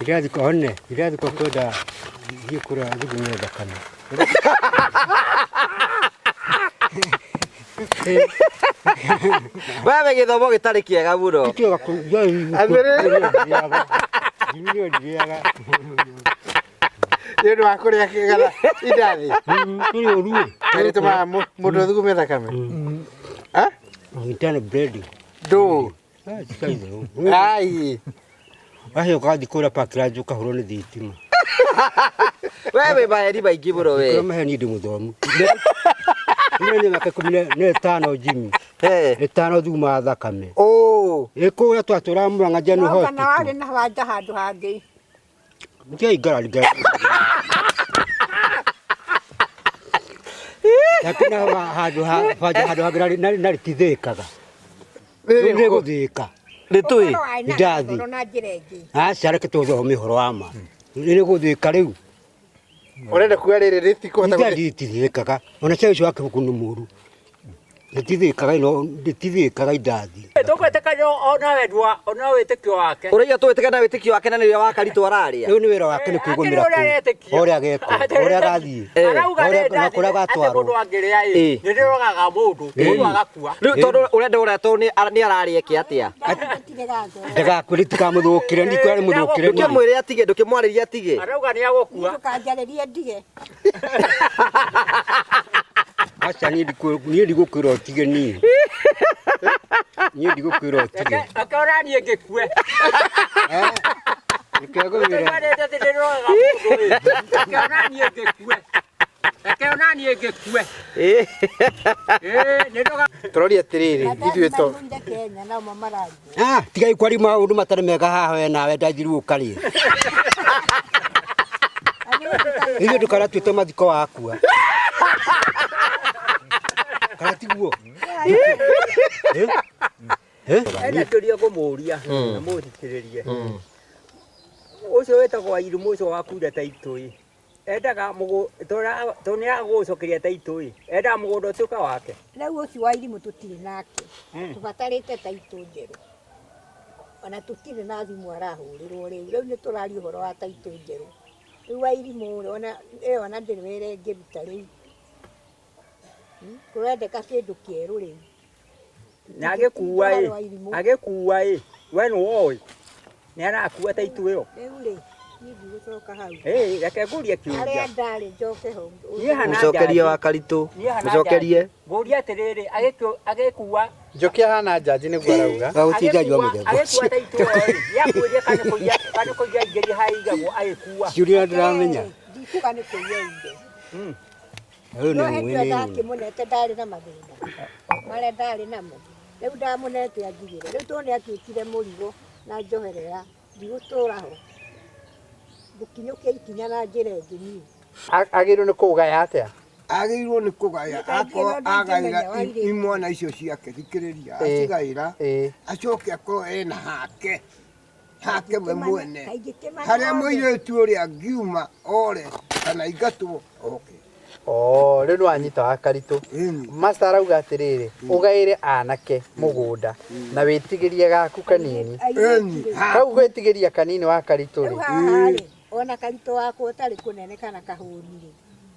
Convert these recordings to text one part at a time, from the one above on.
Irathi one, irathi kwa kwenda thiĩ kũrĩa thugume thakame. We wĩ gĩthomo gĩtarĩ kĩega mũno. Tiga kũ Ndio ndirĩaga. Nĩ ũndũ wa kũrĩa kĩgara indathi. Nĩ ũru. Na rĩtũmaga mũndũ athugume thakame. Ah? Ngitana bread. Ndũ. Ah, tikaitherũ. Ai. Acio ũgathiĩ kũrĩa Parklands ũkahũrwo nĩ thitima. We wĩ maheni maingĩ mũno we. Kũrĩa maheni ndĩ mũthomu. Nĩ nĩ mĩaka ikũmi na ĩtano Jimmy. Eh. Ĩtano thuma thakame. Oh. Ĩ kũrĩa twatũraga Murang'a General No kana Hospital. warĩ na wanja handũ hangĩ. Ndiaingara ringa. Lakini handũ ha banja handũ hangĩ narĩ tithĩkaga. Rĩu nĩ gũthĩka. Nĩ tũĩ. Ũkorwo warĩ na Indathi. ũhoro na njĩra ĩngĩ. Aca reke tũthome ũhoro wa ma. Nĩ gũthĩka rĩu. Ũrenda kuga rĩrĩ rĩtikũhota gũthĩ. Indathi itithĩkaga. Ona cai ũcio wa kĩbuku nĩ mũru. Rĩtithĩkaga ino rĩtithĩkaga indathi. Tũgwĩtĩkania ona wendi wa ona wĩtĩkio wake. Ũraiga tũwĩtĩkania na wĩtĩkio wake na nĩrĩo wa Karitũ ararĩa. Rĩu nĩ wĩra wake nĩ kwĩgũmĩra Akĩrĩ ũrĩa kũu. aretĩkia. Ũrĩa agekwo, ũrĩa agathiĩ. Arauga Ũrĩa- nĩ na ndathi kũrĩa atĩ agatwarwo. mũndũ angĩrĩa ĩ Ĩ. nĩ rĩrogaga mũndũ mũndũ agakua. Rĩu tondũ ũrenda ũrĩa tondũ nĩ ararĩa eke atĩa? Gũtirĩ gatho. Ndagakue rĩtikamũthũkĩre, ndikwĩra rĩmũthũkĩre niĩ. Ndũkĩmwĩre atige, ndũkĩmwarĩrie atige. Arauga nĩ agũkua. Ndũkanjarĩrie ndige. Aca niĩ niĩ ndigũkwĩra ũtige niĩ. Niĩ ndigũkwĩra ũtige. Reke ona niĩ ngĩkue. Reke ngwĩre. Tũigua nĩ ndathi nĩrĩrogaga mũndũ ĩ. Reke ona niĩ ngĩkue. Reke ona niĩ ngĩkue. Ĩ. Ĩ nĩndoga Tũroria atĩrĩrĩ, ithuĩ to. Mandathi maihũire Kenya nao mararia. Ah, tigai kwaria maũndũ matarĩ mega haha we nawe ndanjiru ũkarĩe. Ithuĩ ndũkaratuĩte mathiko wakua. Kana tiguo? Eh? Eh? Ena kĩũria ngũmũria na mũthikĩrĩrie. Ũcio wĩtagwo Wairimũ ũcio wakuire taitũ ĩ endaga tondũ nĩ agũcokeria taitũ ĩ endaga mũgũnda ũtuĩke wake. Rĩu ũcio wa irimũ tũtirĩ nake. Tũbatarĩte taitũ njerũ. Ona tũtirĩ na thimũ arahũrĩrwo rĩu. Rĩu nĩ tũraria ũhoro wa taitũ njerũ. Rĩu wa irimũ rĩ, ona ĩyo ona ndĩrĩ wĩra ĩngĩruta rĩu. Kũrendeka kĩndũ kĩerũ rĩu. Na agĩkua ĩ Wa irimũ. agĩkua ĩ we nĩ woĩ nĩ arakua taitũ ĩyo. Rĩu rĩ, niĩ ndigũcoka hau. Ĩ reke ngũrie kĩũria. Harĩa ndarĩ njoke ho. Niĩ hana Mũcokerie njanji. wa Karitũ. Niĩ hana Mũcokerie. njanji. Ngũria atĩrĩrĩ agĩkua Njũkĩ ahana njanji nĩguo arauga. Gagũtirĩ njanji wa mũthemba agĩkua ũcio. taitũ ĩyo ĩ nĩakuĩrie kana kana kũiya aingĩrie harĩa aigagwo agĩkua. Ciũria ndĩramenya. Ndikuga nĩ kũiya ire. Ũyũ No nĩ hĩndĩ mũĩ ĩyo nĩ ndakĩmũnete ndarĩ na mathĩna marĩa ndarĩ namo. Rĩu ndamũnete anjigĩre. Rĩu tondũ nĩ atuĩkire mũrigo na njoherera ndigũtũra ho. Ngũkinyũkia ikinya na njĩra ĩngĩ niĩ. Agĩrĩirwo nĩ kũũgaya atĩa? Agĩrĩirwo nĩ kũgaya Nĩ kaingĩ akorwo ĩno ndingĩmenya agaĩra wairĩtu. imwana icio ciake thikĩrĩria Ĩĩ. acigaĩra Ĩĩ. acoke akorwo ena hake hake we mwene Kaingĩkĩmana harĩa othe. mũirĩtu ũrĩa angiuma ore kana ingatwo oke. Oh, rĩu nĩ wanyita wa Karitũ. Ĩni. Master arauga atĩrĩrĩ, ũgaĩre anake mũgũnda na wĩtigĩrie gaku kanini. Ĩni. Kau gwĩtigĩria kanini wa Karitũ Rĩu rĩ. haha rĩ, ona karitũ wakwa ũtarĩ kũnene kana kahũni rĩ,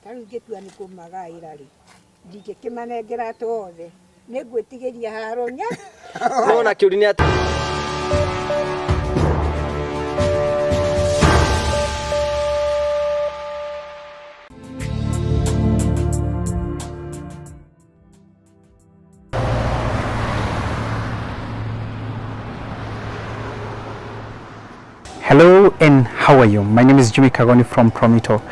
ta rĩu ingĩtua nĩ kũmagaĩra rĩ, ndingĩkĩmanengera atĩ othe. Nĩ ngwĩtigĩria haro nya. No na kĩũria nĩ atĩ Hello and how are you? My name is Jimmy Kagoni from Promito.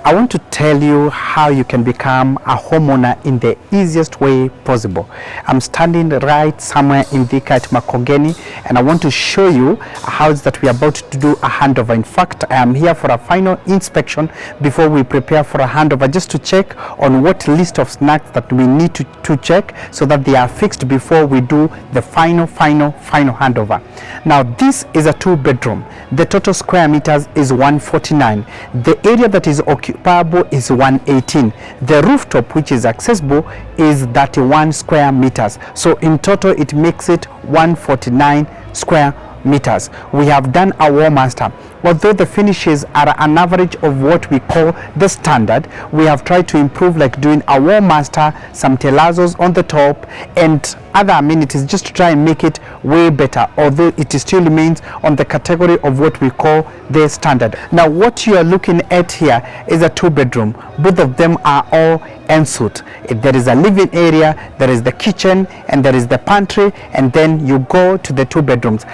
I want to tell you how you can become a homeowner in the easiest way possible. I'm standing right somewhere in Thika at Makongeni, and I want to show you a house that we are about to do a handover. In fact, I am here for a final inspection before we prepare for a handover, just to check on what list of snacks that we need to check so that they are fixed before we do the final handover. Now, this is a 2-bedroom. The total square meters is 149. The area that is occupiable is 118. The rooftop, which is accessible, is 31 square meters. So in total, it makes it 149 square meters. We have done a wall master. Although the finishes are an average of what we call the standard, we have tried to improve, like doing a wall master, some terrazos on the top, and other amenities just to try and make it way better, although it still remains on the category of what we call the standard. Now what you are looking at here is a 2-bedroom. Both of them are all ensuite. There is a living area, there is the kitchen, and there is the pantry, and then you go to the 2 bedrooms.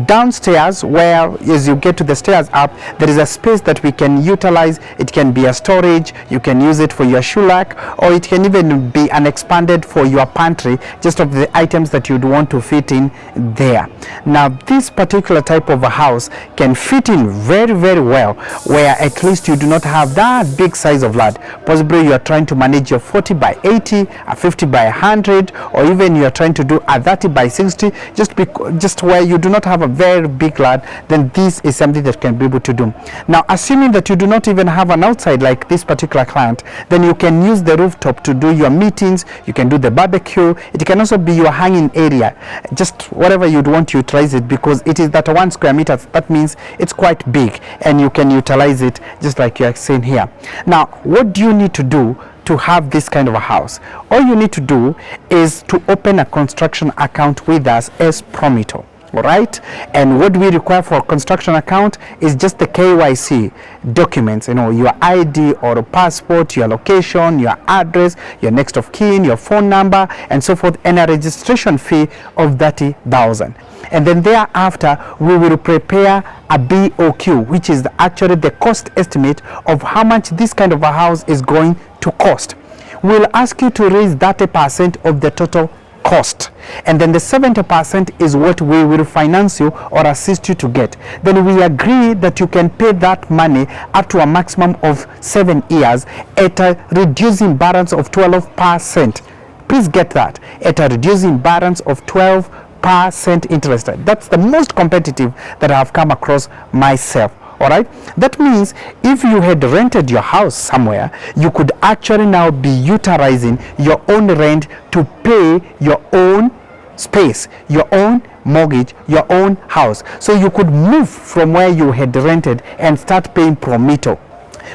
Downstairs, where as you get to the stairs up, there is a space that we can utilize. It can be a storage, you can use it for your shoe rack, or it can even be an expanded for your pantry, just of the items that you'd want to fit in there. Now this particular type of a house can fit in very, very well, where at least you do not have that big size of land. Possibly you are trying to manage your 40 by 80, a 50 by 100, or even you are trying to do a 30 by 60, just where you do not have a very big land, then this is something that can be able to do. Now assuming that you do not even have an outside like this particular client, then you can use the rooftop to do your meetings, you can do the barbecue, it can also be your hanging area, just whatever you'd want to utilize it, because it is that 1 square meter. That means it's quite big and you can utilize it just like you are seeing here. Now what do you need to do to have this kind of a house? All you need to do is to open a construction account with us as Promito. All right, and what we require for a construction account is just the KYC documents, you know, your ID or a passport, your location, your address, your next of kin, your phone number, and so forth, and a registration fee of 30,000. And then thereafter, we will prepare a BOQ, which is actually the cost estimate of how much this kind of a house is going to cost. We'll ask you to raise 30% of the total cost, and then the 70% is what we will finance you or assist you to get. Then we agree that you can pay that money up to a maximum of 7 years at a reducing balance of 12%. Please get that, at a reducing balance of 12% interest. That's the most competitive that I have come across myself. All right, that means if you had rented your house somewhere, you could actually now be utilizing your own rent to pay your own space, your own mortgage, your own house. So you could move from where you had rented and start paying Promito.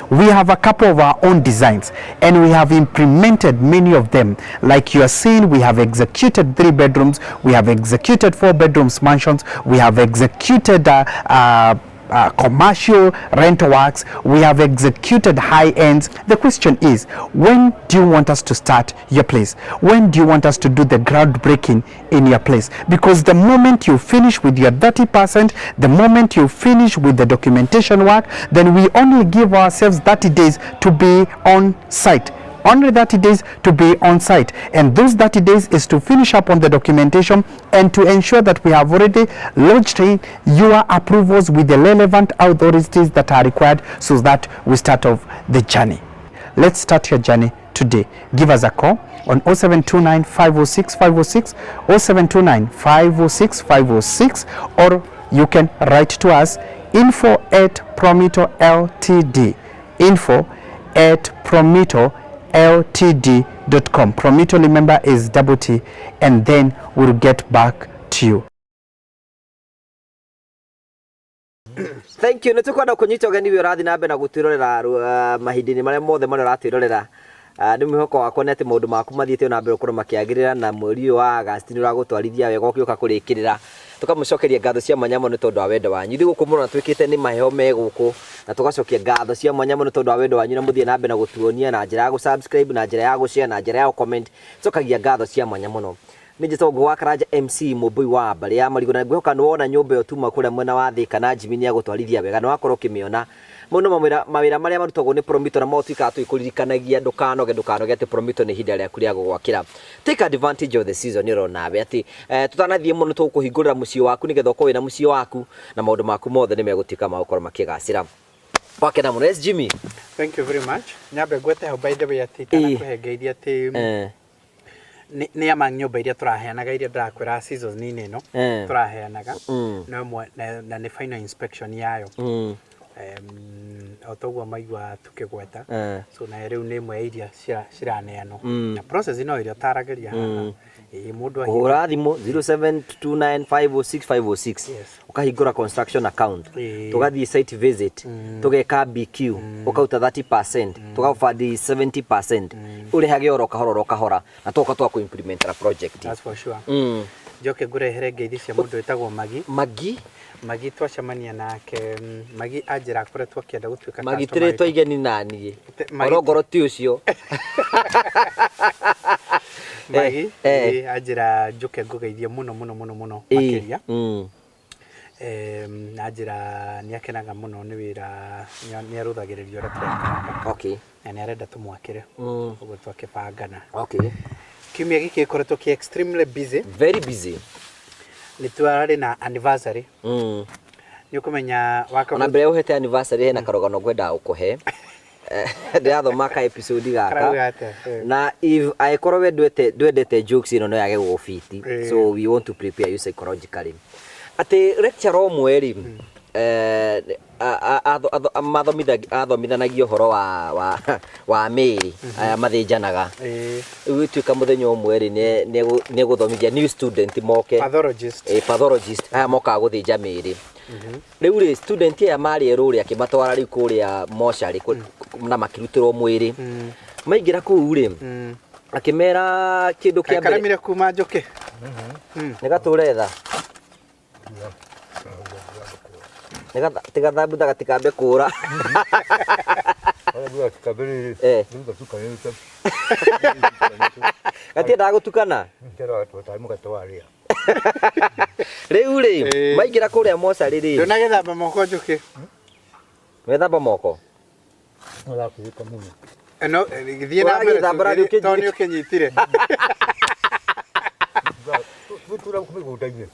We have a couple of our own designs and we have implemented many of them. Like you are seeing, we have executed 3 bedrooms, we have executed 4 bedrooms mansions, we have executed commercial rental works, we have executed high ends. The question is, when do you want us to start your place? When do you want us to do the groundbreaking in your place? Because the moment you finish with your 30%, the moment you finish with the documentation work, then we only give ourselves 30 days to be on site. Only 30 days to be on site, and those 30 days is to finish up on the documentation and to ensure that we have already lodged in your approvals with the relevant authorities that are required, so that we start off the journey. Let's start your journey today. Give us a call on 0729 506 506, 0729 506 506, or you can write to us info at Promito Ltd, info at Promito ltd.com. Promito, remember, is double T, and then we'll get back to you. Thank you. Nĩtũkwenda kũnyita ũgeni wĩ ũrathiĩ na mbere na gũtwĩrorera mahinda-inĩ marĩa mothe marĩa ũratwĩrorera. Nĩ mwĩhoko wakwa nĩ atĩ maũndũ maku mathiĩte na mbere gũkorwo makĩagĩrĩra, na mweri ũyũ wa Agosti nĩ ũragũtwarithia wega ũgĩũka kũrĩkĩrĩra. Tũkamũcokeria ngatho cia mwanya mũno nĩ tondũ wa wendo wanyu. Ithuĩ gũkũ mũno twĩkĩte nĩ maheho me gũkũ, na tũgacokia ngatho cia mwanya mũno tondũ wa wendo wanyu, na mũthiĩ na mbere na gũtuonia na njĩra ya gũ-subscribe, na njĩra ya gũ-share, na njĩra ya gũ-comment. Tũcokagia ngatho cia mwanya mũno. Nĩ njĩtagwo Ngũgũ wa Karanja MC Mũmbũi wa mbarĩ ya Marigũ, na ngwĩhoka nĩ wona nyũmba ĩyo tuma kũrĩa mwena wa Thĩka na Jimmy nĩ agũtwarithia wega, na wakorwo ũkĩmĩona. Mau nĩ mawĩra marĩa marutagwo nĩ Promito, na mo tuĩkaga tũgĩkũririkanagia ndũkanoge, ndũkanoge atĩ Promito nĩ ihinda rĩaku rĩa gũgwakĩra. Take advantage of the season, nĩ ũrona nawe atĩ tũtanathiĩ mũno tũgũkũhingũrĩra mũciĩ waku nĩgetha ũkorwo wĩna mũciĩ waku na maũndũ maku mothe nĩ megũtuĩka ma gũkorwo makĩgacĩra. Wakena mũno. Yes, Jimmy. Thank you very much. Nyambe ngwete hau by the way atĩ itanakũhengeithia atĩ nĩ ama nyũmba iria tũraheanaga, iria ndĩrakwĩra season-inĩ ĩno tũraheanaga, no ĩmwe na nĩ final inspection yayo. O toguo maigua tukĩgweta. So na rĩu nĩ ĩmwe ya iria ciraneanwo. Na process no ĩrĩa ũtaragĩria haha. Ĩĩ, mũndũ Kũhũra thimũ 0729506506. Yes. Ũkahingũra construction account. Ĩĩ. Tũgathiĩ site visit, tũgeka BQ, ũkaruta 30%, tũgabandi 70%, ũrĩhage oro kahora oro kahora, na tũgoka tũgakũ implementera project. That's for sure. Njoke ngũrehere ngeithi cia mũndũ wĩtagwo Magi. Magi. Magi twacemania nake, Magi anjĩra akoretwo akĩenda gũtuĩka Magi customer tĩrĩtwo witũ. igeni naniĩ. Magi- Orongoro ti ũcio. Magi Eh, eh. ĩĩ, anjĩra njũke ngũgeithie mũno mũno mũno mũno makĩria. Na njĩra nĩ akenaga mũno nĩ wĩra, nĩ arũthagĩrĩria ũrĩa tũreka. Na nĩ arenda tũmwakĩre. Ũguo twakĩbangana. Kiumia gĩkĩ gĩkoretwo kĩ extremely busy. Very busy. Nĩ twarĩ na anniversary. Nĩ ũkũmenya waka Ona mbere ya ũhete anniversary, hena karũgano ngwendaga gũkũhe. Ndĩrathoma ka episode gaka. Karauga atĩa? Na if angĩkorwo we ndwendete jokes ĩno, no yage gũgũbiti. So we want to prepare you psychologically atĩ lecturer ũmwe rĩ, athomithanagia ũhoro wa mĩĩrĩ, aya mathĩnjanaga. Rĩu ĩtuĩka mũthenya ũmwe rĩ, nĩ egũthomithia new student moke. Pathologist. Pathologist aya mokaga gũthĩnja mĩĩrĩ. Rĩu rĩ, student aya marĩ erũ rĩ, akĩmatwara rĩu kũrĩa mocarĩ na makĩrutĩrwo mwĩrĩ. Maingĩra kũu rĩ, akĩmera kĩndũ kĩa mbere. Karemire kuma njũkĩ. Nĩ gatũre tha tigathambutha gatikambe kũra. Gatiendaga gũtukana. Rĩu rĩ, maingĩra kũrĩa mocarĩ rĩ, Ndũnagĩthamba moko, njũkĩ. Wethamba moko. No thiĩ na mbere. Ũragĩthamba ũrathiĩ tondũ nĩ ũkĩnyitire. Mĩgũnda-inĩ.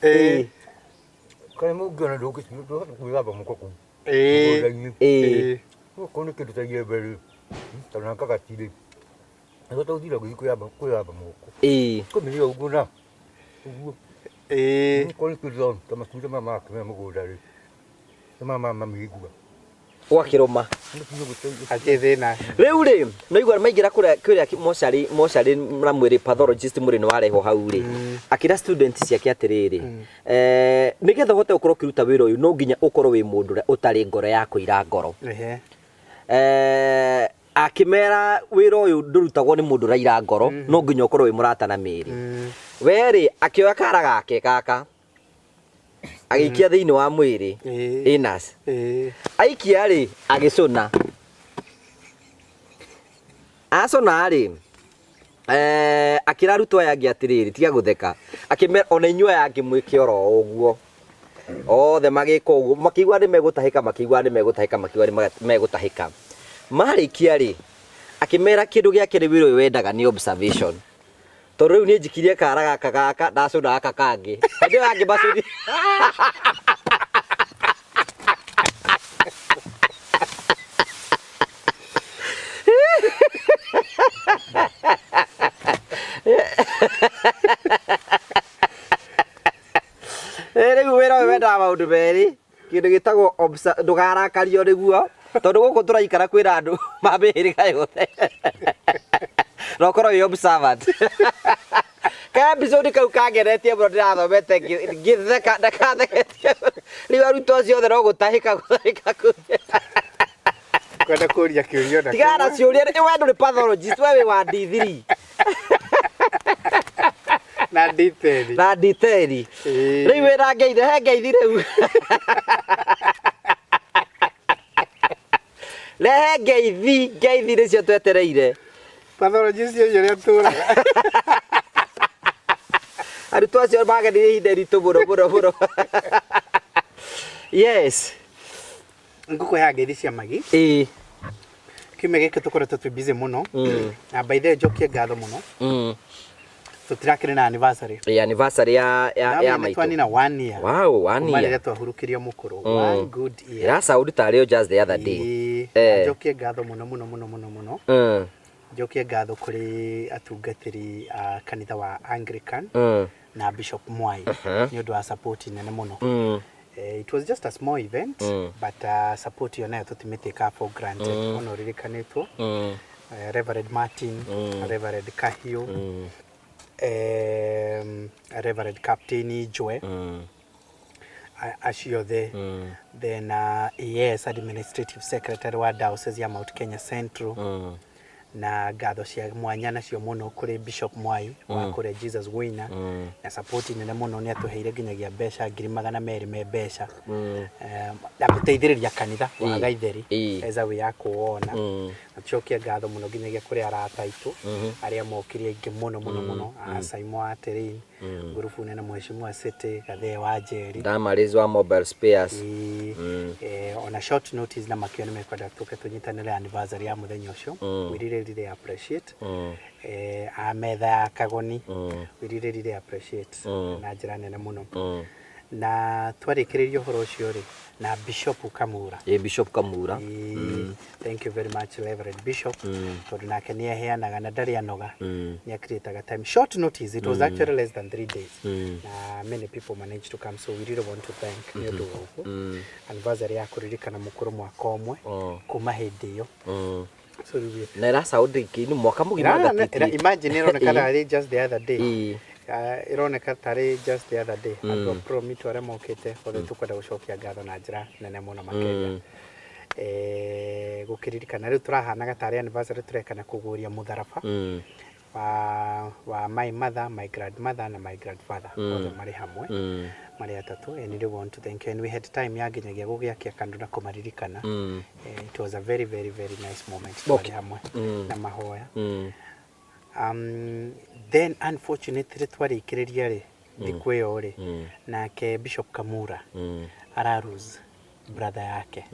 Kana mũngĩona ndũhota kwĩthamba moko kũu mũgũnda-inĩ. Okorwo nĩ kĩndũ ta iembe rĩ, kana kagati rĩ, nĩguo tũthire gũthiĩ kwĩthamba moko. Kũmĩrĩa ũguo na ũguo. Okorwo nĩ kĩndũ ta matunda maya makĩmera mũgũnda rĩ, nĩ maya ma mĩigua. Ũgakĩrũma. Hatirĩ thĩna. Rĩu rĩ, no igua maingĩra kũrĩa mocarĩ na mwĩrĩ, pathologist, mwĩrĩ nĩ warehwo hau rĩ, akĩra student ciake atĩrĩrĩ, nĩgetha ũhote gũkorwo ũkĩruta wĩra ũyũ, no nginya ũkorwo wĩ mũndũ ũrĩa ũtarĩ ngoro ya kũira ngoro. Akĩmera wĩra ũyũ ndũrutagwo nĩ mũndũ ũraira ngoro, no nginya ũkorwo wĩ mũrata na mĩĩrĩ. We rĩ, akĩoya kara gake gaka, agĩikia thĩinĩ wa mwĩrĩ, anus. Aikia rĩ, agĩcũna. Acũna rĩ, akĩra arutwo aya angĩ atĩrĩrĩ, tiga gũtheka, akĩmera ona inyuĩ aya angĩ mwĩke oro ũguo. Othe magĩka ũguo, makĩigua nĩ megũtahĩka, makĩigua nĩ megũtahĩka, makĩigua nĩ megũtahĩka. Marĩkia rĩ, akĩmera kĩndũ gĩa kerĩ wĩra ũyũ wendaga nĩ observation, tondũ rĩu niĩ njikirie kara gaka gaka, ndacũna gaka kangĩ, hĩndĩ ĩyo angĩ macũni. Rĩu wĩra ũyũ wendaga maũndũ merĩ, kĩndũ gĩtagwo ndũkarakario nĩguo, tondũ gũkũ tũraikara kwĩna andũ ma mĩhĩrĩga yothe, na ũkorwo wĩ observant. Ka episode kau kangenetie mũno, ndĩrathomete ngĩtheka ndakatheketie. Rĩu arutwo acio othe no gũtahĩka gũtahĩka kũu. Kwenda kũria kĩũria ona Tigana na kĩmwe. ciũria, we ndũrĩ pathologist, we wĩ wa D3. Na detail. Na detail. Rĩu wĩna ngeithi, he ngeithi rĩu, rehe ngeithi, ngeithi nĩcio twetereire. Pathologist ũcio ũrĩa tũraga. Arutwo acio magenirie ihinda iritũ mũno mũno mũno, yes. Ngũkũheaga ngeithi cia Magi. Kiumia gĩkĩ tũkoretwo twĩ busy mũno. Na by the way, njokie ngatho mũno. Tũtirakĩrĩ na anniversary. Ĩ, anniversary ya maitũ. Twanina one year. Wow, one Kuma year. rĩrĩa twahurũkirio mũkũrũ. One good year. Ĩra sound tarĩ o just the other day. Ĩĩ. Na njokie ngatho mũno mũno mũno mũno mũno. Njokie ngatho kũrĩ atungatĩri a kanitha wa Anglican na Bishop Mwai nĩ ũndũ wa support nene mũno. It was just a small event, but support ĩyo nayo tũtimĩtĩkaga for granted. Ona ũririkanĩtwo Reverend Martin, Reverend Kahiũ, Reverend Captain Njwe, acio othe. Then AS, Administrative Secretary wa Diocese ya Mount Kenya Central, na ngatho cia mwanya nacio mũno kũrĩ Bishop Mwai wa kũrĩa Jesus Winner, na support nene mũno nĩ atũheire nginyagia mbeca 200,000 me mbeca na gũteithĩrĩria kanitha wa Gaitheri as a way ya kuwona. Na tucokie ngatho mũno nginyagia kũrĩ arata aitũ arĩa mokire aingĩ mũno mũno mũno, a Saimo wa Terrain, ngurubu nene, Mheshimiwa City Gathee wa Njeri, Damaris wa Mobile Spares. Ĩĩ, ona short notice na makio nĩ mekwenda tũke tũnyitanĩre anniversary ya mũthenya ũcio. We really really appreciate. A metha ya Kagoni, we really really appreciate na njĩra nene mũno. Na twarĩkĩrĩria ũhoro ũcio rĩ, na Bishop Kamura. Ĩ, Bishop Kamura. Ĩĩ, thank you very much, Reverend Bishop, tondũ nake nĩ aheanaga na ndarĩ anoga, nĩ acreataga time, short notice. It was actually less than 3 days na many people managed to come, so we really want to thank nĩ ũndũ wa ũguo, anniversary ya kũririkana mũkũrũ mwaka ũmwe kuma hĩndĩ ĩyo. So rĩu Na ĩra sound nĩ mwaka mũgima. Imagine, ĩroneka tarĩ just the other day. Ĩroneka tarĩ just the other day. Andũ a Promito arĩa mokĩte othe, tũkwenda gũcokia ngatho na njĩra nene mũno makĩria. Gũkĩririkana rĩu tũrahanaga tarĩ anniversary tũreka na kũgũria mũtharaba wa my mother, my grandmother na my grandfather, othe marĩ hamwe, marĩ atatũ, and really want to thank you. And we had time ya nginyagia gũgĩakia kandũ na kũmaririkana. It was a very very very nice moment twarĩ hamwe na mahoya. Then unfortunately twarĩkĩrĩria rĩ, thikũ ĩyo rĩ, nake Bishop Kamura araruse brother yake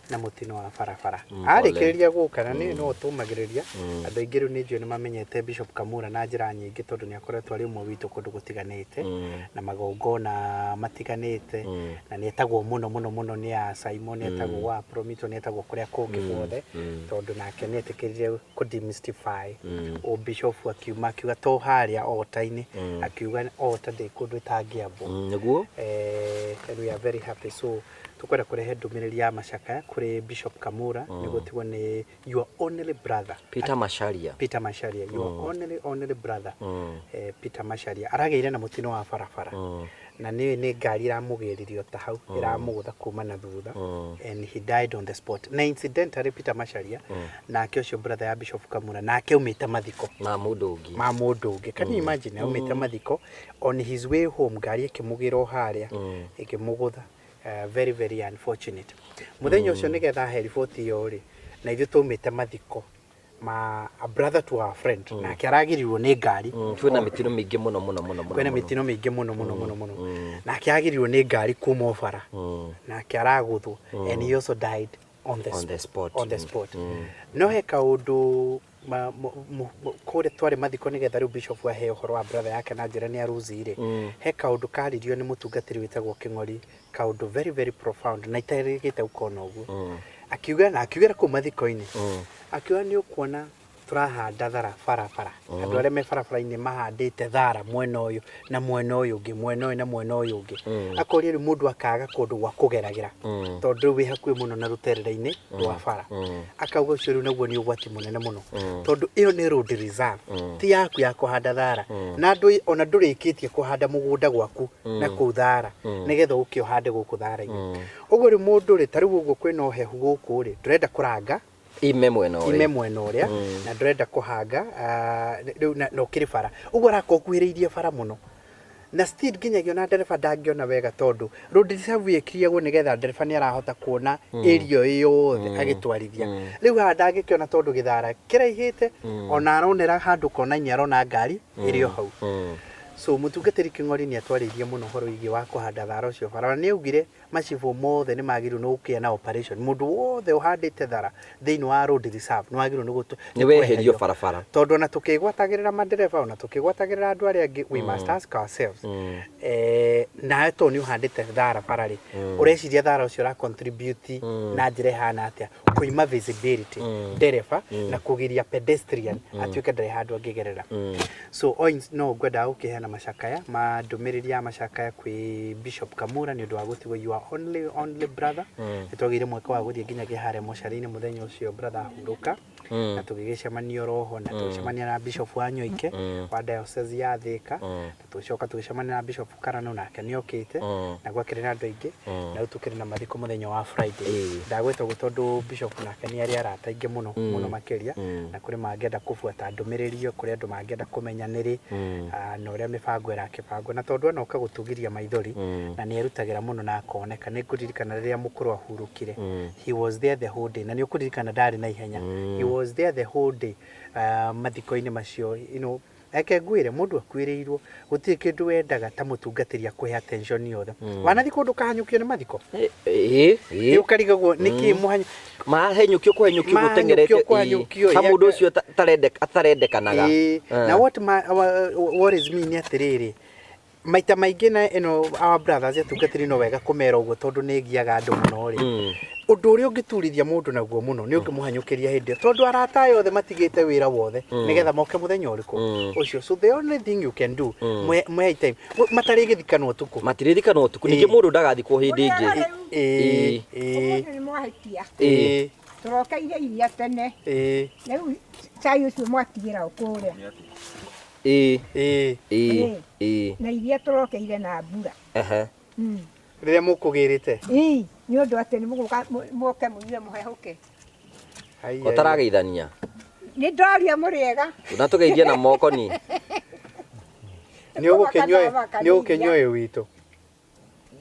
na mũtino wa barabara. Arĩkĩrĩria gũka na nĩ no tũmagĩrĩria andũ aingĩ. Rĩu nĩ njũĩ nĩ mamenyete Bishop Kamura na njĩra nyingĩ, tondũ nĩ akoretwo arĩ ũmwe witũ kũndũ gũtiganĩte na magongona matiganĩte, na nĩ etagwo mũno mũno mũno nĩ a Simon, nĩ etagwo wa Promito, nĩ etagwo kũrĩa kũngĩ guothe, tondũ nake nĩ etĩkĩrire kũ demystify o bishop, akiuma akiuga to harĩa altar-inĩ, akiuga altar ndĩ kũndũ ĩtangĩambwo. Nĩguo. And we are very happy. So tukwenda kũrehe ndũmĩrĩri ya macakaya kũrĩ Bishop Kamura nĩ gũtigwo nĩ your only brother. Peter Macharia. Peter Macharia, your only brother. Peter Macharia aragĩire na mũtino wa barabara, na nĩ ngari ĩramũgĩririe ta hau ĩramũgũtha kuma na thutha, and he died on the spot. Na incidentally, Peter Macharia nake ũcio brother ya Bishop Kamura, nake aumĩte mathiko ma mũndũ ũngĩ. Ma mũndũ ũngĩ. Can you imagine, aumĩte mathiko, on his way home ngari ĩkĩmũgĩra o harĩa ĩkĩmũgũtha. Very very unfortunate. Mũthenya ũcio nĩgetha ahe riboti ĩyo rĩ, na ithuĩ twaumĩte mathiko ma a brother to our friend, nake aragĩrirwo nĩ ngari. Kwĩna mĩtino mĩingĩ mũno mũno mũno mũno. Kwĩna mĩtino mĩingĩ mũno mũno mũno mũno. Nake agĩrirwo nĩ ngari kuma o bara, nake aragũthwo, and he also died on the, On the spot. On the spot. No he kaũndũ kũrĩa twarĩ mathiko, nĩgetha rĩu bishop ahe ũhoro wa brother yake na njĩra nĩ aruzi rĩ, he kaũndũ karirio nĩ mũtungatĩri wĩtagwo Kĩng'ori, kaũndũ very very profound na itarĩgĩte gũkona ũguo. Akiuga na akiugĩra kũu mathiko-inĩ, akiuga nĩ ũkuona tũrahanda thara barabara, andũ arĩa me barabara-inĩ mahandĩte thara mwena ũyũ na mwena ũyũ ũngĩ, mwena ũyũ na mwena ũyũ ũngĩ. Akoria rĩu mũndũ akaga kũndũ gwa kũgeragĩra, tondũ rĩu wĩ hakuhĩ mũno na rũterere-inĩ rwa bara. Akauga ũcio rĩu naguo nĩ ũgwati mũnene mũno, tondũ ĩyo nĩ road reserve, ti yaku ya kũhanda thara, na andũ ona ndũrĩkĩtie kũhanda mũgũnda gwaku na kũu thara nĩgetha ũke ũhande gũkũ thara-inĩ. Ũguo rĩu mũndũ rĩ, ta rĩu ũguo kwĩna ũhehu gũkũ rĩ, ndũrenda kũranga ime mwena ũrĩa ime mwena ũrĩa, na ndũrenda kũhanga rĩu na ũkĩrĩ bara ũguo arakorwo ũkuhĩrĩirie bara mũno, na still nginyagia ona ndereba ndangĩona wega, tondũ road reserve ĩkiriagwo nĩgetha ndereba nĩ arahota kuona area ĩyo yothe agĩtwarithia. Rĩu haha ndangĩkĩona, tondũ gĩthara kĩraihĩte, ona aronera handũ kona-inĩ, arona ngari ĩrĩ o hau. So mũtungatĩri Kĩng'ori nĩ atwarĩirie mũno ũhoro wĩgiĩ wa kũhanda thara ũcio bara, na nĩ augire macibũ mothe nĩ magĩrĩirwo nĩ gũkĩa na operation, mũndũ wothe ũhandĩte thara thĩinĩ wa road reserve nĩ wagĩrĩirwo nĩ nĩ weherio barabara. Tondũ ona tũkĩgwatagĩrĩra madereba, ona tũkĩgwatagĩrĩra andũ arĩa angĩ, we must ask ourselves, nawe tondũ nĩ ũhandĩte thara bara rĩ, ũreciria thara ũcio ũra contribute na njĩra ĩhana atĩa kũima visibility ndereba na kũgiria pedestrian atuĩke ndarĩ handũ angĩgerera? So no ngwendaga gũkĩheana macakaya ma ndũmĩrĩri ya macakaya kwĩ Bishop Kamura nĩ ũndũ wa gũtigwo your our only brother. Nĩ twagĩire mweke wa gũthiĩ nginyagia harĩa mocarĩ-inĩ mũthenya ũcio brother ahurũka, na tũgĩgĩcemania oroho na tũgĩcemania na bishop wa Nyoike wa diocese ya Thika, na tũgĩcoka tũgĩcemania na bishop Karano, nake nĩ okĩte, na gwakĩrĩ na andũ aingĩ. Na rĩu tũkĩrĩ na mathiko mũthenya wa Friday. Ndagwĩta ũguo tondũ bishop nake nĩ arĩ arata aingĩ mũno mũno makĩria, na kũrĩ mangĩenda kũbuata ndũmĩrĩri ĩyo, kũrĩ andũ mangĩenda kũmenya nĩrĩ na ũrĩa mĩbango ĩrakĩbangwo, na tondũ anoka gũtũgiria maithori na nĩ erutagĩra mũno na akoneka. Nĩ ngũririkana rĩrĩa mũkũrũ ahurũkire, he was there the whole day, na nĩ ũkũririkana ndarĩ na ihenya. He was there the whole day mathiko-inĩ macio. Reke ngwĩre, mũndũ akuĩrĩirwo gũtirĩ kĩndũ wendaga ta mũtungatĩri akũhe attention yothe. Wanathiĩ kũndũ ũkahanyũkio nĩ mathiko, Ĩĩ. Ũkarigagwo nĩkĩ mũhanyu Mahenyũkio kũhenyũkio. Mahenyũkio gũteng'erete kũhanyũkio, ta mũndũ ũcio atarendekanaga. Ĩĩ. Na what worries me nĩ atĩrĩrĩ, maita maingĩ na ĩno our brothers atungatĩri, no wega kũmera ũguo tondũ nĩ ĩgiaga andũ mũno rĩ, ũndũ ũrĩa ũngĩturithia mũndũ naguo mũno nĩ ũngĩmũhanyũkĩria hĩndĩ ĩyo, tondũ arata aya othe matigĩte wĩra wothe nĩgetha moke mũthenya ũrĩkũ ũcio. So the only thing you can do, mũhe time matarĩ gĩthikano ũtukũ. Matirĩthikana ũtukũ ningĩ. Mũndũ ndagathikwo hĩndĩ ĩngĩ. Ĩĩ. Ũmũthĩ nĩ mwahĩtia. Ĩĩ. Tũrokeire iria tene. Rĩu cai ũcio mwatigĩra kũrĩa. Ĩĩ. Ĩĩ. Na iria tũrokeire na mbura. Rĩrĩa mũkũgĩrĩte. Ĩĩ, nĩ ũndũ atĩ nĩ mũgũka mũke mũnyue mũhehũke. Ai, ai. Ũtarageithania. Nĩ ndoria mũrĩega. Na tũgeithie na moko ni. Nĩ ũgũkĩnyua, nĩ ũgũkĩnyua ũyũ witũ.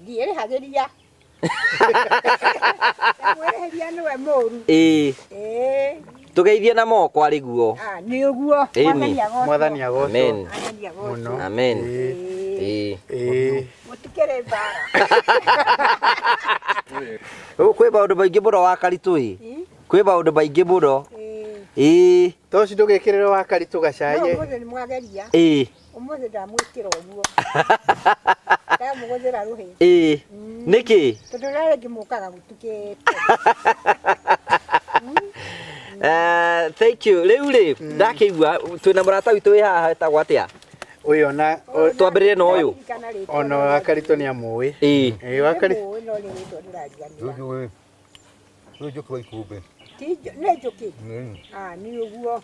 Ndiĩrĩhagĩria. Mwĩrĩhĩria nĩwe mũru. Ĩĩ. Ĩĩ. Tũgeithie na moko arĩ guo. Ah, nĩ ũguo. Ĩni. Mwathani agocwo. Mwathani agocwo. Amen. Mwathani agocwo. Mũno. Amen. Ĩĩ. Ĩĩ. Ĩĩ. Gũtikĩrĩ mbara. Rĩu kwĩ maũndũ maingĩ mũno wa Karitũ ĩ. Kwĩ maũndũ maingĩ mũno. Ĩĩ. Ĩĩ. To ũcio ndũgĩkĩrĩre wa Karitũ No gacaĩ. ũmũthĩ nĩ mwageria. Ĩĩ. Ũmũthĩ ndamwĩkĩra ũguo. Ndamũgũthĩra rũhĩ. Ĩĩ. Nĩkĩ? Tondũ rĩrĩa rĩngĩ mũkaga gũtukĩte. Thank you. Rĩu rĩ, ndakĩigua twĩna mũrata witũ wĩ haha wetagwo atĩa? Ũyũ ona Twambĩrĩrie na ũyũ. Ndirikana rĩtwa. Ona wa Karitũ nĩ amũĩ. Ĩĩ. Ĩĩ, wa Karitũ. Nĩmũĩ, no nĩ rĩtwa ndĩrariganĩra. Ũyũ ũyũ njũkĩ wa ikũmbĩ. Ti nĩ njũkĩ? Ah, nĩ ũguo.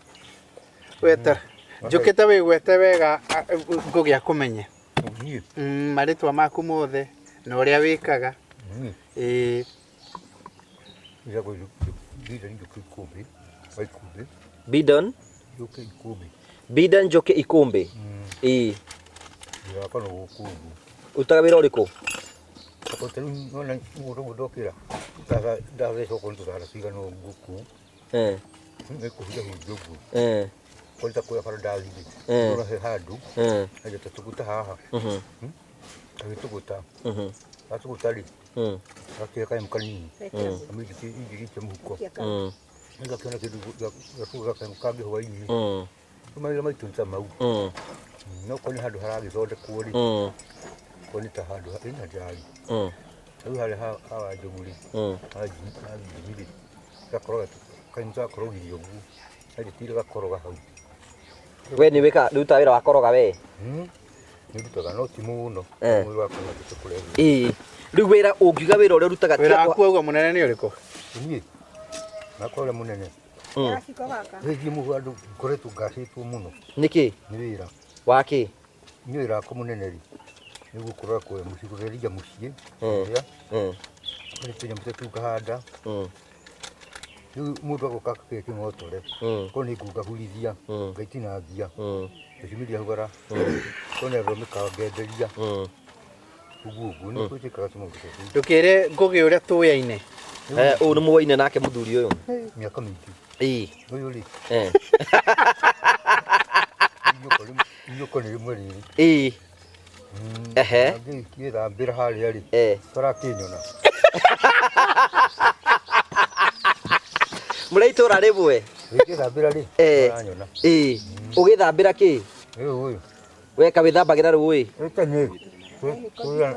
Weta njũkĩte wĩgwete wega ngũgĩa kũmenye. Niĩ? Marĩtwa maku mothe na ũrĩa wĩkaga. Niĩ? Ĩĩ. Njagwo Bida Njũkĩ Ikũmbĩ wa Ikũmbĩ. Bidon. Njũkĩ Ikũmbĩ. Bidon Njoke Ikũmbĩ. Ĩĩ. Wĩra wakwa no gũkũ ũguo. Ũrutaga wĩra ũrĩkũ? Okorwo ta rĩu nona mũgũnda ũguo ndokĩra ndatheca okorwo nĩ tũthara tũigana ũguo kũu, nĩ kũhuria huria ũguo. Okorwo nĩ ta kũrĩa bara ndathiĩ, ndona he handũ enja tũgũta haha, agĩtũgũta, atũgũta rĩ, gakĩoya kanyamũ kanini kamĩingĩrĩtie mũhuko, ngakĩona kĩndũ gakũga kanyamũ kangĩ hwaĩ-inĩ. Rĩu mawĩra maitũ nĩ ta mau. No korwo nĩ handũ haragĩthondekwo rĩ, korwo nĩ ta handũ ĩna ndĩrarĩ rĩu harĩa hawa njogu rĩ, ha Jimmy rĩ, gakoroga kanyamũ gakorogirie ũguo agĩtire gakoroga hau. We nĩ wĩka rutaga wĩra wa koroga we? Nĩ ndutaga no ti mũno. Mwĩrĩ wakwa no tũkũrehe. Ĩĩ. Rĩu wĩra ũngiuga wĩra ũrĩa ũrutaga Wĩra waku auga mũnene nĩ ũrĩkũ? Niĩ nakwa ũrĩa mũnene Gaciko gaka. Rĩngĩ mũhu andũ ngoretwo ngacĩtwo mũno. Nĩkĩ? Nĩ wĩra. Wakĩ? Niĩ wĩra wakwa mũnene rĩ, nĩ gũkorora kũrĩa mũciĩ, gũtheria mũciĩ ũrĩa nĩ tũnyamũ tũu ngahanda. Rĩu mũndũ agoka akakĩhe kĩng'otore, korwo nĩ ngũ ngahurithia, ngaitinangia, ngaciumĩria hũgara, korwo nĩ andũ a mĩkawa ngenderia, ũguo ũguo nĩ gwĩtĩkaga tũmaũndũ ta tũu. Ndũkĩre Ngũgĩ ũrĩa tũyaine. Ũyũ nĩ mũwaine nake mũthuri ũyũ. Mĩaka mĩingĩ. Ũyũ rĩ, inyũko nĩ rĩmwe rĩrĩ. Ĩĩ. Ehe. Ngĩthambĩra harĩa rĩ, tarakĩnyona. Mũrĩ itũra rĩmwe? Ngĩthambĩra rĩ, maranyona. Ĩĩ. Ũgĩthambĩra kĩ? Ũyũ ũyũ. Weka wĩthambagĩra rũĩ? Ĩtene kũrĩa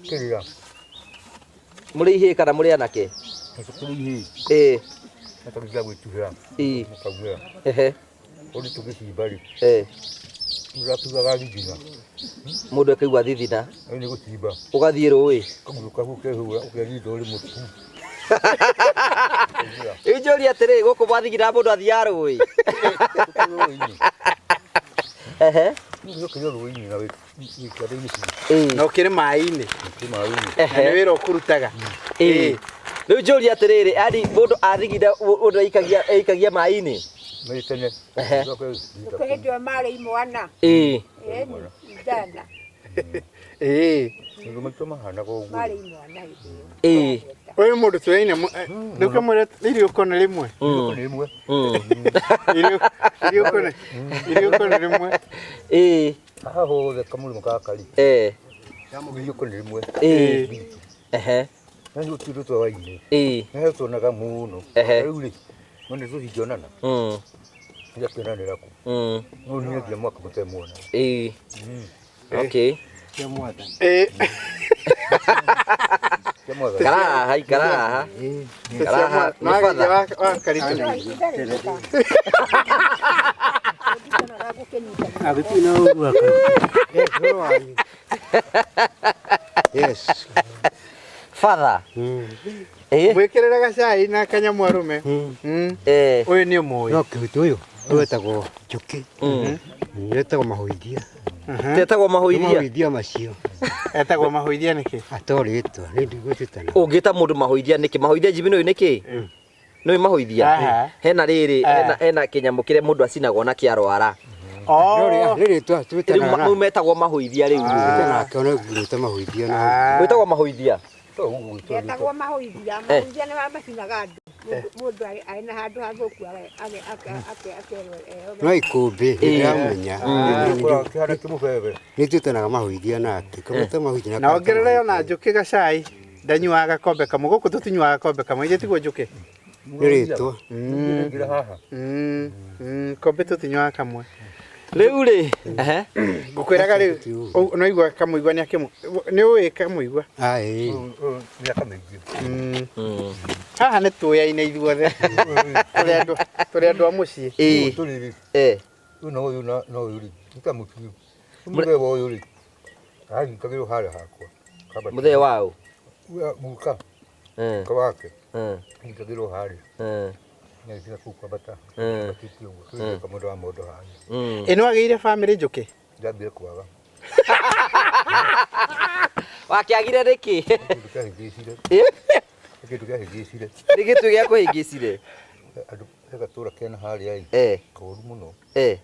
kĩrĩa. Mũrĩ ihĩĩ kana mũrĩ anake? Tũrĩ ihĩĩ. Tũgĩthiaga gwĩtuhĩra. Mũkaumĩra. Ũndũ tũgĩcimba rĩ. Ũrakiugaga thithina. Mũndũ akaigua thithina. Nĩ gũcimba. Ũgathiĩ rũĩ. Kagurũ kagu kehũra ũkerinda ũrĩ mũtu. Rĩu njũrie atĩrĩ, gũkũ mwathigina mũndũ athiaga rũĩ? Ehe. Ũkĩrĩ rũĩ-inĩ na wĩkĩra-inĩ biũ. Ĩĩ. Na ũkĩrĩ maĩ-inĩ. Ũkĩrĩ maĩ-inĩ. Na nĩ wĩra ũkũrutaga. Ĩĩ. Rĩu njũrie atĩrĩrĩ, yani mũndũ athigina mũndũ aikagia aikagia maĩ-inĩ? Nĩ tene. Ehe. Hĩndĩ ĩyo marĩ imwana. Ĩĩ. Ĩni, ijana. Ĩĩ. Maũndũ maitũ mahanaga ũguo. Marĩ imwana hĩndĩ ĩyo. Ĩĩ. Ũyũ mũndũ tũraine ndũkamwĩra irio kona rĩmwe. Rĩmwe. Irio kona irio kona rĩmwe. Ĩĩ. Haha hothe kamũrĩmo gaka rĩ. Ĩĩ. Irio kona rĩmwe. Ĩĩ. Ehe. Na nĩ gũtirĩ twawainĩ. Ĩĩ. Nĩ tuonaga mũno. Ehe. Rĩu rĩ, no nĩ tũtingĩonana. Nĩakĩonanĩra kũ. No niĩ nginya mwaka mũtemuona. Ĩĩ. Okay. Cia mwathani. Ĩĩ. Cia mwathani. Ikara haha, ikara haha. Ikara haha. No Nĩ agithia batha. wa karitũ. Agĩthiĩ na ũguo aka. Eh, ũhoro wanyu. Yes. Father. Ĩĩ. Mwĩkĩrĩre gacai na kanyamũ arũme. Ĩĩ. Ũyũ nĩ ũmũĩ. No kĩhuti ũyũ ũyũ wĩtagwo njũkĩ. Wĩtagwo mahũithia. Tetagwo mahũithia. Mahũithia macio. Etagwo mahũithia nĩkĩ? Atorĩtwo nĩ ndigwĩtĩtana. Ũngĩta mũndũ mahũithia nĩkĩ? Mahũithia Jimmy nĩũĩ nĩkĩ? Nĩũĩ mahũithia? Aha. Hena rĩrĩ, hena hena kĩnyamũ kĩrĩa mũndũ acinagwo na kĩarwara. Oh. Nĩ rĩtwa Rĩu twĩtanaga rĩu metagwo mahũithia rĩu. Twĩtanaga ona gwĩta mahũithia na Gwĩtagwo mahũithia. Getagwo mahũithia. Mahũithia nĩ macinaga andũ. Mũndũ arĩ na handũ hathũku akerwo eyoge. no ikũmbĩ nĩndĩramenya. Kĩhana kĩmũbebe. Nĩ twĩtanaga mahũithia nake. Kamwĩta mahũithia Na ongerere ona njũkĩ gacai. Ndanyuaga gakombe kamwe gũkũ tũtinyuaga gakombe kamwe ithuĩ tiguo njũkĩ. Nĩ rĩtwa. Nĩngĩra haha. Kombe tũtinyuaga kamwe. Rĩu rĩ, ehe. Ngũkwĩraga rĩu no igua kamũigua nĩ akĩmũ nĩ ũĩ kamũigua. Aĩ. Mĩaka mĩingĩ. Haha nĩ tũyaine ithuothe. Tũrĩ andũ tũrĩ andũ a mũciĩ. Ĩĩ. Tũrĩ rĩ. Eh. Ũyũ na ũyũ na ũyũ rĩ. Nĩ ta mũtu. Mũthee wa ũyũ rĩ. Aranyitagĩrwo harĩa hakwa. Mũthee wa ũ? Guka. Guka wake. Anyitagĩrwo harĩa. Nĩagĩtiga kũu kwambata. Ambatĩtie ũguo. Tũgĩka mũndũ wa mũndũ harĩa. Ĩ nĩ wagĩire bamĩrĩ njũkĩ? Ndambire kwaga. Wakĩagire nĩkĩ? Kĩndũ kĩahĩngĩcire. Kĩndũ kĩahĩngĩcire. Nĩ gĩtũ gĩa kũhĩngĩcire. Andũ he gatũra kena harĩa ĩ. Eh. Koru mũno. Eh.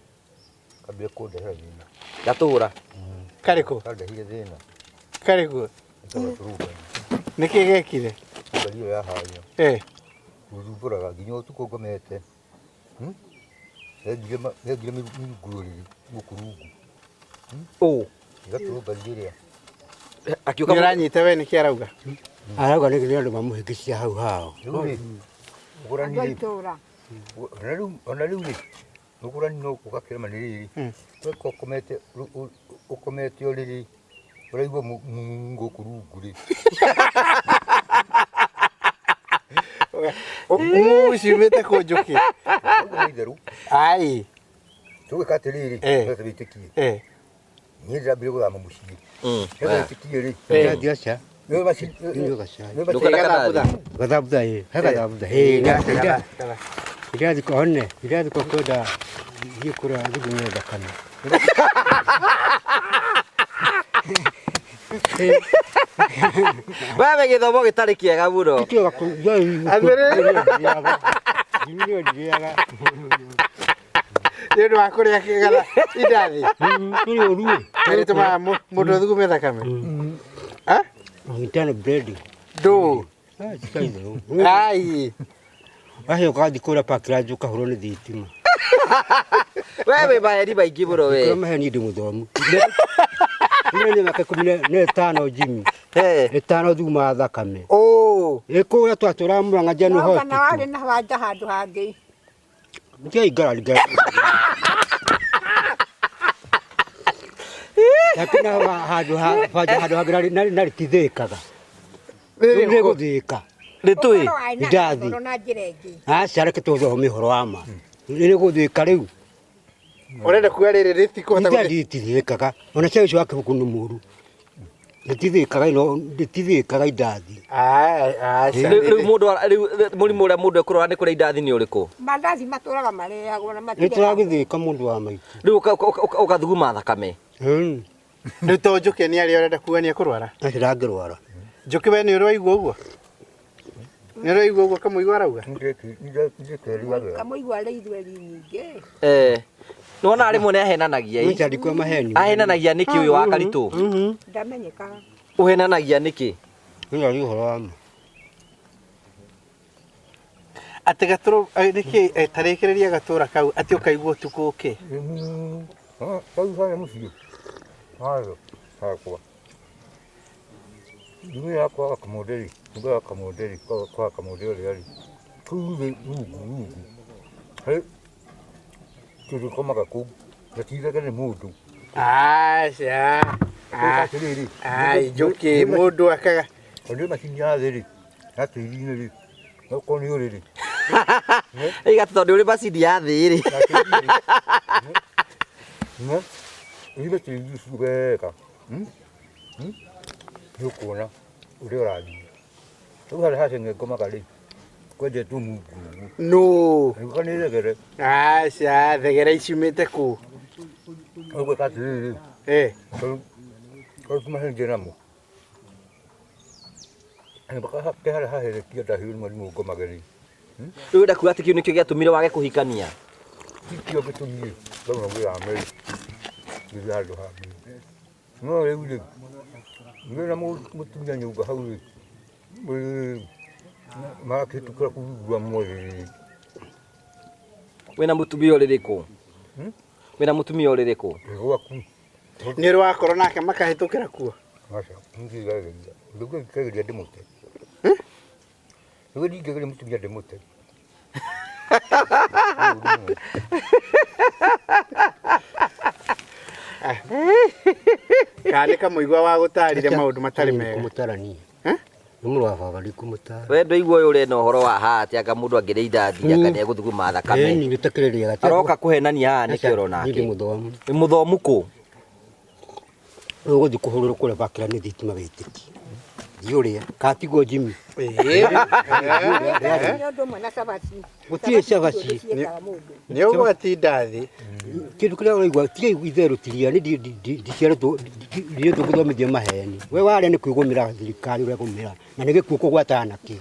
Kambire kũndehera thĩna. Gatũra. Karĩkũ? Kandehire thĩna. Karĩkũ? Ĩtagwo tũrũngani. Nĩkĩ gekire? Ngari ĩyo ya harĩa. Eh. Gũthumbũraga nginya ũtukũ ngomete. Yengire mĩrungu rũrĩrĩ gũkũ rungu. Ũ. Gatũrũngani ĩrĩa. Akiũka Nĩ ũranyita we nĩkĩ arauga? Arauga nĩ andũ mamũhĩngĩcia hau hao. Rĩu rĩ, ũgũrani Andũ a rĩ, itũũra. ona rĩu rĩ, ũgũrani no ũgakĩrema nĩ rĩrĩ. Weka ũkomete ũkomete ũrĩrĩ ũraigua gũkũ rungu rĩ. Ng'ũ ciumĩte kũ njũkĩ? Ũguo nĩ itherũ. Ai. Tũgwĩka atĩrĩrĩ, nĩgetha wĩtĩkie. Niĩ ndĩrambire gũthama mũciĩ. Nĩgetha wĩtĩkie rĩ. Ndĩrathiĩ aca. Nĩ gacai. Ndũkenda Gathambutha ĩ. He gathambutha. Ĩ. Ndĩrathiĩ one. Ndĩrathiĩ kwa kwenda thiĩ kũrĩa thugumie thakame. We wĩ gĩthomo gĩtarĩ kĩega mũno. Ndĩrĩaga. Nĩ ũndũ wa kũrĩa kĩgatha indathi. Kũrĩ ũru ĩ. Nĩ tũmaga mũndũ athugume thakame. Ngitana bread. Ndũ. Ai. Acio ũgathiĩ kũrĩa Parklands ũkahũrwo nĩ thitima. We wĩ maheni maingĩ mũno we. Kũrĩa maheni ndĩ mũthomu. Nĩ nĩ mĩaka ikũmi na ĩtano Jimmy. Ĩtano thugumaga thakame. Ũ. Ĩ kũrĩa twatũraga Murang'a General No kana Hospital. warĩ na wanja handũ hangĩ. Ndiaingara ngara. Lakini handũ ha banja handũ hangĩ narĩ tithĩkaga. Rĩu nĩ gũthĩka. Nĩ tũĩ. Ũkorwo warĩ na Indathi. ũhoro na njĩra ĩngĩ. Aca reke tũthome ũhoro wa ma. Nĩ gũthĩka rĩu. Ũrenda kuga rĩrĩ rĩtikũhota gũthĩ- Indathi itithĩkaga ona cai ũcio wa kĩbũkũ nĩ mũru rĩtithĩkaga ino rĩtithĩkaga indathi. Ai, aca. Rĩu mũndũ rĩu mũrimũ ũrĩa mũndũ ekũrwara nĩ kũrĩa indathi nĩ ũrĩkũ? Mandathi matũraga marĩagwo na Nĩ matirĩ. tũragĩthĩka mũndũ wa maitũ. Rĩu ũkathuguma thakame. Rĩu to Njũkĩ nĩ arĩa ũrenda kuga nĩ ekũrwara. Acio ndangĩrwara. Njũkĩ we nĩ ũraigua ũguo? Nĩ ũraigua ũguo Kamũigua arauga? Ndikeriagĩra. Kamũigua arĩ ithweri nyingĩ. Nĩwona rĩmwe nĩ ahenanagia Nĩ ĩ. candikwa maheni. Ahenanagia nĩkĩ ũyũ wa Karitũ? Ndamenyekaga. Ũhenanagia nĩkĩ? Nĩ ari ũhoro wa ma. Atĩ gatũrũ nĩkĩ tarĩkĩrĩria gatũra kau atĩ ũkaigua ũtukũ ũkĩ. Kau harĩa mũciĩ hayo hakwa nyumba yakwa gakamũndĩri nyumba ya kamũndĩri kwa kamũndĩri ũrĩa rĩ kũu thĩ rungu rungu harĩ kĩndũ gĩkomaga kũu na ti ithege nĩ mũndũ. Aca. Atĩrĩrĩ, Ai, Njũkĩ mũndũ akaga. Tondũ macini ya thĩ rĩ ya tĩri-inĩ rĩ okorwo nĩ ũrĩ rĩ Ĩga tondũ ũrĩ macini ya thĩ rĩ. ya tĩri-inĩ rĩ ũrime tĩri ũcio wega nĩ ũkuona ũrĩa ũrathiĩ. Rĩu harĩa hacenge ngomaga rĩ kwenjetwo mungu ũguo. No. Nĩguo nĩ thegere. Aca, thegere iciumĩte kũ? Ũgwĩka atĩrĩrĩ tondũ mahenje namo ke harĩa haherekia ndahĩirwo nĩ mwarimũ ngomage rĩ. Rĩu ũrenda kuga atĩ kĩu nĩkĩo gĩatũmire wage kũhikania? Tikĩo gĩtũmire ndauma wĩra Amerika ngĩthiĩ handũ hangĩ. No rĩu rĩ ndĩ na mũtumia nyũmba hau rĩ marakĩhĩtũkĩra kũu rungu rwa mweri. Wĩna mũtumia ũrĩrĩkũ? Wĩna mũtumia ũrĩrĩkũ? Gwaku. Nĩ ũrĩ wakorwo nake makahĩtũkĩra kuo? Aca, ndingĩgeria. Ndingĩgeria ndĩmũte. Rĩu ndingĩgeria mũtumia ndĩmũte. Kana nĩ Kamũigua wa gũtarire maũndũ matarĩ mega. Kũmũtara niĩ. Nĩ mũrũ wa baba ndikũmũtara. We ndũigua ũyũ ũrena ũhoro wa haha atĩ anga mũndũ angĩrĩa indathi anga nĩ egũthuguma thakame. Ĩni gĩtakĩrĩria Aroka kũhenania haha nĩkĩ ũrona Niĩ ndĩ ake? mũthomu. Nĩ mũthomu kũ? Rĩu ũgũthiĩ kũhũrũrwo kũrĩa bakĩra nĩ thitima wĩtĩki. Thiĩ ũrĩe. Katigwo Jimmy. Nĩ ũndũ ũmwe na cabaci. Gũtirĩ cabaci. Ciĩkaga mũndũ. Nĩ ũgwati indathi. Kĩndũ kĩrĩa ũraigua tiga itherũ tiria nĩ ndiciarĩtwo ndirĩtwo gũthomithia maheni. We warĩa nĩ kwĩgũmĩra thirikari ũregũmĩra na nĩ gĩkuũ kũgwatana nakĩo.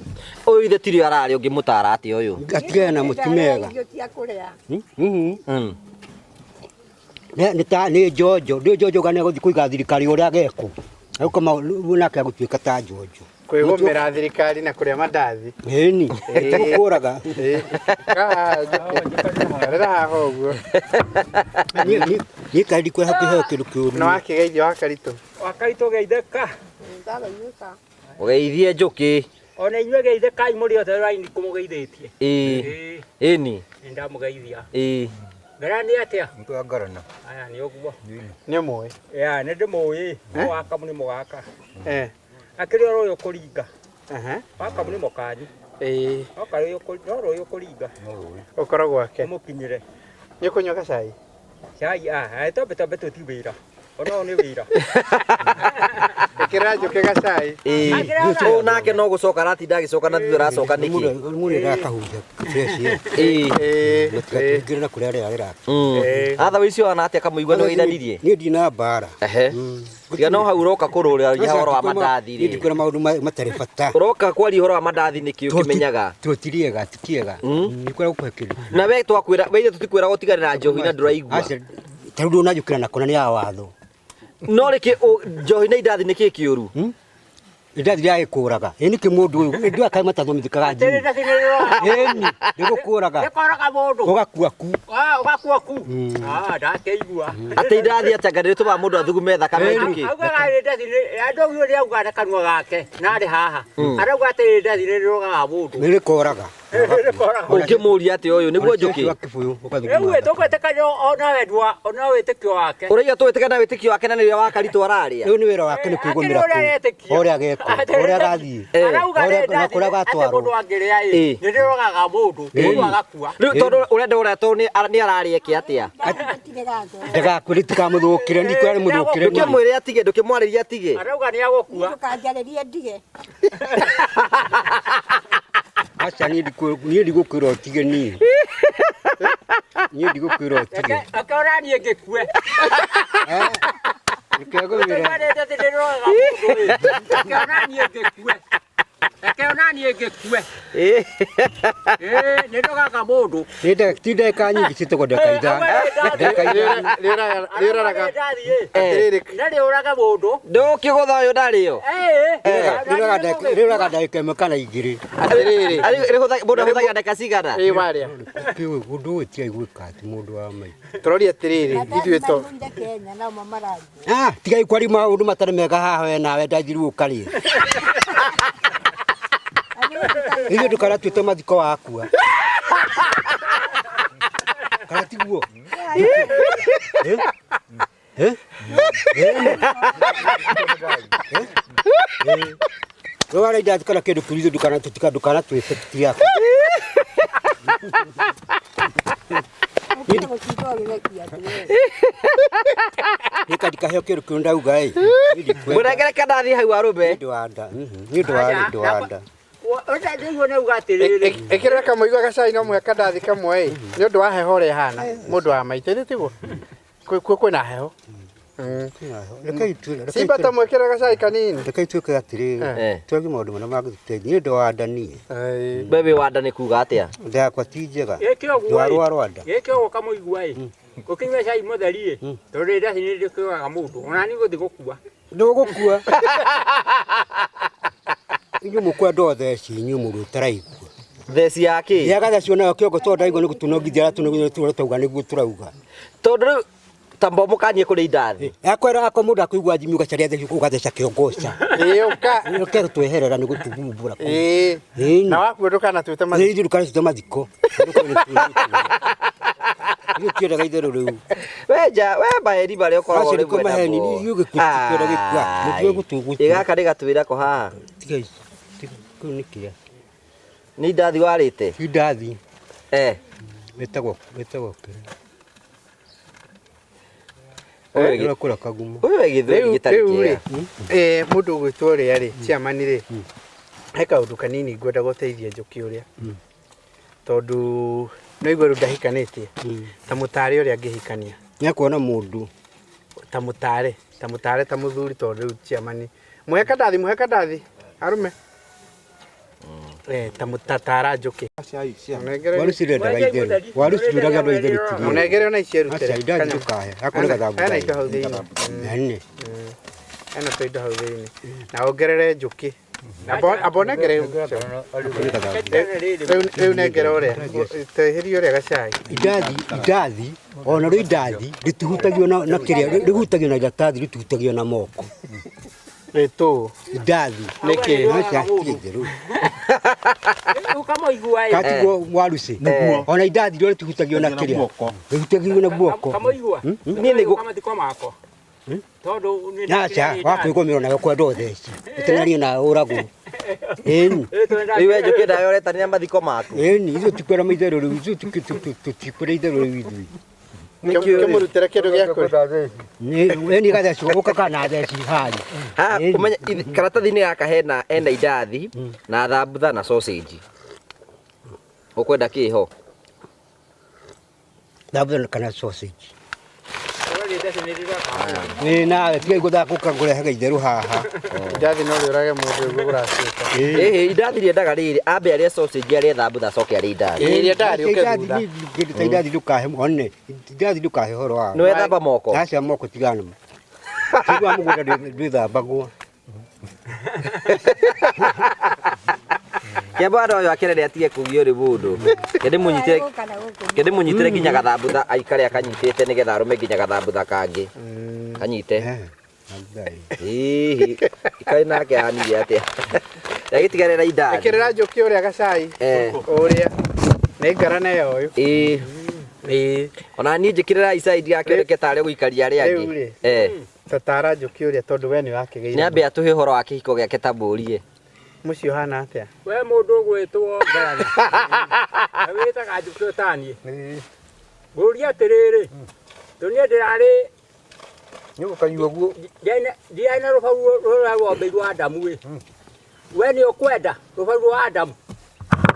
Ũyũ ithe tirio ararĩa ũngĩmũtara atĩa ũyũ? Atigane na mũtimega. Irio cia kũrĩa. Nĩ ta nĩ njonjo nĩ njonjo kana gũthiĩ kũiga thirikari ũrĩa agekwo. Agũka nake agũtuĩka ta njonjo. Kwĩgũmĩra thirikari na kũrĩa mandathi. Ĩni gũkũraga. Karĩra haha ũguo. Niĩ kaĩ ndikwenda kũheo kĩndũ kĩũru. Nĩ wakĩgeithio wa Karitũ? Wa Karitũ geithĩka. Ndagaiyũka. Ũgeithie Njũkĩ. Ona inyuĩ geithĩkai mũrĩ othe raini kũmũgeithĩtie. Ĩĩ. Ĩni. Nĩ ndamũgeithia. Ĩĩ. Ngara nĩ atĩa? Nĩ ngarana. Aya nĩ ũguo. Nĩ ũmũĩ? Ya nĩ ndĩmũĩ. Waka nĩ mũgaka. Akĩrĩ o rũĩ ũkũringa. Waka nĩ mũkanyu. Ĩĩ. No rũĩ ũkũringa. Ũkorwo gwake. Ũmũkinyĩre. Nĩ ũkũnyua gacai? Cai ah, twambe twambe tũti wĩra. Ona ũyũ nĩ wĩra. Ĩkĩra Njũkĩ gacai. Ĩĩ. Ũyũ nake no gũcoka aratinda agĩcoka na thutha aracoka nĩkĩ? Mũndũ ndakahunja fresh air. Ĩĩ. Mũtigatũingĩre na kũrĩa rĩera rĩraka. Atha wĩicio ona atĩa Kamũigua nĩ ũgeithanirie? Niĩ ndina mbara. Ehe. Tiga no hau ũroka kũrũrĩra ũhoro wa mandathi Niĩ rĩ. ndikwĩra maũndũ matarĩ bata. Ũroka kwaria ũhoro wa mandathi nĩkĩ ũkĩmenyaga? Tũtiriega tikiega. Ndikwĩra gũkũhe kĩndũ. Na we twakwĩra we ithe tũtikwĩraga ũtigane na njohi na ndũraigua. Aca, ta rĩu ndũnanjũkĩra nako na nĩ ya watho. No rĩkĩ njohi na indathi nĩkĩ kĩũru? Indathi rĩagĩkũraga. Ĩ nĩkĩ mũndũ ũyũ ndũĩ kaĩ matathomithĩkaga Jimmy. Ĩni rĩgũkũraga. Rĩkoraga mũndũ. Ũgakua ku. Ũgakua ku. Ndakĩigua. Atĩ indathi atĩa nga nĩrĩtũmaga mũndũ athugume thakame Njũkĩ? Augaga indathi nĩ andũ ũguo nĩ auga na kanua gake na arĩ haha. Arauga atĩ indathi nĩ rĩrogaga mũndũ. Nĩ rĩkoraga. Ũngĩmũria atĩa ũyũ nĩguo njũkĩ? Wa kĩbũyũ ũgathuguma. Rĩu tũgwĩtĩkania ona wendwa ona wĩtĩkio wake. Ũraiga tũwĩtĩkania na wĩtĩkio wake na nĩrĩo wa karitũ ararĩa. Rĩu nĩ wĩra wake nĩ kwĩgũmĩra Akĩrĩ ũrĩa kũu. aretĩkia. Ũrĩa agekwo, ũrĩa agathiĩ. Arauga Ũrĩa- nĩ na kũrĩa atĩ agatwarwo. mũndũ angĩrĩa ĩ Ĩ. nĩ ndĩrogaga mũndũ mũndũ agakua. Rĩu tondũ ũrenda ũrĩa tondũ nĩ ararĩa eke atĩa? Gũtirĩ gatho. Ndagakue rĩtikamũthũkĩre, ndikwĩra rĩmũthũkĩre niĩ. Ndũkĩmwĩre atige, ndũkĩmwarĩrie atige. Arauga nĩ agũkua. Ndũkanjarĩrie ndige. Aca niĩ ndigũkwĩra ũtige niĩ. Niĩ ndigũkwĩra ũtige. Reke ona niĩ ngĩkue. Reke ngwĩre. Tũiganĩte atĩ ndĩrogaga mũndũ ĩ. Reke ona niĩ ngĩkue. Reke ona niĩ ngĩkue. Ĩ. Ĩ nĩ ndogaga mũndũ. Nĩ ti ndagĩka nyingĩ ciĩtagwo ndagĩka ithano. Ndagĩka ithano. Rĩũraraga Eh. atĩrĩrĩ Na rĩũraga mũndũ. Ndũkĩgũtha ũyũ ndarĩo. Rĩũraga ndagĩka ĩmwe kana igĩrĩ. atĩrĩrĩ Mũndũ ahũthagĩra ndagĩka cigana? ĩ warĩa Kĩu ũndũ ũyũ ti aiguĩka ti mũndũ wa maitũ. tũroria atĩrĩrĩ ithuĩ to Maiguire Kenya nao mamaragia. Ah, tigai kwaria maũndũ matarĩ mega haha we nawe ndanjiru ũkarĩe. Ithuĩ ndũkaratuĩte mathiko wakua. Kana tiguo? Eh? Eh? Eh? Eh? We wara indathi kana kĩndũ kĩũru ithuĩ ndũkanatuĩte tutiaku. Ũkĩra gũtinda ũgĩthekia andũ we. Nĩ ndikaheo kĩndũ kĩũru ndauga ĩ. Niĩ ndikwenda. Mũnengere kandathi hau arũme. Nĩ ũndũ wa nda. Nĩ ũndũ wa nĩ ũndũ wa nda. Ũcio nĩ uga atĩrĩrĩ. ĩkĩrĩra kamũigua gacai no mũhaka ndathi kamwe ĩ nĩ ũndũ wa heho ũrĩa ĩhana mũndũ wa maitũ ithĩ tiguo kuo kwĩna heho Rekei tu- simba ta mwĩkĩre gacai kanini Rekei tuĩke atĩrĩrĩ Eh. twagie maũndũ marĩa mangĩtũteithia nĩ ũndũ wa nda niĩ Ĩĩ. We wĩ wa nda nĩ kuga atĩa? nda yakwa ti njega Gĩkĩ ũguo ĩ. ndwarwarwa nda Gĩkĩ ũguo kamũigua ĩ. Ũkĩnyua cai mũtheri ĩ. Tondũ indathi nĩ rĩkĩũraga mũndũ. Ona niĩ gũthiĩ gũkua. ndũgũkua inyuĩ mũkwenda o theci inyuĩ mũndũ ũtaraigua Theci ya kĩ? yaga theci onayo kĩongo tondũ ndaigua nĩ gũtũnongithia aratũnongithia tũrĩa tauga nĩguo tũrauga Tondũ rĩu ta mbo mũkanie kũrĩa indathi. akwera akwa mũndũ akũigua njimi ũgacaria theci ũgatheca kĩongo ca ĩĩ ũka ũke gũtweherera nĩ gũtũthumbũra kũu. ĩĩ Ĩĩ. na wakuo ndũkanatuĩte mathiko Ithuĩ ndũkanacute mathiko ithuĩ tiendaga itherũ rĩu We nja, we maheni marĩa ũkoragwo Acio rĩmwe nĩkuo maheni, namo. ithuĩ gĩkuũ tũtikwenda gĩkua. Mũtue gũtũ- Ĩ gaka nĩ gatwĩra ko haha. Tiga ici, tiga, kĩu nĩ kĩa Nĩ indathi warĩte? ti indathi Eh. wĩtagwo wĩtagwo kĩrĩa Ũyũ Ũrĩa kũrĩa kaguma ũyũ e gĩthweri rĩu gĩtarĩ rĩu rĩ kĩega. eh, mũndũ ũgwĩtwo ũrĩa rĩ chairman rĩ he kaũndũ kanini ngwenda gũteithia njũkĩ ũrĩa tondũ no igua rĩu ndahikanĩtie ta mũtare ũrĩa angĩhikania nĩekuona mũndũ ta mũtare ta mũtare ta mũthuri tondũ rĩu chairman mũhe kandathi mũhe kandathi arũme eh, ta mũtatara njũkĩ Mũnengere- waru cirendaga itherũ waru ciuraga andũ itherũ tirie mũnengere ona ici erutĩre aca indathi ndũkahe gakũrĩ gathambu hena indo hau thĩinĩ nene hena tũindo hau thĩinĩ na ongerere njũkĩ amba ũnengere gakũrĩ gathambu rĩu nengere ũrĩa teheria ũrĩa gacai indathi indathi ona rĩo indathi rĩtihutagio na kĩrĩa rĩhutagio na iratathi rĩtihutagio na moko rĩtũ indathi Nĩkĩ? aca ti itherũ Rĩu kamũigua ĩ. katiguo waruci ona indathi rĩo rĩtihutagio na kĩrĩa rĩhutagio na guoko Kamũigua. Niĩ nĩ Mathiko makwa. Tondũ nĩ naca wakwĩgũmĩrwo nawe kwenda ũtheci ũteng'erie nawe ũragwo ĩni Rĩu we njũkĩ nawe ũretanĩra mathiko maku. ĩni ithuĩ tikwenda maitherũ rĩu ithuĩ tutikwenda itherũ rĩu ithuĩ kĩmũrutĩre kĩndũ gĩa kũrĩa ĩni gatheci gũka kana theci harĩ Haha Ĩni. ũmenye karatathi-inĩ gaka hena hena indathi na thambutha na sausage. Ũkwenda kĩ ho? thambutha kana sausage Ĩ nawe tigai gũthaka ũka ngũrehaga itherũ haha indathi no rĩũrage mũndũ ũguo kũratuĩka Ĩhĩ indathi rĩendaga rĩrĩ ambe arĩe sausage arĩe thambutha acoke arĩe indathi. Ĩ, rĩa ndathi ũke thutha. Kĩndũ ta indathi ndũkahe one indathi ndũkahe ũhoro wa Nĩ wethamba moko? aca moko tigana namo tĩri wa mũgũnda ndwĩthambagwo Kĩamba andũ ũyũ akerere atige kugio rĩ mũndũ. Kĩndĩmũnyitĩre Gũka na gũkũ. kĩndĩmũnyitĩre nginya gathambutha aikare akanyitĩte nĩgetha arũme nginya gathambutha kangĩ. Kanyite. Eh, thambutha ĩ. Hihi ikaĩ nake anire atĩa? Ndagĩtigarĩra indathi. Ĩkĩrĩra njũkĩ ũrĩa gacai. Eh. Ũrĩa. Nĩ ngarana ĩyo ũyũ. Ĩĩ. Ĩĩ. Ona niĩ njĩkĩrĩra icai ndigakĩoneke tarĩ gũikaria arĩa Rĩu angĩ. rĩ. Eh. Tatara njũkĩ ũrĩa tondũ we nĩ wakĩgĩire. Nĩ ambe atũhe ũhoro wa kĩhiko gĩake ta mbũrie. Mũciĩ ũhana atĩa? We mũndũ ũgwĩtwo Ngarana. Na wĩtaga njũkĩ ũtaniĩ. Ngũria atĩrĩrĩ, tondũ niĩ ndĩrarĩ Nĩ gũkanyua guo. ndiarĩ na rũbaru rũrĩa rwombĩirwo Adamu ĩ. We nĩ ũkwenda rũbaru rwa Adamu?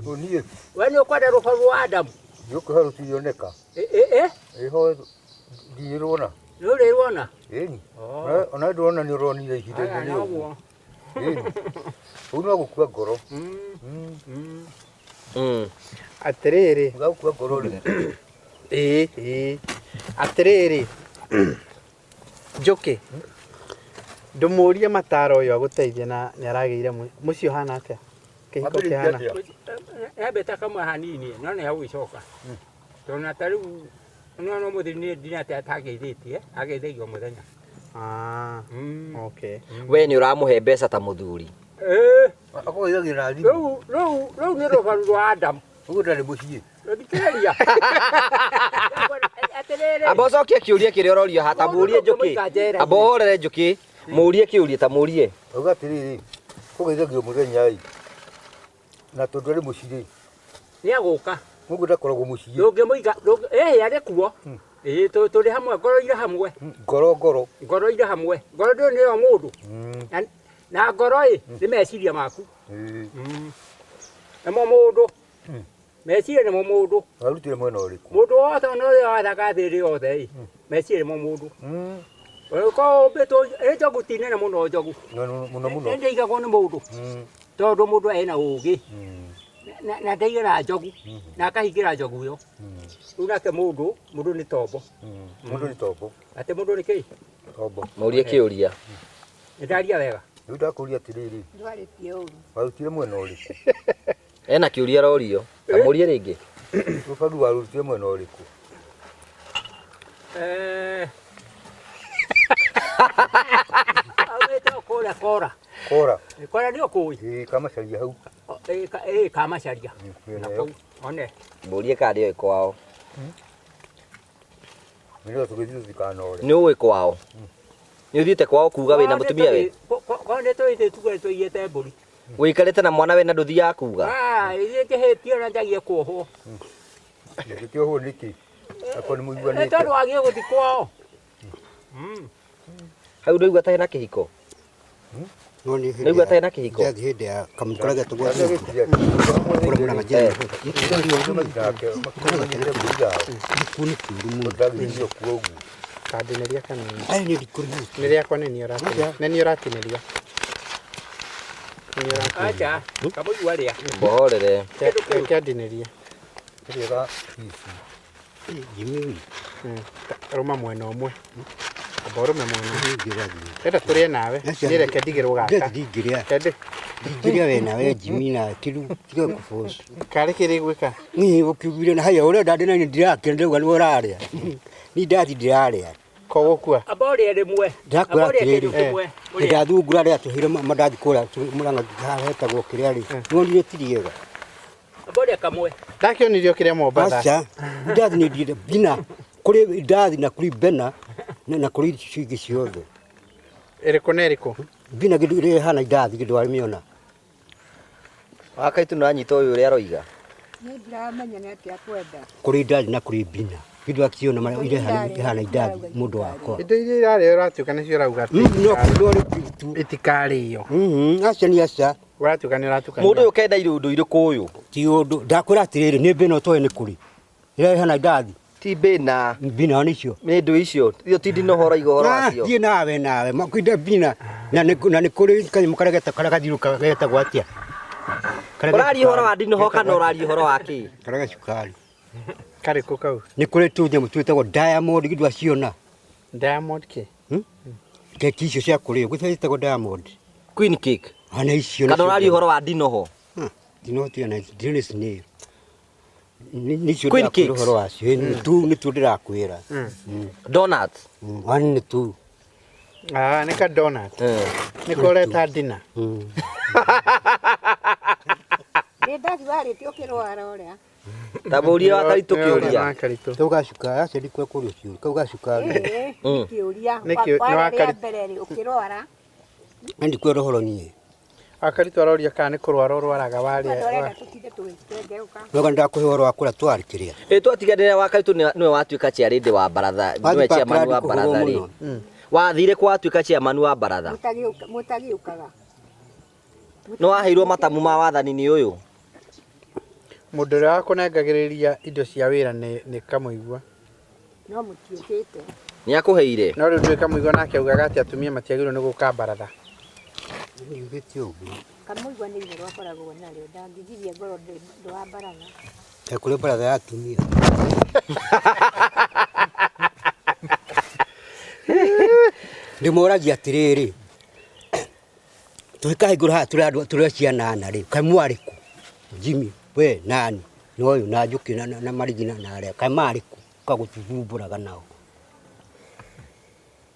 Niĩ We nĩ ũkwenda rũbaru rwa Adamu? njũkĩ ho rũtirioneka. Ĩ ĩ ĩ Ĩho ndirĩrwona. nĩ ũrĩruona? Ĩni. Ona ndĩrona nĩ ũronire ihinda Aya, inene ũguo. noguo. Ĩni. Ũguo no gũkua ngoro. Atĩrĩrĩ. Gũkua ngoro rĩ. Ĩĩ ĩĩ. Atĩrĩrĩ. Njũkĩ. Ndũmũrie mataro ũyũ agũteithie na nĩ aragĩire mũciĩ ũhana atĩa? Kĩhiko kĩhana? Yambĩte kamwe hanini no nĩ hagũgĩcoka. Tondũ na ta rĩu no mũthĩ niĩ ndinate atangeithĩtie, angeithagia o mũthenya. Ah, okay. We nĩ ũramũhe mbeca ta mũthuri. Ĩĩ. Akũgeithagia na thimũ. Rĩu rĩu rĩu nĩ rũbaru rwa Adamu. Ũguo ndarĩ mũciĩ. Thikĩrĩria. Atĩrĩrĩ. Amba ũcokie kĩũria kĩrĩa ũrorio haha ta mũrie njũkĩ. Amba ũhorere njũkĩ. Mũrie kĩũria ta mũrie. Auga atĩrĩrĩ, kũgeithagio mũthenya ĩ. Na tondũ arĩ mũciĩ rĩ. Nĩ agũka. Mũguo ndakoragwo mũciĩ. Ndũngĩmũiga, ĩhĩ arĩ kuo. Ĩĩ tũrĩ hamwe, ngoro irĩ hamwe. Ngoro ngoro. Ngoro irĩ hamwe. Ngoro ndũĩ nĩyo mũndũ. Na ngoro ĩ nĩ meciria maku. Nĩmo mũndũ. Meciria nĩmo mũndũ. Warutire mwena ũrĩkũ? Mũndũ wothe ona ũrĩa wathaga thĩ ĩrĩ yothe ĩ, meciria nĩmo mũndũ. Ũkorwo ũmbĩtwo ĩ njogu ti nene mũno njogu. Mũno mũno. Nĩ ndĩigagwo nĩ mũndũ. Tondũ mũndũ ena ũgĩ. Na ndaigĩra njogu na akahingĩra njogu ĩyo. Rĩu nake mũndũ, mũndũ nĩ tombo. Mũndũ nĩ tombo. Atĩ mũndũ nĩ kĩĩ? Tombo. Mũrie kĩũria. Nĩ ndaria wega. Rĩu ndakũria atĩrĩrĩ, Ndwarĩtie ũru. warutire mwena ũrĩkũ? Ena kĩũria arorio. Ta mũrie rĩngĩ. Rũbaru warutire mwena ũrĩkũ? Eh. Aumĩte o kũrĩa Kora. Kora. Kora nĩ ũkũĩ? Ĩĩ kamacaria hau. Ĩĩ kamacaria. Na kũu one. Mũrie kana nĩoĩ kwao. Nĩgetha tũgĩthiĩ tũtikanore. Nĩ ũĩ kwao. Nĩ ũthiĩte kwao kuga wĩna mũtumia we? Kwao nĩ tũhĩtĩtie tuge tũiyĩte mbũri. Wĩikarĩte na mwana we na ndũthiaga kuga? Ah, ithuĩ ngĩhĩtie ona njagie kuohwo. Ndũkĩohwo nĩkĩ? Akorwo nĩ Nĩ mũiguanĩte. tondũ wagie gũthiĩ kwao. Hau ndũigua ta hena kĩhiko? Nĩigua ta hena kĩhiko? Ndathi hĩndĩ ya kamũkora getagwo Kandinĩria kanini. Nĩ rĩakwa nĩ niĩ ũratinĩria. Nĩ niĩ ũratinĩria. Nĩ niĩ ũratinĩria. Acha, kamũigua rĩa. Mũhorere. Reke andinĩrie. Rũma mwena ũmwe. Amba ũrũme mwena ũmwe. Enda tũrĩe nawe. Niĩ reke ndigĩrwo gaka. Ndingĩrĩa. Kende. Ndingĩrĩa we nawe Jimmy na kĩru tiga kũboco. Karĩ kĩrĩ gwĩka? Niĩ ũkiugire na haya ũrenda ndĩ na niĩ ndirakĩra ndauga nĩwe ũrarĩa. Niĩ ndathi ndĩrarĩa. Kogũkua. Amba ũrĩe rĩmwe. Ndakwĩra Amba ũrĩe atĩrĩrĩ. kĩndũ kĩmwe. Ũrĩe. Ndathungura rĩa tũhire mandathi kũrĩa mũrang'a haha hetagwo kĩrĩa rĩ. Nĩwonire ti rĩega. Amba ũrĩe kamwe. Ndakĩonirio kĩrĩa Mombatha. Aca, indathi nĩ ndiende bina kũrĩ indathi na kũrĩ bena na kũrĩ icio ingĩ ciothe. Ĩrĩkũ na ĩrĩkũ? Bina kĩndũ ĩrĩa ĩhana indathi kĩndũ warĩmĩona. Wakaitu nĩ wanyita ũyũ ũrĩa aroiga. Niĩ ndiramenya nĩ atĩa kwenda. Kũrĩ indathi na kũrĩ bina. Kĩndũ akĩona marĩa ĩrĩa ĩhana indathi mũndũ wakwa. Indo iria irarĩo ũratuĩka nĩcio ũrauga atĩ No kũndũ tu. itikarĩo. Aca nĩ aca. Ũratuĩka nĩ ũratukania. Mũndũ ũyũ kenda ũndũ irĩkũ ũyũ? Ti ũndũ. Ndakwĩra atĩrĩrĩ nĩ bina ũtoĩ nĩ kũrĩ. Ĩrĩa ĩhana indathi. Ti bina. Bina nĩcio. Nĩ indo icio. Icio ti ndinoho ũraiga ũhoro wacio. Thiĩ nawe nawe. Makwinda bina. Na nĩ kũrĩ kanyamũ karĩa karĩa gathiũrũrũkaga getagwo atĩa? Ũraria ũhoro wa ndinoho kana ũraria ũhoro wa kĩ? Karĩa gacukari. Karĩkũ kau? Nĩ kũrĩ tũnyamũ twĩtagwo diamond githĩ waciona. Diamond kĩ? Keki icio cia kũrĩo gũtirĩ ciĩtagwo diamond. Queen cake. Ana icio. Kana ũraria ũhoro wa ndinoho? Ndinoho ti ona ndinoho nĩ snail. Nĩcio Queen ndĩrakwĩra cakes. ũhoro wacio. Nĩ tu nĩtuo ndĩrakwĩra. Donuts. Wani nĩ tu. Ah, nĩ ka donut. Nĩ ko ũreta dinner. Nĩ ndathi warĩte ũkĩrwara ũrĩa. Ta mũrie wa Karitũ kĩũria. Karitũ. Kau gacukari acio ndikwe kũrĩa ũcio kau gacukari. Ĩĩ, kĩũria. Nĩ kĩũ- nĩ Warĩa wa rĩa Karitũ. mbere rĩ ũkĩrwara. Na ndikwenda ũhoro niĩ. Akaritũ aroria kana nĩ kũrwara ũrwaraga Andũ warĩa. arenda tũtinde tũgĩkengeũka. Wega ndakũhe ũhoro wa kũrĩa twarĩ kĩrĩa. Ĩ twatiganĩra wa Karitũ nĩwe watuĩka chairlady wa baratha, nĩwe Wathiĩ chairman wa Parkland baratha kũhũrwo rĩ. mũno. Wathire kwa watuĩka chairman wa baratha. Mũtagĩũkaga. Nĩ waheirwo matamu ma wathani nĩ ũyũ. Mũndũ ũrĩa wakũnengagĩrĩria indo cia wĩra nĩ Kamũigua. No mũtiũkĩte. Nĩ akũheire. No rĩu ndũĩ Kamũigua nake augaga atĩ atumia matiagĩrĩirwo nĩ gũka baratha. Ndiugĩte ũguo. Kamũigua nĩ itherũ akoragwo narĩo. Ndangĩgiria ngoro ndĩ wa baratha. Kaĩ kũrĩ baratha ya atumia. Ndĩmoragia atĩrĩrĩ, tũgĩkahingũra haha tũrĩ andũ tũrĩ ciana ana rĩ, kaĩ mwarĩ kũ? Jimmy, we nani na ũyũ na Njũkĩ na Marigi na arĩa, kaĩ marĩ kũ? Ũka gũtũthumbũraga nao.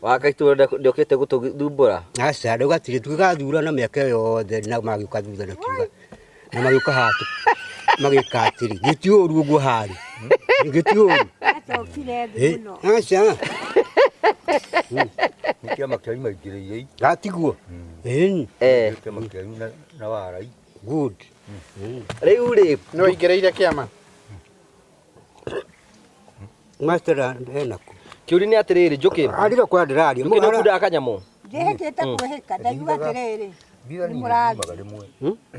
Wa Karitũ ndokĩte gũtũthumbũra. Aca, ndauga atĩrĩ, tũgĩgathurana mĩaka ĩyo yothe na magĩũka thutha na kiuga na magĩũka haha magĩka atĩrĩ, gĩti ũru ũguo harĩ, gĩti ũru. Acokire thĩ mũno. Aca, Nĩ kĩama kĩanyu maingĩrĩire. gatiguo. Ĩni, Eh. Kĩama kĩanyu na warai. good. Rĩu rĩ Nĩ waingĩrĩire kĩama? Master ena kũ? kĩũria nĩ atĩrĩrĩ Njũkĩ. Arire kwa ndĩraria. Njũkĩ nĩ ũkundaga kanyamũ. Ndĩhĩkĩte kwĩhĩka ndaigua atĩrĩrĩ. Thigari Nĩ nĩ mũrathi. ciumaga rĩmwe.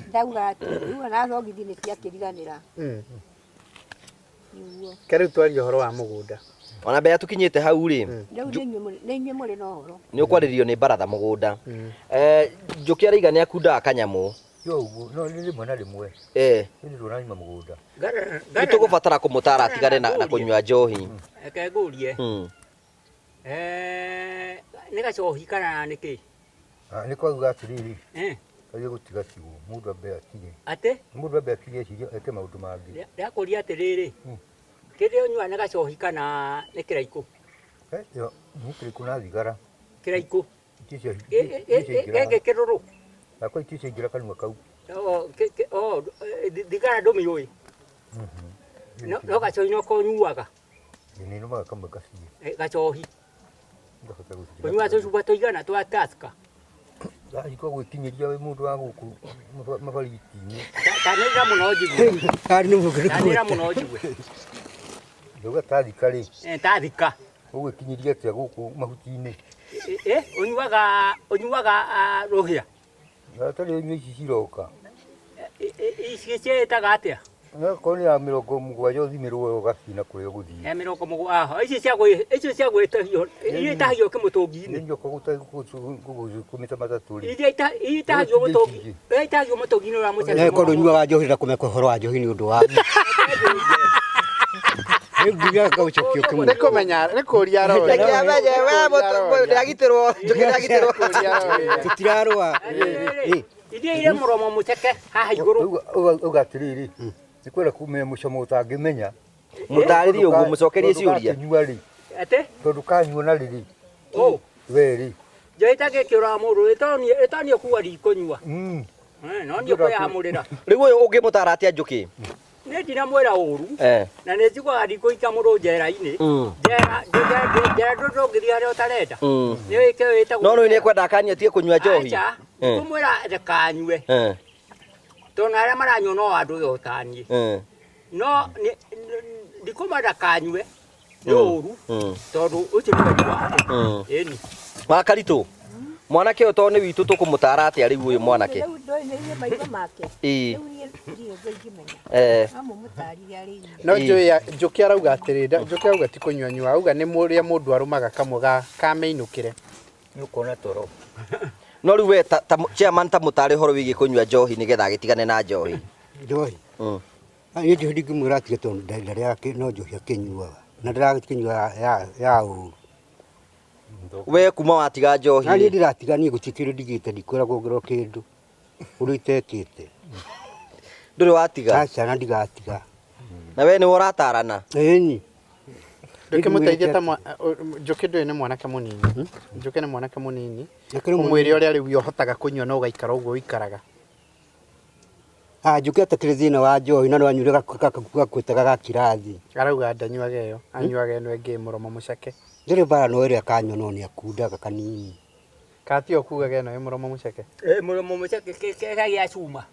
Ndauga atĩ rĩu ona thogithi nĩ ciakĩriganĩra. Nĩguo. Ke rĩu twaria ũhoro wa mũgũnda. Ona mbere tũkinyĩte hau rĩ Rĩu nĩ inyuĩ mũrĩ na ũhoro. nĩ ũkwarĩrio nĩ baratha mũgũnda. Njũkĩ araiga nĩ akundaga kanyamũ. Yo ũguo, no nĩ rĩmwe na rĩmwe. Nĩ ndĩrona mũgũnda. Nĩ tũgũbatara kũmũtara atigane na kũnyua njohi. Reke ngũrie. Nĩ gacohi kana nĩ kĩ? Nĩ kwauga atĩrĩrĩ, kaige gũtiga tiguo, mũndũ ambe atige. Atĩ? Mũndũ ambe atige ecirie eke maũndũ mangĩ. Ndakũria atĩrĩrĩ, kĩrĩa ũnyua nĩ gacohi kana nĩ kĩraikũ? Ĩyo nĩ kĩraikũ na thigara. Kĩraikũ. Gĩkĩ kĩrũrũ. Akwa icio ciaingĩra kanua kau. Thigara ndũmĩũĩ. No gacohi no konyuaga. Nĩ nũmaga kamwe gaciĩ. Gacohi. Ũnyuaga tũcuba tũigana twa Tusker. Ariko gwĩkinyĩria wĩ mũndũ wa gũkũ mabariti-inĩ. Tanĩrĩra mũno njigue. Tanĩrĩra mũno njigue. Ndauga tathika rĩ. Tathika. Ũgwĩkinyĩria atĩa gũkũ mahuti-inĩ? Ũnyuaga ũnyuaga rũhĩa. Atarĩ ũnyua ici ciroka. Ici ciĩtaga atĩa? Okorwo nĩ ya 70 ũthimĩrwo ũgathiĩ na kũrĩa ũgũthiĩ. 70 ici cia icio cia gwĩtahio iria itahagio kĩmũtũngi-inĩ. Nĩ kũmĩta matatũ rĩ. Iria itahagio mũtũngi, iria itahagio mũtũngi-inĩ ũrĩa mũceke. Nĩ korwo nyuaga njohi ndakũmenya ũhoro wa njohi nĩ ũndũ wa. Rĩu nginya ngaũcokia kĩmwe. Nĩ kũmenya, nĩ kũria aroria. Reke amenye we ndagitĩrwo, Njũkĩ ndagitĩrwo. Tũtirarũa. Iria irĩ mũromo mũceke haha igũrũ. Uga atĩrĩrĩ, nĩ kwenda kũmenya mũcamo ũtangĩmenya. Mũtarĩrie ũguo, mũcokerie ciũria. Tondũ rĩ. Atĩ? Tondũ kanyua na rĩrĩ. Ũ. We rĩ. Njohi ĩtangĩkĩũraga mũndũ, ĩtoniĩ kuga ndikũnyua. No niĩ kwĩyamũrĩra. Rĩu ũyũ ũngĩmũtara atĩa Njũkĩ? Nĩ ndinamwĩra ũru. Na nĩ njiguaga ndikũikia mũndũ njera-inĩ. Njera njera ndũngĩthiĩ harĩa ũtarenda. Nĩ wĩke wĩtagwo. No rĩu nĩ ekwenda akanie atige kũnyua njohi. Aca, ngũmwĩra ndakanyue. Tondũ arĩa maranyua no andũ o ta niĩ. No ndikũmwĩra ndakanyue nĩ ũru tondũ ũcio nĩ wendi wake. Ĩni. Wa Karitũ, mwanake ũyũ tondũ nĩ witũ tũkũmũtara atĩa rĩu ũyũ mwanake? Rĩu ndũĩ nĩ inyuĩ maitho make. Ĩĩ. Rĩu niĩ ndirĩ ũndũ ingĩmenya. No mũmũtarire arĩ inyuĩ. No njũĩ Njũkĩ arauga atĩrĩ, Njũkĩ arauga ti kũnyua nyua, auga nĩ ũrĩa mũndũ arũmaga kamwe ga kamĩinũkĩre. Nĩ ũkona toro. No rĩu we ta chairman ta mũtare ũhoro wĩgiĩ kũnyua njohi nĩgetha agĩtigane na njohi. Njohi? Niĩ njohi ndingĩmwĩra atige tondũ ndarĩa no njohi akĩnyuaga. Na ndĩrakĩnyua ya ũru. We kuma watiga njohi. Na niĩ ndĩratiga niĩ gũtirĩ kĩndũ ndigĩte, ndikwĩragwo ngĩrwo kĩndũ ũndũ itekĩte. Ndũrĩ watiga? Aca, na ndigatiga. Na we nĩwe ũratarana? Ĩni. Ndũkĩmũteithie ta Njũkĩ ndũĩ nĩ mwanake mũnini. Njũkĩ nĩ mwanake mũnini. Njũkĩ nĩ Ũmwĩre ũrĩa rĩu ũhotaga kũnyua na ũgaikara ũguo ũikaraga. Ah, Njũkĩ atakĩrĩ thĩna wa njohi na no anyure gakwĩtaga ga kirathi. Arauga ndanyuaga ĩyo, anyuaga ĩno ĩngĩ ĩ mũromo mũceke. Ndĩrĩ mbara no ĩrĩa akanyua no nĩ akundaga kanini. Kana tiyo ũkugaga ĩno ĩ mũromo mũceke? Ĩ mũromo mũceke kĩrĩa gĩa cuma.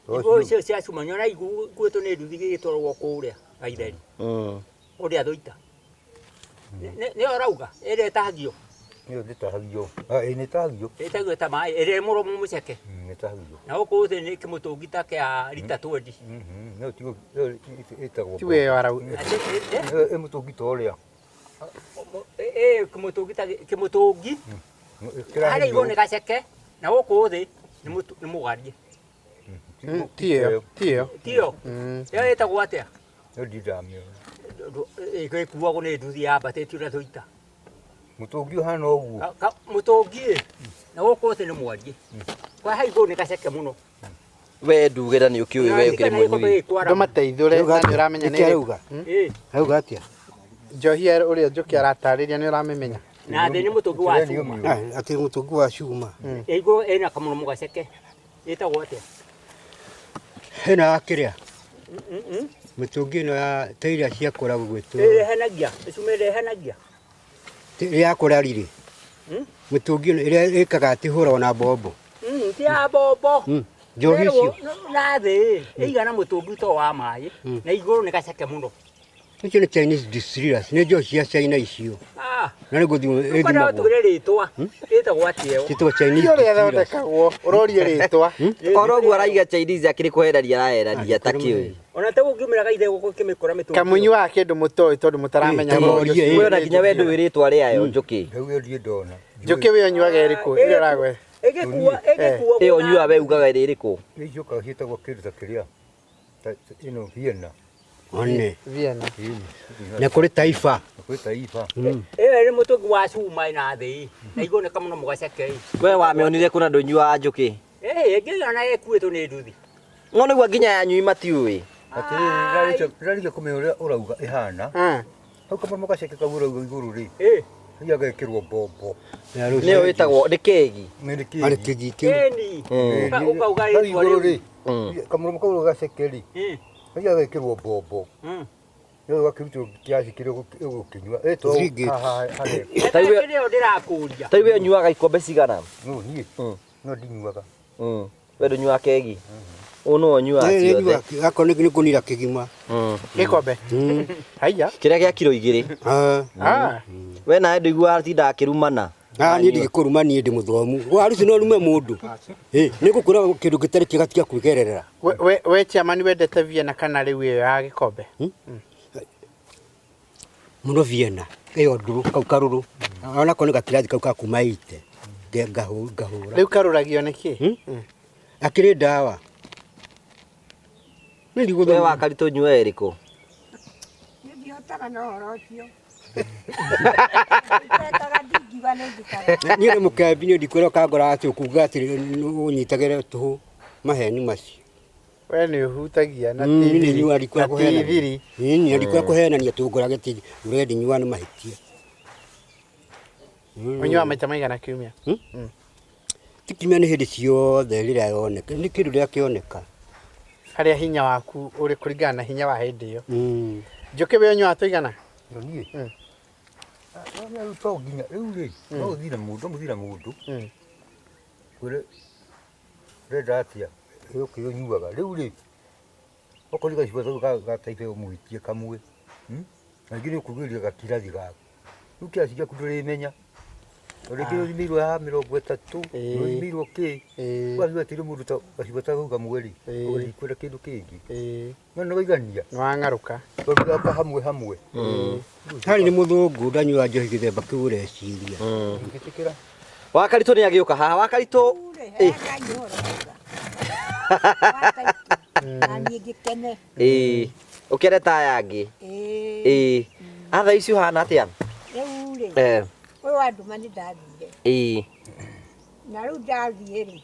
Iguo icio cia cuma nĩona iguĩtwo nĩ nduthi gĩgĩtwarwo kũrĩa Gaitheri. Kũrĩa Thũita. Nĩyo ũrauga ĩrĩa ĩtahagio. Ĩyo ndĩtahagio. Ah, ĩ nĩtahagio. Ĩtahagio ta maĩ ĩrĩa ĩ mũromo mũceke. Nĩtahagio. Na gũkũ thĩ nĩ kĩmũtũngi ta kĩa rita 20. No tiguo ĩyo ĩtagwo. Tiwe ĩyo arauga. Ĩyo ĩ mũtũngi ta ũrĩa. Ĩ kĩmũtũngi ta kĩmũtũngi. Harĩa igũrũ nĩ gaceke na gũkũ thĩ nĩ mũgarie. Ti ĩyo, ti ĩyo. Tiyo. Ĩyo ĩtagwo atĩa? Ĩyo ndindamĩona. Ĩkuagwo nĩ nduthi yambatĩtio na Thũita. Mũtũngi ũhana ũguo. Mũtũngi ĩ na gũkũ thĩ nĩ mwarie. Kwa hau igũrũ nĩ gaceke mũno. We ndugĩra nĩ ũkĩũĩ we ũkĩrĩ mũnyui. Ndũmateithũre na nĩ ũramenya nĩ ĩrĩkũ. Ĩ. Arauga atĩa? Njohi ũrĩa Njũkĩ aratarĩria nĩ ũramĩmenya? Na thĩ nĩ mũtũngi wa cuma. Atĩ mũtũngi wa cuma. Igũrũ ĩna kamũromo gaceke. Ĩtagwo atĩa? Ĩno ya kĩrĩa? Mĩtũngi ĩno ya ta iria cia kũra gwĩtwo. Ĩrehenagia, ĩcuma ĩrehenagia. Ĩrĩa ya kũra rĩ. Mĩtũngi ĩno ĩrĩa ĩkaga atĩ hũragwo na mbombo. Ti ya mbombo. Njohi icio. Na thĩ ĩigana mũtũngi to wa maĩ na igũrũ nĩ gaceke mũno. Icio nĩ Chinese distillers, nĩ njohi cia China icio. Na nĩ gũthimwo ĩthimagwo. Tũgĩre rĩtwa ĩtagwo atĩa ĩyo? Ciĩtagwo Chinese Ti ũrĩa distillers. ĩthondekagwo, ũrorie rĩtwa. Oro ũguo araiga Chinese akĩrĩ kũherania araherania ta kĩũĩ. Ona ta ũngiumĩra gaithe gũkũ kĩmĩkora mĩtũngi. Kamũnyuaga kĩndũ mũtoĩ tondũ mũtaramenya We ona nginya we ndũĩ rĩtwa rĩayo Njũkĩ. Rĩu ĩyo ndirĩ ndona. Njũkĩ we ũnyuaga ĩrĩkũ? Ĩrĩa ũragwe. Ĩgĩkua ĩgĩkuagwo. Ĩyo ũnyuaga we ugaga ĩrĩ ĩrĩkũ? Nĩ icokaga ciĩtagwo kĩndũ ta kĩrĩa. Ta ĩno Vienna. One. Vienna. Na kũrĩ Taifa. Na kũrĩ Taifa. Ĩyo ĩrĩ mũtũngi wa cuma ĩna thĩ na igũrũ nĩ kamũromo gaceke. We wamĩonire kũ na ndũnyuaga Njũkĩ? Ĩ ĩngĩ ona ĩkuĩtwo nĩ nduthi. No nĩguo nginya yanyui matiũĩ. Atĩrĩrĩ, ndĩrarĩkia kũmenya ũrĩa ũrauga ĩhana. Hau kamũromo gaceke kau ũrauga igũrũ rĩ. Hihi gagekĩrwo mbombo. Nĩyo ĩtagwo nĩ kegi. Nĩ kegi. Arĩ kegi kĩu. Ĩni. Ũkauga Hau rĩtwa igũrũ rĩu. rĩ. Kamũromo kau gaceke rĩ. Hihi gagekĩrwo mbombo. Nĩyo gakĩrutwo kĩaci kĩrĩa ũgũkĩnyua. Ĩtwo Three gates. haha harĩa. Ta rĩu Ĩyo ndĩrakũria. ta rĩu we ũnyuaga ikombe cigana? No niĩ. No ndinyuaga. We ndũnyuaga kegi? Ũũ nĩwe ũnyuaga ciothe. Akorwo nĩ kũnira kĩgima. Gĩkombe. Haiya. Kĩrĩa gĩa kiro 2. We nawe ndũiguaga atindaga akĩrumana. Ah, niĩ ndigĩkũruma niĩ ndĩ mũthomu. Waruci no rume mũndũ. Ĩ, nĩ ngũkwĩra kĩndũ gĩtarĩ kĩega tiga kwĩgererera. We we chairman wendete Vienna kana rĩu ĩyo ya gĩkombe? Mũno Vienna. Ĩyo ndũrũ kau karũrũ. Onako nĩ gakirathi kau ka kuma ite. Ngahũra. Rĩu karũragio nĩ kĩ? Akĩrĩ ndawa. Nĩ We ndigũthoma. wakaritũ ũnyuaga ĩrĩkũ? Niĩ ndihotaga na ũhoro ũcio. Ndekaga ndingiuga nĩ njĩkaga. Niĩ nĩ mũkembi niĩ ndikwĩra ũkangora atĩ ũkuga atĩ ũnyitagĩre tũhũ maheni macio. We nĩ ũhutagia na Niĩ ti thiri. nyuaga ndikwĩra Na ti kũhenania. thiri. Niĩ ndikwĩra kũhenania tũngorage atĩ ũrĩa ndinyuaga nĩ mahĩtia. Ũnyuaga maita maigana kiumia? Ti kiumia nĩ hĩndĩ ciothe rĩrĩa yoneka. Nĩ kĩndũ rĩrĩa kĩoneka. Harĩa hinya waku ũrĩ kũringana na hinya wa hĩndĩ ĩyo. Njũkĩ we ũnyuaga tũigana? Niĩ. Rĩu to nginya rĩu rĩ no ũthiĩ na mũndũ no mũthiĩ na mũndũ. Kwĩre ũrenda atĩa ĩyo kĩrĩa ũnyuaga rĩu rĩ okorwo nĩ gacuba kau ga Taifa ũmũhitie kamwe na ningĩ nĩ ũkugĩrĩria gakirathi gaku rĩu kĩraci gĩaku ndũrĩmenya tondũ rĩngĩ ũthimĩirwo ya 30 ũthimĩirwo kĩ ũgatua atĩrĩ mũndũ ta gacuba ta kau kamwe rĩ ũgathiĩ kwenda kĩndũ kĩngĩ no nĩ waigania Nĩ wang'arũka. Tondũ gaka hamwe hamwe. Harĩ nĩ mũthũngũ ndanyuaga njohi gĩthemba kĩu ũreciria. Ngĩtĩkĩra. Wakaritũ nĩ agĩũka haha. Wakaritũ. Rĩ, heagai ũhoro wega. Wa taitũ. Na niĩ ngĩkene. Ĩĩ. Ũkĩre ta aya angĩ. Ĩĩ. Ĩĩ. Atha ici ũhana atĩa? Rĩu rĩ, ũyũ wandũma nĩ ndathire. Ĩĩ. Na rĩu ndathiĩ rĩ,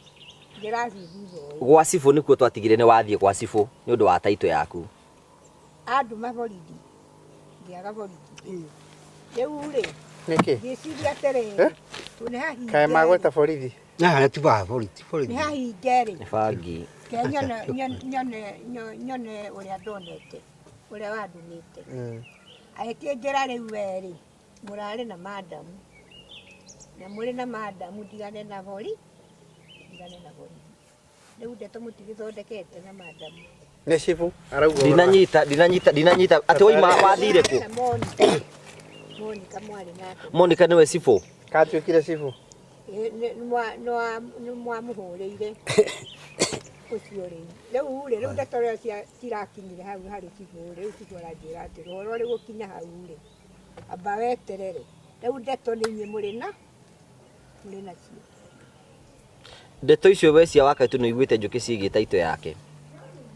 ndĩrathiĩ thutha ũyũ. Gwa cibũ nĩkuo twatigire nĩ wathiĩ gwa cibũ nĩ ũndũ wa taitũ yaku. Andũma borithi. Ngĩaga borithi. Rĩu rĩ, Nĩkĩ? ngĩciria atĩrĩrĩ, tũnĩ hahinge. Kaĩ magweta borithi? Na harĩa ti ba borithi Nĩ borithi. hahinge rĩ. Nĩ bangi. Ke nyone nyone nyone nyone ũrĩa ndonete ũrĩa wandũmĩte. Agĩkĩnjĩra rĩu we rĩ mũrarĩ na madamu na mũrĩ na madamu ndigane na bori ndigane na borithi. Rĩu ndeto mũtigĩthondekete na madamu. Nĩ cibũ arauga ũhoro wa- Ndinanyita ndinanyita ndinanyita atĩ woima wathire kũ? Na Monica Monica mwarĩ nake. Monica nĩwe cibũ. Katuĩkire cibũ. Ĩ, nĩ mwamũhũrĩire ũcio rĩu rĩu rĩ rĩu ndeto rĩo cirakinyire hau harĩ cibũ rĩ rĩu cibũ aranjĩra atĩ ũhoro ũrĩ gũkinya hau rĩ amba weterere rĩu ndeto nĩ inyuĩ mũrĩ na mũrĩ nacio. Ndeto icio we cia Wakaitũ nĩ ũiguĩte njũkĩ ciĩgiĩ taitũ yake.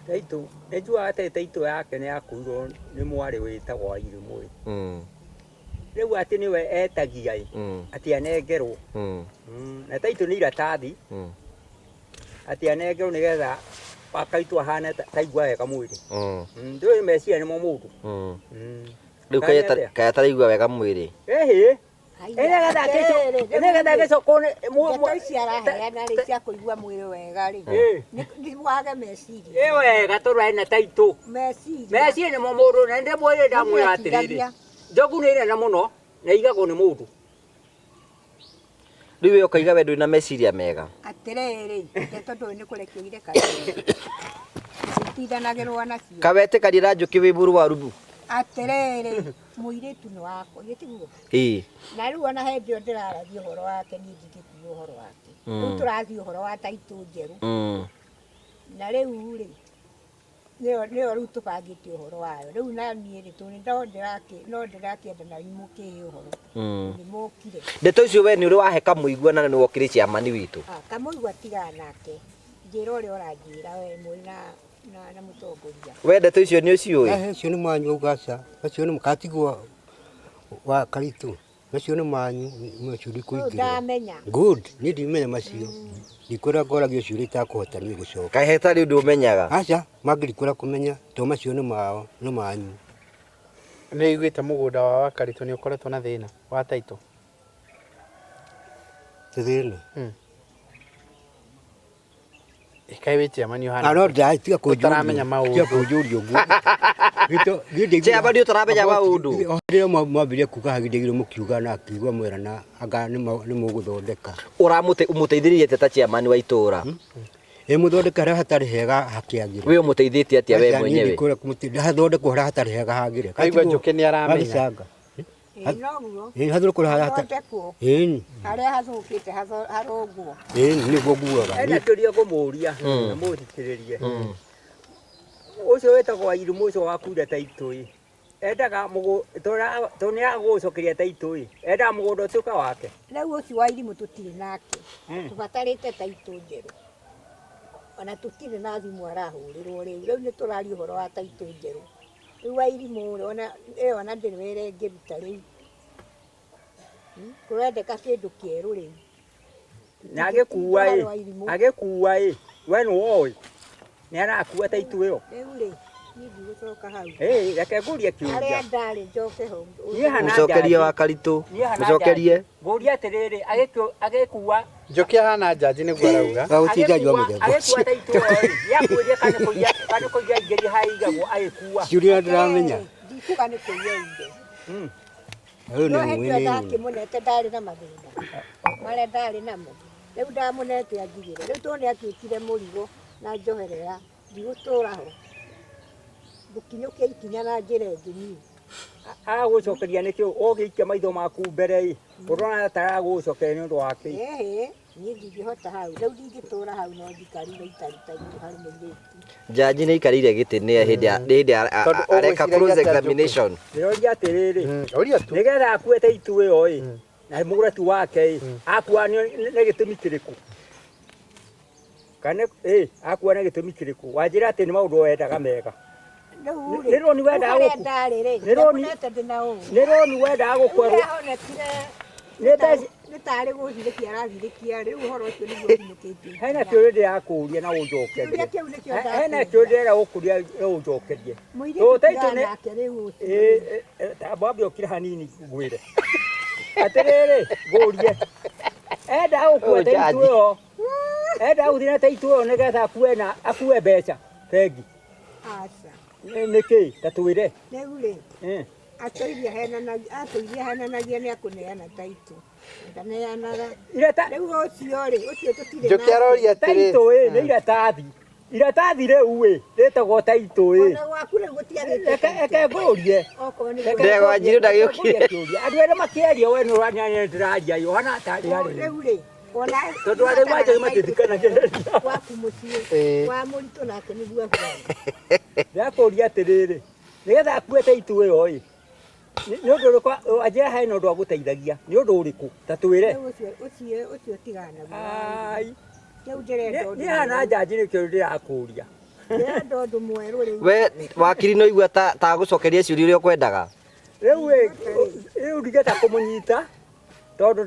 Taitũ nĩ njugaga atĩ taitũ yake nĩ yakuirwo nĩ mwarĩ wĩtagwo Wairimũ ĩ. Rĩu atĩ nĩwe etagia ĩ atĩ anengerwo. Na taitũ nĩ iratathi atĩ anengerwo nĩgetha Wakaitũ ahane taigua wega mwĩrĩ. Ndũĩ meciria nĩmo mũndũ. Rĩu Kana atĩa? kaĩ ataraigua wega mwĩrĩ. Ĩhĩ. Haiya, Nĩgetha atĩrĩrĩ, rĩu nĩgetha rĩ, agĩcokwo nĩ ndeto ici araheana rĩ cia kũigua mwĩrĩ wega rĩ nĩ wage meciria. Ĩ wega tondũ ena taitũ. Meciria. Meciria nĩmo mũndũ na ndĩmwĩrĩ ndamwĩra atĩrĩrĩ. Nĩmwetiragia. Njogu nĩ nene mũno na igagwo nĩ mũndũ. Rĩu we ũkaiga we ndũrĩ na meciria mega. Atĩrĩrĩ, ndeto ndũĩ nĩ kũrekia irekagio. Itindanagĩrwo nacio. Kawetĩkanire na njũkĩ wĩ mũrwaru. Atĩrĩrĩ, mũirĩtu nĩ wakwa, githĩ tiguo? Ĩĩ. Na rĩu ona hĩndĩ ĩyo ndĩraragia ũhoro wake niĩ ndingĩkiuga ũhoro wake. Rĩu tũrathiĩ ũhoro wa taitũ njerũ. Na rĩu rĩ, nĩyo nĩyo rĩu tũbangĩte ũhoro wayo. Rĩu na niĩ rĩ, tondũ no ndĩrakĩenda na mũkĩhe ũhoro. Nĩ mũkire. Ndeto icio we nĩ ũrĩ wahe Kamũigua na nĩwe ũkĩrĩ chairman witũ. Ah, Kamũigua tigana nake. Njĩra ũrĩa ũranjĩra we mũrĩ na mũtongoria. We ndeto icio nĩ ũciũĩ? Acio nĩ manyu auga aca. Acio nĩ katigwo wa Karitũ. Macio nĩ manyu macio Rĩu ndikũingĩra. ndamenya. Good, niĩ ndimenya macio. Ndikwĩra ngoragia ciũria itakũhota niĩ gũcoka. Kaĩ hatarĩ ũndũ ũmenyaga? Aca, mangĩrikwĩra kũmenya to macio nĩ mao, nĩ manyu. Nĩ ũiguĩte mũgũnda wa Wakaritũ nĩ ũkoretwo na thĩna wa taitũ. Ti thĩna. Kaĩ wĩ chairman ũhana Ah, no ndatiga kũnjũria. Ũtaramenya maũndũ. Tiga kũnjũria ũguo. Gĩto Chairman ũtaramenya maũndũ. Rĩrĩa mwambirie kuga hagĩrĩire mũkiuga na akiuga mwera na anga nĩ mũgũthondeka. Ũramũteithĩrĩria atĩa ta chairman wa itũra? Ĩ mũthondeke harĩa hatarĩ hega hakĩagĩre. We ũmũteithĩtie atĩa we mwenyewe? Hathondekwo harĩa hatarĩ hega hagĩre. Aigua njũkĩ nĩ aramenya. Gĩcanga. Ĩ noguo. Ĩ hathondekwo harĩa hatarĩ. Hathondekwo. Ĩ Harĩa hathũkĩte harũngwo. ĩ nĩguo nguaga. Ena kĩũria ngũmũria na mũthikĩrĩrie. Ũcio wĩtagwo Wairimũ ũcio wakuire taitũ ĩ endaga tondũ nĩ agũcokeria taitũ ĩ endaga mũgũnda ũtuĩke wake. Rĩu ũcio wa Irimũ tũtirĩ nake. Tũbatarĩte taitũ njerũ. Ona tũtirĩ na thimũ arahũrĩrwo rĩu. Rĩu nĩ tũraria ũhoro wa taitũ njerũ. Rĩu wa Irimũ rĩ, ona ĩyo ona ndĩrĩ wĩra ĩngĩruta rĩu. Kũrendeka kĩndũ kĩerũ rĩu. Na agĩkua ĩ agĩkua ĩ we nĩ woĩ nĩ arakua taitũ ĩyo. Rĩu rĩ, niĩ ndigũcoka hau. Ĩ reke ngũrie kĩũria. Harĩa ndarĩ njoke ho. Niĩ hana Mũcokerie njanji. Wakaritũ. Niĩ hana Mũcokerie. njanji. Ngũria atĩrĩrĩ agĩkua Njũkĩ ahana njanji nĩguo arauga. Gũtirĩ njanji wa mũthemba agĩkua ũcio. taitũ ĩyo ĩ nĩakuĩrie kana kana kũiya aingĩrie harĩa aigagwo agĩkua. Ciũria ndĩramenya. Ndikuga nĩ kũiya ire. Ũyũ No nĩ hĩndĩ ĩyo mwene. ndakĩmũnete ndarĩ na mathĩna marĩa ndarĩ namo. Rĩu ndamũnete anjigĩre. Rĩu tondũ nĩatuĩkire mũrigo na njoherera ndigũtũra ho. Ngũkinyũkia ikinya na njĩra ĩngĩ niĩ. Agũcokeria nĩkĩ ũgĩikia maitho maku mbere ĩ ũrona ta aragũcokeria nĩ ũndũ wa kĩ? Ĩhĩ, niĩ ndingĩhota hau. Rĩu ndingĩtũra hau no njikarire itarĩ taitũ harĩ mũirĩtu. Njanji nĩ aikarĩire gĩtĩ nĩ hĩndĩ hĩndĩ Tondũ areka ũgwĩciragia cross atĩa Njũkĩ? examination. Ndĩroria atĩrĩrĩ Ũria tu. nĩgetha akue taitũ ĩyo ĩ na mũgũra tu wake ĩ akua nĩ gĩtũmi kĩrĩkũ? Kana ĩ akua na gĩtũmi kĩrĩkũ? Wanjĩra atĩ nĩ maũndũ wendaga mega. Rĩu rĩ, Nĩ roni wendaga harĩa gũku- ndarĩ rĩ, nĩ roni- ndamũnete ndĩna ũũ. Nĩ roni wendaga gũkwerwo Ndahonekire nĩ mbeca nĩ tarĩ gũthirĩkia arathirĩkia rĩu ũhoro ũcio nĩguo ũkinyũkĩtie. Hena kĩũria ndĩrakũria na ũnjokerie. Kĩũria kĩu nĩkĩo Hena ndakũria. kĩũria ndĩrenda gũkũria na ũnjokerie. Mũirĩtu Tũ taitũ tigana nĩ nake rĩu ũcio. Ĩ, ta mwambe ũkire hanini ngwĩre. Atĩrĩrĩ, ngũrie. Enda gũkua Ũyũ taitũ judge. ĩyo. Enda gũthiĩ na taitũ ĩyo nĩgetha akue na akue mbeca bengi. Aca. Nĩkĩ? Ta twĩre. Rĩu rĩ, Eh. atũirie ahenanagia, atũirie ahenanagia nĩ akũneana taitũ. Ndaneanaga. Irata Rĩu ũcio rĩ, ũcio tũtirĩ Njũkĩ aroria atĩrĩ taitũ ĩ nĩ iratathi. Iratathi rĩu ĩ rĩtagwo taitũ ĩ. Ona gwaku rĩu gũtiagĩte Reke reke ngũrie. Okorwo nĩ Reke Ndegwa ngũrie, Njirũ reke ndagĩũkire. ngũrie kĩũria. Andũ erĩ makĩaria we nĩ ũrania ndĩraria ĩ ũhana tarĩ harĩ. Rĩu rĩ, ona Tondũ arĩa manjagi matithikanagĩrĩria. Gwaku mũciĩ, Ĩĩ. wa mũritũ nake nĩguo ahuana. Ndĩrakũria atĩrĩrĩ, nĩgetha akue taitũ ĩyo ĩ, nĩ ũndũ ũrĩkũ anjĩra hena ũndũ agũteithagia, nĩ ũndũ ũrĩkũ? Ta twĩre. Rĩu ũcio ũcio ũcio tigana naguo. Ai, Rĩu ndĩrenda ũndũ niĩ hana mwerũ. njanji nĩkĩo ndĩrakũria. Ndĩrenda ũndũ mwerũ rĩu. We wakiri no igua ta ta gũcokeria ciũria ũrĩa ũkwendaga. Rĩu ĩ, rĩu ndingĩhota kũmũnyita tondũ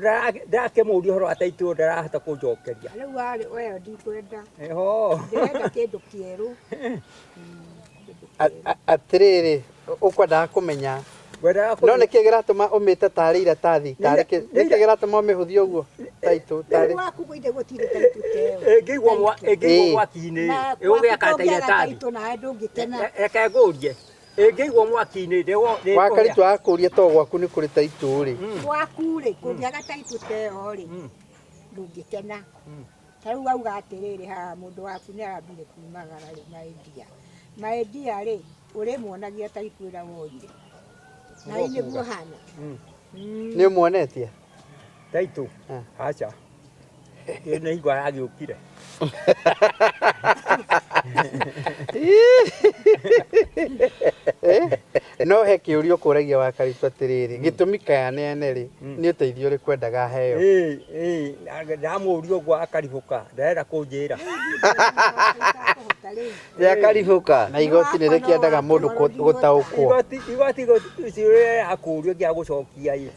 ndĩrakĩmũria ũhoro wa taitũ ĩyo ndarahota kũnjokeria. Rĩu warĩ weyo ndikwenda. Eho. Ndĩrenda kĩndũ kĩerũ. Atĩrĩrĩ, ũkwendaga kũmenya Ngwendaga no kũmenya. nĩkĩ kĩratũma ũmĩte tarĩ iratathi tarĩ kĩ Nĩ- nĩkĩ kĩratũma ũmĩhũthie ũguo taitũ Rĩu tarĩ gwaku gũithe gũtirĩ taitũ ta ĩyo. Ĩngĩigwo ĩngĩigwo Ĩĩ. mwaki-inĩ Na ĩgũgĩaka gwaku ta kũngĩaga iratathi. taitũ nawe ndũngĩkena. Reke ngũrie. Ĩngĩigwo mwaki-inĩ ndĩgũkũhĩa. Wakaritũ akũria to gwaku nĩ kũrĩ taitũ rĩ Gwaku rĩ, kũngĩaga taitũ ta ĩyo rĩ, ndũngĩkena. Ta rĩu auga atĩrĩrĩ haha mũndũ waku nĩ arambire kumagara rĩ maendia. Maendia rĩ, ũrĩmuonagia taitũ ĩrĩa woire. Na ĩ nĩguo hana. nĩ ũmuonetie Taitũ. Aca. Ĩ nĩ hingo aragĩũkire. Eh? No he kĩũria ũkũragia Wakaritũ atĩrĩrĩ, gĩtũmi kayaneane rĩ, nĩ ũteithio ũrĩkũ endaga aheo? Ĩĩ, ĩĩ, ndamũria ũguo akaribũka, ndarenda kũnjĩra. Itakũhota rĩu. Nĩakaribũka. Na igoti nĩ rĩkĩendaga mũndũ gũtaũkwo, Igoti igoti ciũria akũrio nginya gũcokia ĩ.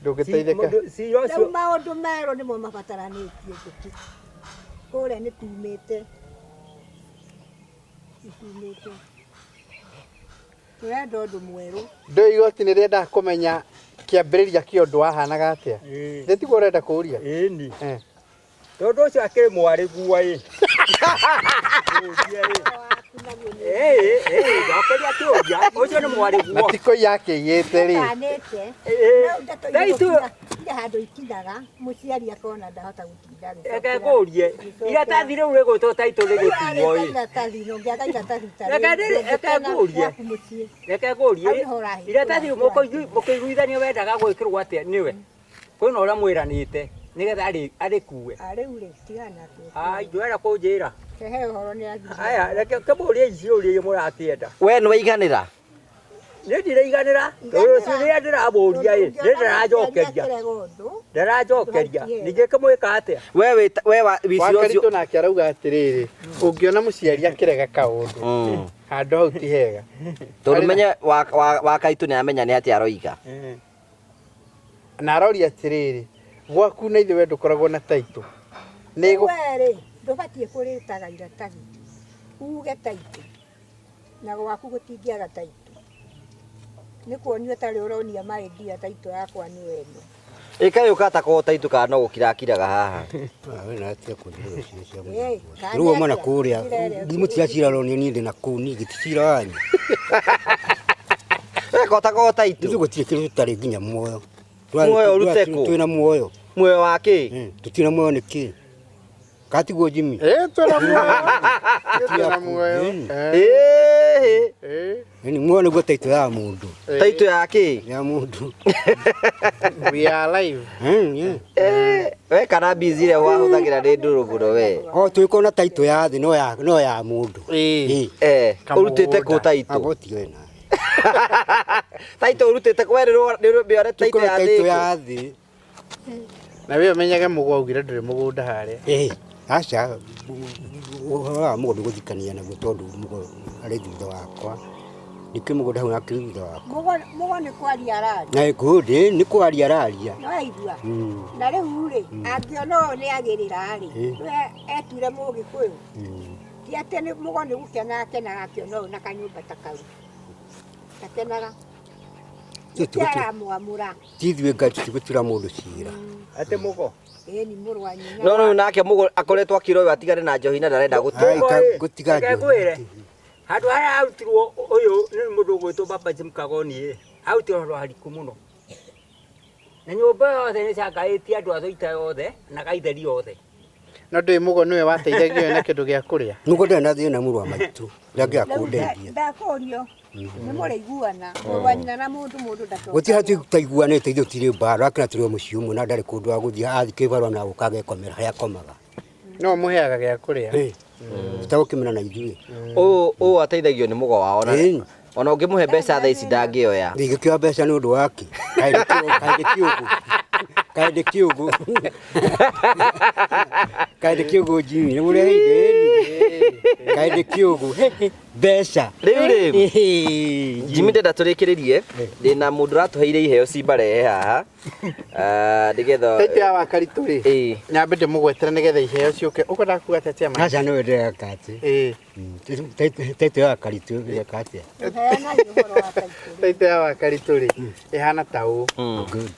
ndũngĩteithĩka. Cira Rĩu ũcio maũndũ merũ nĩmo mabataranĩtie Njũkĩ. Kũrĩa nĩ tumĩte. Nĩ tumĩte. Tũrenda ũndũ mwerũ. Ndũĩ igoti nĩ rĩendaga kũmenya kĩambĩrĩria kĩa ũndũ wahanaga atĩa? Ĩĩ. Nĩ tiguo ũrenda kũũria? Ĩni. Eh. Tondũ ũcio akĩrĩ mwarĩguo ĩ. Kũũria ĩ. Waku naguo nĩ Ĩĩ, ĩĩ, njokeria kĩũria. Ũcio nĩ Na mwarĩguo. ti kũiya akĩiyĩte rĩ. Ũkanĩte. Ĩĩ. Rĩu ndeto Taitũ irĩ handũ ikinyaga mũciari akona ndahota gũtinda reke agĩcokera. ngũrie. Iratathi rĩu rĩgwĩtwo taitũ rĩgĩtuo ĩ. Iratathi ũngĩaga iratathi ta Reke rĩu, reke ndũngĩkena ngũrie. gwaku mũciĩ. Reke ngũrie. Hau nĩho ũrahĩtũra. Iratathi mũkĩiguithania wendaga gwĩkĩrwo atĩa nĩwe? Kwĩna ũrĩa mwĩranĩte nĩgetha arĩkue. Ah, rĩu rĩ, tigana nakĩo. Ai, ndwenda kũnjĩra. Kĩhe ũhoro nĩ athire. Aya, reke kĩmũrie ici ũria mũrakĩenda. We nĩ waiganĩra. Nĩ ndiraiganĩra, tondũ ciũria ndĩramũria ĩ, nĩ ndĩranjokeria. Ndĩranjokeria. Ningĩ kĩmwĩka atĩa? We wĩ we wa wĩcira ũcio. Wakaritũ nake arauga atĩrĩrĩ, ũngĩona mũciari akĩrega kaũndũ, handũ hau ti hega. Tondũ menye Wakaritũ nĩ amenya nĩ atĩa aroiga. Na aroria atĩrĩrĩ, gwaku na ithuĩ we ndũkoragwo na taitũ. Nĩ We rĩ, ndũbatiĩ kũrĩtaga iratathi. Uge taitũ. Na gwaku gũtingĩaga taitũ. Nĩ kuonio tarĩ ũronia maendia taitũ yakwa nĩ ĩno. Ĩkayũka ta ko taitũ kana no gũkira akiraga haha. We na atia kũnjĩra ciũria cia Ĩĩ, mũthemba ũcio. kana Rĩu auma na atĩa? kũrĩa Njĩra ĩrĩa ndimũtiracira ronio niĩ ndĩ na kũu niĩ gĩticira wanyu. We ko ta ko taitũ. Ithuĩ gũtirĩ kĩndũ tũtarĩ nginya muoyo. Muoyo ũrute kũ? Twĩna muoyo. Muoyo wa kĩ? Tũtirĩ na muoyo nĩ kĩ? Katiguo Jimmy? Ĩĩ twĩna muoyo. Twĩna muoyo. Ĩĩ. Yaani muoyo nĩguo taitũ ya mũndũ. Taitũ ya kĩ? Ya mũndũ. We are alive. We kana busy ĩrĩa wahũthagĩra nĩ ndũrũ mũno we. O twĩkorwo na taitũ ya thĩ no ya no ya mũndũ. Ĩĩ. Eh, ũrutĩte kũ taitũ? Agoti we nawe. Taitũ ũrutĩte kũ? We nĩ mĩore taitũ Tũkorwo ya taitũ thĩ. ya thĩ. Na we ũmenyage mũgwa augire ndũrĩ mũgũnda harĩa. Ĩĩ. Aca ũhoro wa mũgũnda gũthikania naguo tondũ mũgo arĩ thutha wakwa. Nĩkĩ mũgũnda hau akĩrĩ thutha wakwa. Mũgo nĩ kwaria araria. Na ĩkũndĩ nĩ kwaria araria. Nĩ waigua? Na rĩu rĩ, angĩona ũyũ nĩ agĩrĩra rĩ, we etuire mũgĩkũyũ. Ti atĩ nĩ mũgo nĩ gũkena akenaga akĩona ũyũ na kanyũmba ta kau. Ndakenaga. Aramwamũra. Ti ithuĩ Ngai tũtigũtuĩra mũndũ cira. Atĩ mũgo. Ĩni mũrũ wa nyina. No rĩu nake mũgo akoretwo akĩrwo ũyũ atigane na njohi na ndarenda gũtiga. Ai, gũtiga Reke njohi. ngwĩre, handũ harĩa arutirwo ũyũ nĩ mũndũ ũgwĩtwo Baba Jim Kagoni ĩ, arutirwo handũ hariku mũno. Na nyũmba yothe nĩ cangaĩtie andũ a Thũita yothe na Gaitheri yothe. No ndũĩ mũgo nĩwe wateithagia ũyũ na kĩndũ gĩa kũrĩa. Mũgo ndarĩ na thĩna mũrũ wa maitũ. Ndangĩaga Rĩu kũndeithia. ndakũrio nĩ mũrĩiguana mũrũ wa nyina na mũndũ mũndũ ndacokaga. Gũtirĩ hatũ tutaiguanĩte ithuĩ tũtirĩ mbara akĩra tũrĩ o mũciĩ ũmwe na ndarĩ kũndũ agũthiĩ athiĩ kĩbarũa na gũka agekomera harĩa akomaga. No mũheaga gĩa kũrĩa. Ĩ, tũtagũkĩmena na ithuĩ. Ũyũ ũyũ ateithagio nĩ mũgo wao na Ĩni. ona ũngĩmũhe mbeca thaa ici ndangĩoya. Ndingĩkĩoya mbeca nĩ ũndũ wake. Kaĩ ndĩ kĩũngũ, kaĩ ndĩ kĩũngũ. Kaĩ ndĩ kĩũngũ. Kaĩ ndĩ kĩũngũ Jimmy, nĩ mũreheire ĩni. Kaĩ ndĩ kĩũngũ. He, he, Mbeca. Rĩu rĩ Ĩhĩ, Jimmy ndenda tũrĩkĩrĩrie ndĩna mũndũ ũratũheire iheo cimbarehe haha. Ah, nĩgetha Taitũ ya Wakaritũ rĩ. Ĩĩ. Nyambe ndĩmũgwetere nĩgetha iheo ciũke. Ũkwendaga kuga atĩa chairman? Aca nĩwe ndĩreka atĩ. Ĩĩ. Taitũ ya Wakaritũ ĩreka atĩa? Heanai ũhoro wa taitũ. Taitũ ya Wakaritũ rĩ ĩhana ta ũũ. Good.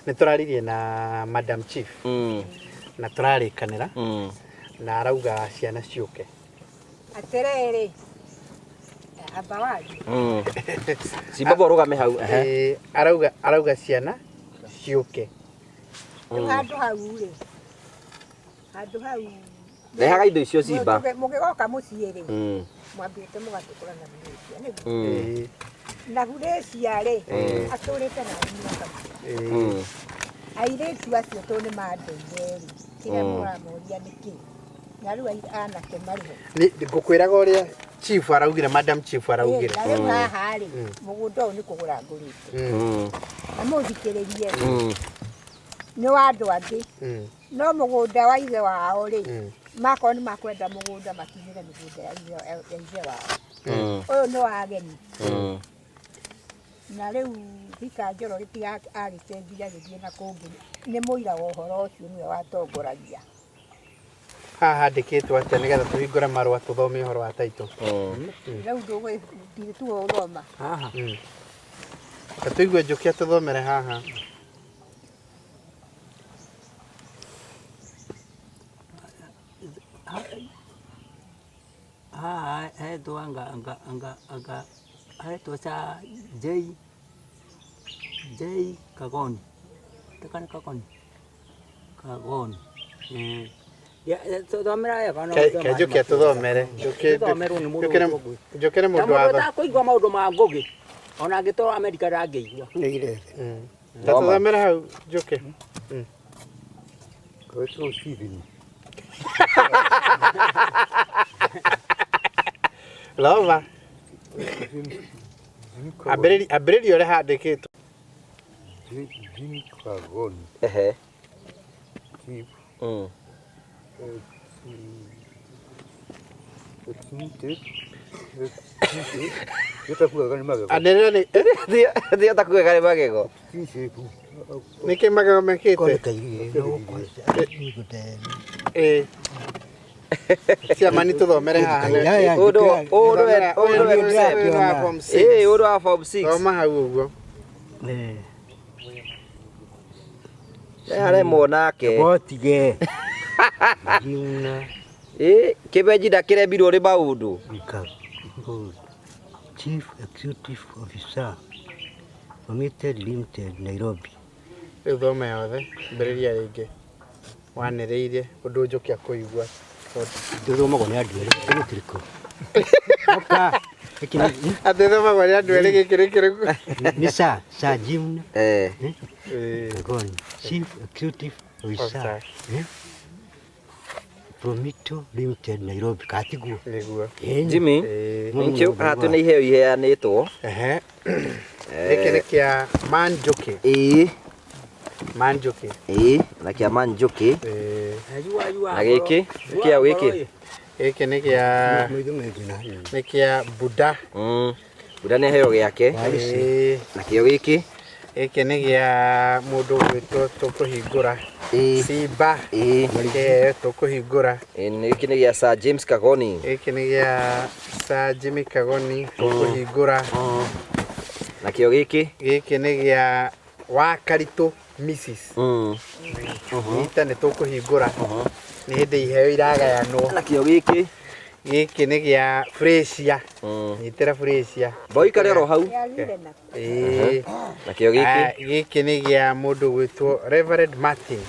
Nĩ tũraririe na Madam Chief na tũrarĩkanĩra na arauga ciana ciũke. Atĩrĩrĩ, amba warie. Zimbabwe ũrũgame hau. Ehe. Ĩĩ, arauga ciana ciũke. Rĩu handũ hau rĩ, handũ hau Rehaga indo icio Simba. Mũgĩgoka mũciĩ rĩ, mwambĩte mũgatũkũra na Gurĩcia nĩguo. Ĩĩ. Na Gurĩcia rĩ, atũrĩte na mĩaka mĩingĩ. Airĩtu acio tondũ nĩ mandũire rĩ, kĩrĩa mũramoria nĩ kĩ? Na rĩu anake marĩ ho. Ngũkwĩraga ũrĩa chief araugire, Madam Chief araugire. Na rĩu haha rĩ, mũgũnda ũyũ nĩ kũgũra ngũrĩte. Na mũthikĩrĩrie nĩ wa andũ angĩ. No mũgũnda wa ithe wao rĩ, makorwo nĩ makwenda mũgũnda makinyĩre mĩgũnda ya ithe wao. Ũyũ nĩ wa ageni. Na rĩu Thika Njoroge tiga agĩcenjia agĩthiĩ na kũngĩ, nĩ mũira wa ũhoro ũcio nĩwe watongoragia. Haha handĩkĩtwo atĩa nĩgetha tũhingũre marũa tũthome ũhoro wa taitũ? Rĩu ndũgũtuo gũthoma. Haha. Reke tũigue Njũkĩ atũthomere haha. Haha hetwo anga hetwo cha J J Kagoni. Takana Kagoni. Kagoni. Eh. Ya thomera wega no. Ke Njũkĩ atũthomere. Tũthomerwo nĩ mũndũ Njũkĩ nĩ mũndũ Na wa mũndũ ũtakũigua maũndũ ma Ngũgĩ. Ona angĩtwarwo Amerika ndangĩigua. Tatũthomere hau Njũkĩ. Gwetwo Stephen. Thoma. Ambĩrĩria ũrĩa handĩkĩtwo. Jimmy Kagoni. Ehe. Chief. Anĩrĩra nĩ Thio takuga nĩ magego. nĩkĩ magego mekĩte? Ĩĩ. Ciamani tũthomere haha. Ũndũ ũndũ wa form six. Ĩĩ ũndũ wa form 6. Thoma hau ũguo. Aremwo nake. Botige. Jimna Ĩĩ kĩbenji ndakĩremirwo nĩ maũndũ. Kagoni. Chief Executive Officer, Permitted Limited, Nairobi. Rĩu thoma yothe, ambĩrĩria rĩngĩ. Wanĩrĩire ũndũ Njũkĩ akũigua. Tũthomagwo nĩ andũ erĩ, kĩndũ kĩrĩkũ? Oka. Gĩkĩ nĩ- Atĩ thomagwo nĩ andũ erĩ gĩkĩ nĩ kĩrĩkũ? Nĩ Sir, Sir Jimna Eh. Ĩĩ. Kagoni, Chief Executive Officer, Officer. Promito Limited, Nairobi. Katiguo. Nĩguo. Jimmy, Ĩĩ. thank you. Haha twĩna iheo iheanĩtwo. Ehe. Gĩkĩ nĩ kĩa Man Njũkĩ. Ĩĩ. Man Njũkĩ. Ĩĩ, na kĩa Man Njũkĩ. Ĩĩ. Na gĩkĩ, kĩa gĩkĩ. Gĩkĩ nĩ kĩa Maitho mengĩ na hanini. nĩ kĩa Buddha. Buda nĩ aheo gĩake. Ĩĩ. Na kĩo gĩkĩ. Gĩkĩ nĩ gĩa mũndũ ũgwĩtwo tũkũhingũra. Ĩĩ. Simba. Ĩĩ. Kĩheo tũkũhingũra. Ĩĩ, gĩkĩ nĩ gĩa Sir James Kagoni. Gĩkĩ nĩ gĩa Sir Jimmy Kagoni tũkũhingũra. Na Nakĩo gĩkĩ? Gĩkĩ nĩ gĩa wa Karitũ Mrs. Nyita nĩ tũkũhingũra. Nĩ hĩndĩ iheo iragayanwo. Nakĩo gĩkĩ? Gĩkĩ nĩ gĩa Freshia. Nyitĩra Freshia. Mboikare oro hau. Yagire na Ĩĩ. Nakĩo gĩkĩ? Ah, gĩkĩ nĩ gĩa mũndũ gwĩtwo Reverend Martin.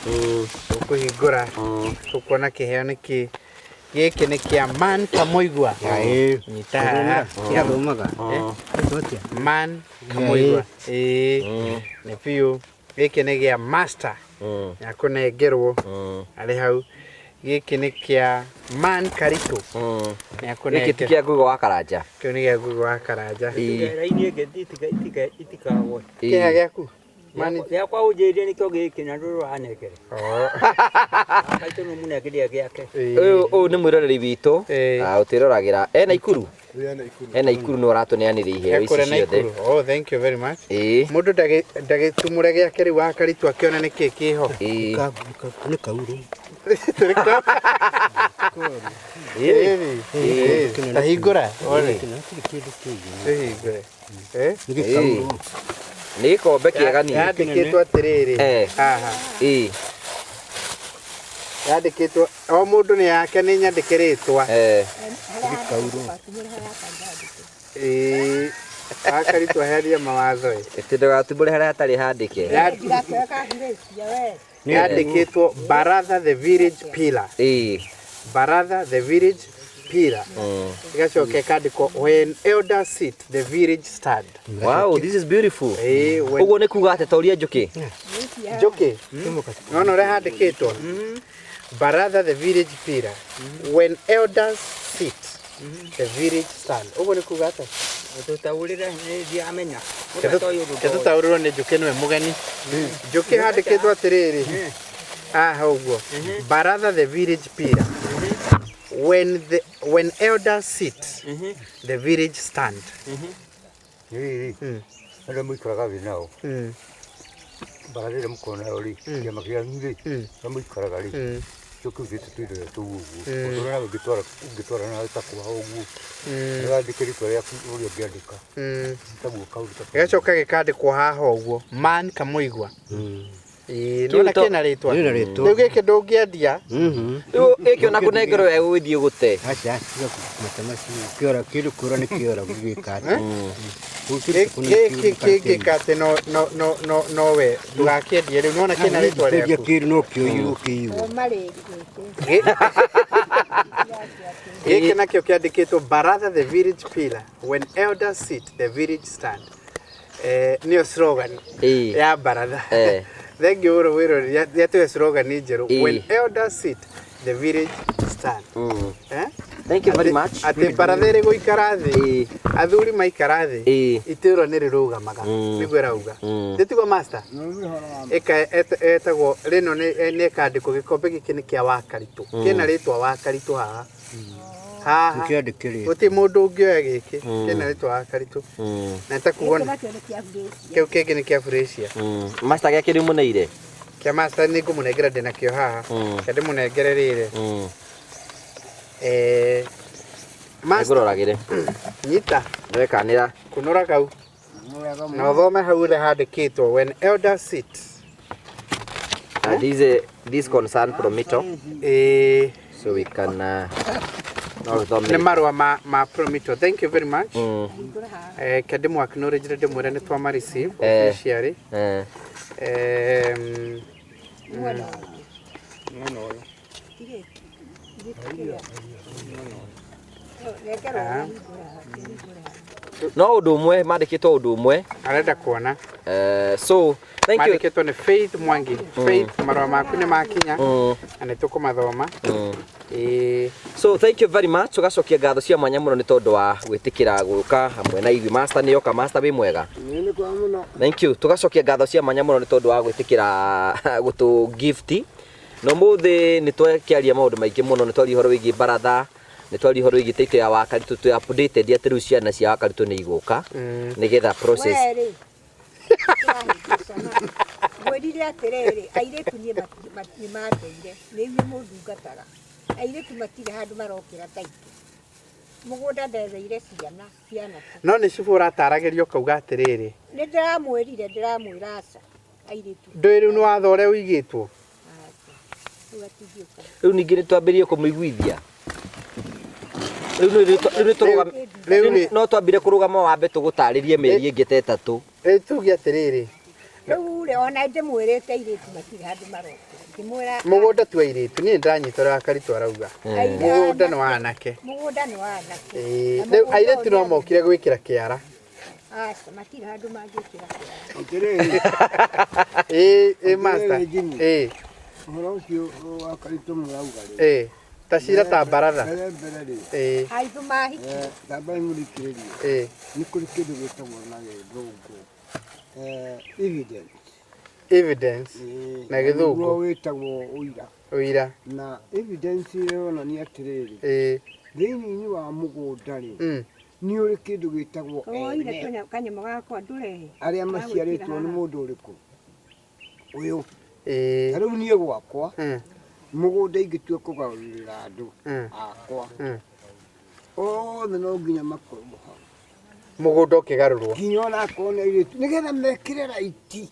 Tũkũhingũra. Tũkuona kĩheo nĩ kĩ. Gĩkĩ nĩ kĩa Man Kamoigwa. Nyita haha. Kĩathomaga. Man Kamoigwa. Ĩĩ. Nĩ biũ. Gĩkĩ nĩ gĩa Master. Ya kũnengerwo arĩ hau. Gĩkĩ nĩ kĩa Man Karitũ. Nĩ Gĩkĩ ti akũnengera. kĩa Ngugo wa Karanja. Kĩu nĩ kĩa Ngugo wa Karanja. Raini ĩngĩ itikagwe. Kĩha gĩaku? Mani. Gĩakwa ũnjĩrire nĩkĩo gĩkĩ na ndũrĩ ũranengere. Oh. Kaitũ nĩ mũnengeria gĩake. Ũyũ ũyũ nĩ mwĩroreri witũ Ĩĩ. ũtwĩroragĩra ena Ikuru, ena Ikuru nĩ ũratũneanĩra iheo ici Ekũrĩa ciothe. Naikuru. Oh, thank you very much. Ĩĩ. Mũndũ ndagĩtumũre gĩake rĩu wa Karitũ akĩone nĩkĩ kĩho. Ĩĩ. Nĩ kaurũ. Ĩĩ. Ĩĩ. Ta hingũra. One. Hatirĩ kĩndũ kĩngĩ. Tũhingũre. Eh? Nĩ gĩkaurũ. Nĩ gĩkombe kĩega niĩ. Yandĩkĩtwo atĩrĩrĩ. Eh. Haha. Ĩĩ. Yandĩkĩtwo o mũndũ nĩ yake nĩ nyandĩke rĩtwa. Eh. Ĩĩ. Wa Karitũ aheanire mawatho ĩ. Atĩ ndũgatumbũre harĩa hatarĩ handĩke. Ndigakĩoe kahurĩcia we. Yandĩkĩtwo Baratha the village pillar. Ĩĩ. Baratha the village pillar. Ĩgacoka ĩkandĩkwo when elders sit the village stand. Wow, this is beautiful. Ĩĩ, when Ũguo nĩ kuga atĩ toria njũkĩ. Njũkĩ. Nona ũrĩa handĩkĩtwo Baratha the village pillar. When elders sit the village stand. Ũguo nĩ kuga atĩa? Tũtaũrĩre nĩ ndiramenya. Mũndũ atoĩ ũndũ ta ũyũ. Tũtaũrĩrwo nĩ Njũkĩ nĩwe mũgeni. Njũkĩ handĩkĩtwo atĩrĩrĩ. Haha ũguo. Baratha the village pillar. When elders sit the village stand. Rĩrĩ, arĩa mũikaraga thĩ nao, baratha ĩrĩa mũkoragwo nayo rĩ, kĩama kĩanyu rĩ, arĩa mũikaraga rĩ, kĩo kĩu gĩtũtũire tũu ũguo. Ũtũũra nawe ũngĩtwara nawe ta kwao ũguo, ũrandĩke rĩtwa rĩaku ũrĩa ũngĩandĩka. Taguo kaũndũ ta kau. Gĩgacoka gĩkandĩkwo haha ũguo Man Kamoigwa. Ĩĩ, Kĩu nĩwona to- kĩna rĩtwa. Kĩna rĩtwa. Rĩu gĩkĩ ndũngĩendia. Rĩu gĩkĩ ona kũnengerwo we gũgĩthiĩ gũte. Aca, tiga mata macio. Kĩora kĩndũ kũra nĩ kĩora gĩgĩka atĩ. Gĩkĩ kĩngĩka atĩ no no no no no we ndũgakĩendie rĩu nĩwona kĩna rĩtwa Kwendia rĩaku. kĩndũ no kĩoyirwo kĩiywo. Thoma rĩngĩ gĩkĩ. Gĩkĩ nakĩo kĩandĩkĩtwo Baratha the village pillar. When elders sit the village stand. Eh, nĩyo slogan Ĩĩ. ya Baratha. Eh. Thank you mũno mwĩroreri yatũhe slogan njerũ. Ĩĩ. When elders sit the village stand. Eh? Thank you very much. Atĩ baratha ĩrĩ gũikara thĩ Ĩĩ. athuri maikara thĩ Ĩĩ. itũra nĩ rĩrũgamaga nĩguo ĩrauga ndĩtiguo master Ĩka etagwo rĩno nĩ ĩkandĩkwo gĩkombe gĩkĩ nĩ kĩa Wakaritũ kĩna rĩtwa Wakaritũ haha haha Nĩkĩandĩke rĩtwa. gũtirĩ mũndũ ũngĩoya gĩkĩ kĩna rĩtwa Wakaritũ na nĩ ta kuga Gĩkĩ nakĩo nĩ kĩa Gracia. kĩu kĩngĩ nĩ kĩa Freshia Master gĩake rĩu mũneire. kĩa master nĩ ngũmũnengera ndĩ nakĩo haha kĩa ndĩmũnengere rĩrĩ eh master Nĩngũroragĩre. nyita Nĩwekanĩra. kunũra kau na ũthome hau ũrĩa handĩkĩtwo when elders sit This concern Promito ĩĩ so we can no nĩ thome. marũa ma Promito thank you very much. Ke ndĩmũ acknowledge ndĩmwĩre nĩ twama receive Eh. officially. Eh. Mwena ũyũ. Tigĩ- gĩkĩ kĩrĩa. Nengera ũrĩa hingũra haha, hingũra haha. No ũndũ ũmwe mandĩkĩtwo ũndũ ũmwe. Arenda kuona. So thank you. Mandĩkĩtwo nĩ Faith Mwangi. Faith, marũa maku nĩ makinya na nĩ tũkũmathoma. Ĩĩ. So thank you very much. Tugacokia ngatho cia mwanya mũno nĩ tondũ wa gwĩtĩkĩra gũka hamwe na ithuĩ. Master nĩ oka, master wĩ mwega. Thank you. Tugacokia ngatho cia mwanya mũno nĩ tondũ wa gwĩtĩkĩra gũtũ gift. Na ũmũthĩ nĩ twakĩaria maũndũ maingĩ mũno, nĩ twaria ũhoro wĩgiĩ baratha, nĩ twaria ũhoro wĩgiĩ title ya Wakaritũ, twĩ updated atĩ rĩu ciana cia Wakaritũ nĩ igũka nĩgetha process. We rĩ, tũrahĩngĩcana. Ngwĩrire atĩrĩrĩ, airĩtu niĩ nĩ mandeire, nĩ inyuĩ mũndungataga. Airĩtu matirĩ handũ marokĩra taitũ. Mũgũnda ndetheire ciana ciana tu. No nĩ cibũ ũrataragĩria ũkauga atĩrĩrĩ. Nĩ ndĩramwĩrire ndĩramwĩra aca airĩtu. Ndũĩ rĩu nĩ watho ũrĩa ũigĩtwo. Aca. Rĩu atingĩũka. Rĩu ningĩ nĩ twambĩrĩrie kũmũiguithia. Rĩu nĩ rĩu nĩ tũrũgame. Rĩu rĩ No twambire kũrũgama wambe tũgũtarĩrie mĩeri ĩngĩ ta ĩtatũ. Rĩu tuge atĩrĩrĩ. Rĩu rĩ ona ndĩmwĩrĩte airĩtu matirĩ handũ marokĩra. Ngĩmwĩra Mũgũnda ti wa airĩtu, niĩ nĩndĩranyita ũrĩa Wakaritũ arauga. Mũgũnda nĩ wa anake. Mũgũnda nĩ wa anake. Ĩĩ, Na rĩu mũgũnda airĩtu ũyũ no nĩ mokire gwĩkĩra kĩara. Aca, matirĩ handũ mangĩkĩra kĩara. Atĩrĩrĩ. Ĩĩ, ĩĩ master. Atĩrĩrĩ, Jimmy. Ĩĩ. Ũhoro ũcio wa Karitũ mũrauga rĩ. Ĩĩ. Ta cira ta baratha. Mbere mbere rĩ. Ĩĩ. Aitũ mahiki. Tambai mũthikĩrĩrie. Ĩĩ. Nĩ kũrĩ kĩndũ gĩtagwo na gĩthũngũ evidence. Evidence. Na gĩthũngũ. Nĩguo wĩtagwo ũira. Ũira. Na evidence ĩronania atĩrĩrĩ. Ĩĩ. Thĩinĩ wa mũgũnda rĩ. Nĩ ũrĩ kĩndũ gĩtagwo Woire ene. kanyamũ gakwa ndũrehe. Arĩa maciarĩtwo nĩ mũndũ ũrĩkũ? Ũyũ. Ĩĩ. Ta rĩu niĩ gwakwa mũgũnda ingĩtua kũgarũrĩra andũ akwa othe no nginya makorwo hau. Mũgũnda ũkĩgarũrwo. Nginya ona akorwo nĩ airĩtu nĩgetha mekĩre raiti.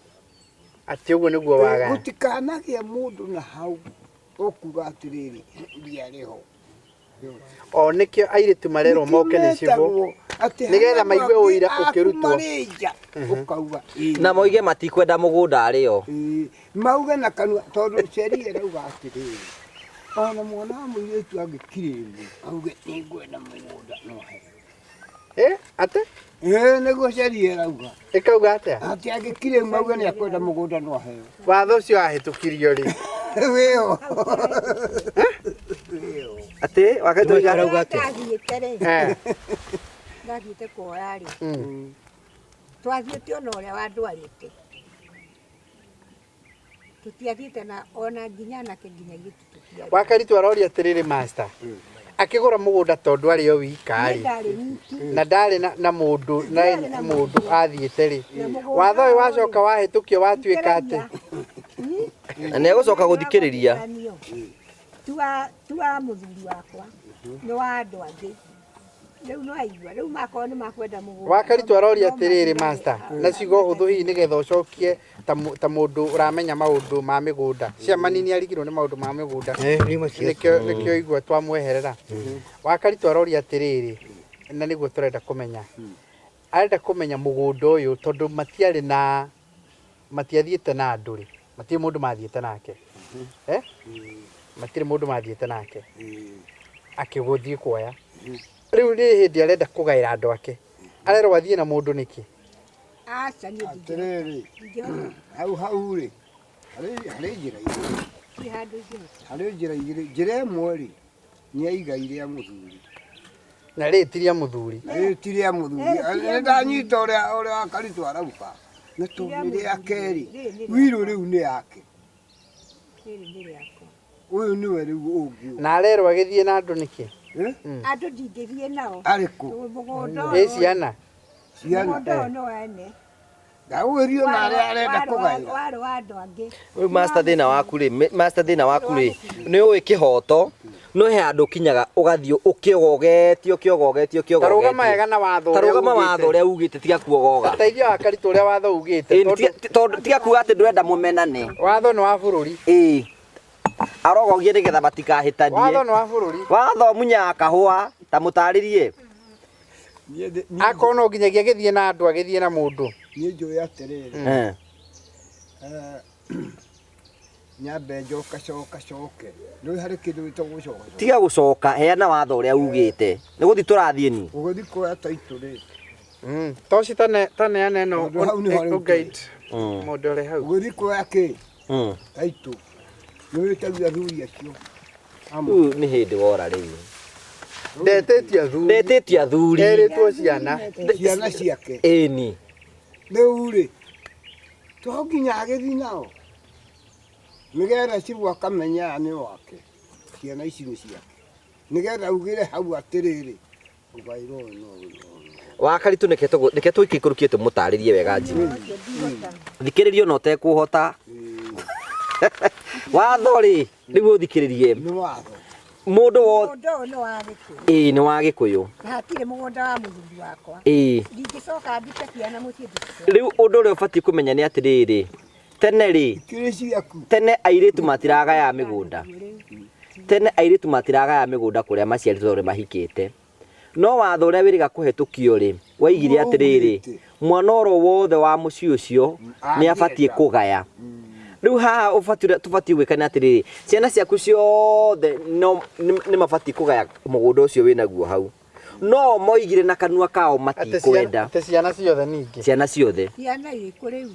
Atĩ ũguo nĩguo wagaya. Gũtikanagĩe mũndũ na hau ũkuga atĩrĩrĩ ndiarĩ ho. O nĩkĩo airĩtu marerwo moke nĩ cibũ. Nĩgetha maigue ũira ũkĩrutwo. Ũkauga ĩĩ. Na moige matikwenda mũgũnda arĩo. Mauge na kanua tondũ sheria ĩrauga atĩrĩrĩ ona mwana wa mũirĩtu angĩkirĩrwo auge nĩngwenda mũgũnda no aheo. Ĩ atĩ? Ĩ nĩguo sheria ĩrauga. Ĩkauga atĩa? Atĩ angĩkirĩrwo mauge nĩakwenda mũgũnda no aheo. Watho ũcio wahĩtũkirio rĩ? Wĩho. Atĩ Wakaritũ oiga Ndathiĩte rĩ. Ndathiĩte kuoya rĩ. Twathiĩte ona ũrĩa wandwarĩte. Tũtiathiĩte na ona nginya anake nginya airĩtu tũtiathiĩte. Wakaritũ aroria atĩrĩrĩ master. Akĩgũra mũgũnda tondũ arĩ o wika Niĩ rĩ. ndarĩ wiki. Na ndarĩ na mũndũ na Ndiarĩ na mũndũ athiĩte rĩ. Na mũgũnda Watho ũyũ ũyũ wacoka wahĩtũkio watuĩka atĩ. Na nĩ egũcoka gũthikĩrĩria. Ti wa mũthuri wakwa nĩ wa andũ angĩ. Rĩu no aigua rĩu makorwo nĩ makwenda mũgũnda. Wakaritũ aroria atĩrĩrĩ master na ciugo hũthũ hihi nĩgetha ũcokie ta mũndũ ũramenya maũndũ ma mĩgũnda. Ciamani nĩ arigirwo nĩ maũndũ ma mĩgũnda. Nĩkĩo nĩkĩo igua twamweherera. Wakaritũ aroria atĩrĩrĩ na nĩguo tũrenda kũmenya. Arenda kũmenya mũgũnda ũyũ tondũ matiarĩ na matiathiĩte na andũ rĩ. Matirĩ mũndũ mathiĩte nake. Eh? Matirĩ mũndũ mathiĩte nake. Akĩgũthiĩ kuoya. Rĩu nĩ hĩndĩ arenda kũgaĩra andũ ake. Arerwo athiĩ na mũndũ nĩkĩ? Aca niĩ Atĩrĩrĩ ndingĩhota. hau hau rĩ harĩ njĩra igĩrĩ. Ndirĩ handũ ingĩhota. Harĩ njĩra igĩrĩ. Njĩra ĩmwe rĩ nĩ ya igai rĩa mũthuri. Na rĩrĩ ti rĩa mũthuri. Rĩrĩ ti rĩa mũthuri. Nĩ ndanyita ũrĩa Wakaritũ arauga. Na tondũ nĩ rĩa kerĩ wirũ rĩu nĩ yake. Rĩrĩ nĩ rĩakwa. Ũyũ nĩwe rĩu ũngĩ. Na arerwo agĩthiĩ na andũ nĩkĩ? Andũ ndingĩthiĩ nao. Arĩkũ? Mũgũnda Ĩ ciana. Mũgũnda ũyũ nĩ wene. Ndagũgĩrio na arĩa arenda kũgaĩra. Warĩ wa andũ angĩ. Rĩu master thĩna waku rĩ, master thĩna waku rĩ, nĩ ũĩ kĩhoto, no he handũ ũkinyaga ũgathiĩ ũkĩogogetio ũkĩogogetio ũkĩogogetio. Ta rũgama wega na watho Ta ũrĩa rũgama ugĩte. watho ũrĩa ugĩte tiga kuogoga. Teithia Wakaritũ ũrĩa watho ugĩte. Ĩĩ, tondũ tiga kuga atĩ ndũrenda mũmenane. Watho nĩ wa bũrũri. Ĩĩ. Arogogie nĩgetha matikahĩtanie. Watho nĩ wa bũrũri. Watho munyaga kahũa ta mũtarĩrie. Akorwo no nginyagia agĩthiĩ na andũ agĩthiĩ na mũndũ. Niĩ njũĩ atĩrĩrĩ. Nyambe njoka coka coke. Nĩũĩ harĩ kĩndũ gĩtagwo gũcoka coka. Tiga gũcoka heana watho ũrĩa ugĩte. Nĩ gũthiĩ tũrathiĩ ni. Ũgĩthiĩ kuoya taitũ rĩ. Toci taneana ĩno Tondũ hau nĩho rĩu ũguide mũndũ ũrĩ hau. Ũgĩthiĩ kuoya kĩ? Taitũ. Nĩ wĩtagia athuri acio. Rĩu nĩ hĩndĩ wora rĩu. Ndetĩtie athuri. Ndetĩtie athuri. Erĩtwo ciana. Ciana ciake. Ĩni. Rĩu rĩ to nginya agĩthiĩ nao. Nĩgetha cibũ akamenya nĩ wake. Ciana ici nĩ ciake. Nĩgetha augĩre hau atĩrĩrĩ ũgaĩrwo ũyũ na ũyũ na ũyũ. Wakaritũ nĩke tũikũrũkie tũmũtarĩrie wega Jimmy. Thikĩrĩria ona ũtekũhota. Watho rĩ nĩguo ũthikĩrĩrie. Nĩ watho. Mũndũ wothe Mũgũnda ũyũ nĩ wa Gĩkũyũ. Ĩĩ, nĩ wa Gĩkũyũ. Na hatirĩ mũgũnda wa mũthuri wakwa. Ĩĩ. Ndingĩcoka ndute ciana mũciĩ ndicicooke. Rĩu ũndũ ũrĩa ũbatiĩ kũmenya nĩ atĩrĩrĩ, tene rĩ, Ikĩrĩ ciaku. Tene airĩtu matiragaya mĩgũnda. Tene airĩtu matiragaya mĩgũnda kũrĩa maciarĩtwo tondũ nĩmahikĩte. No watho ũrĩa wĩrĩga kũhetũkio rĩ, waigire atĩrĩrĩ, mwana oro wothe wa mũciĩ ũcio nĩ abatiĩ kũgaya. Rĩu haha ũbatiĩ ũrĩa tũbatiĩ gwĩka nĩ atĩrĩrĩ, ciana ciaku ciothe no nĩ mabatiĩ kũgaya mũgũnda ũcio wĩnaguo hau. No moigire na kanua kao matikwenda. Atĩ ciana ciothe ningĩ? Ciana ciothe. Ciana irĩkũ rĩu?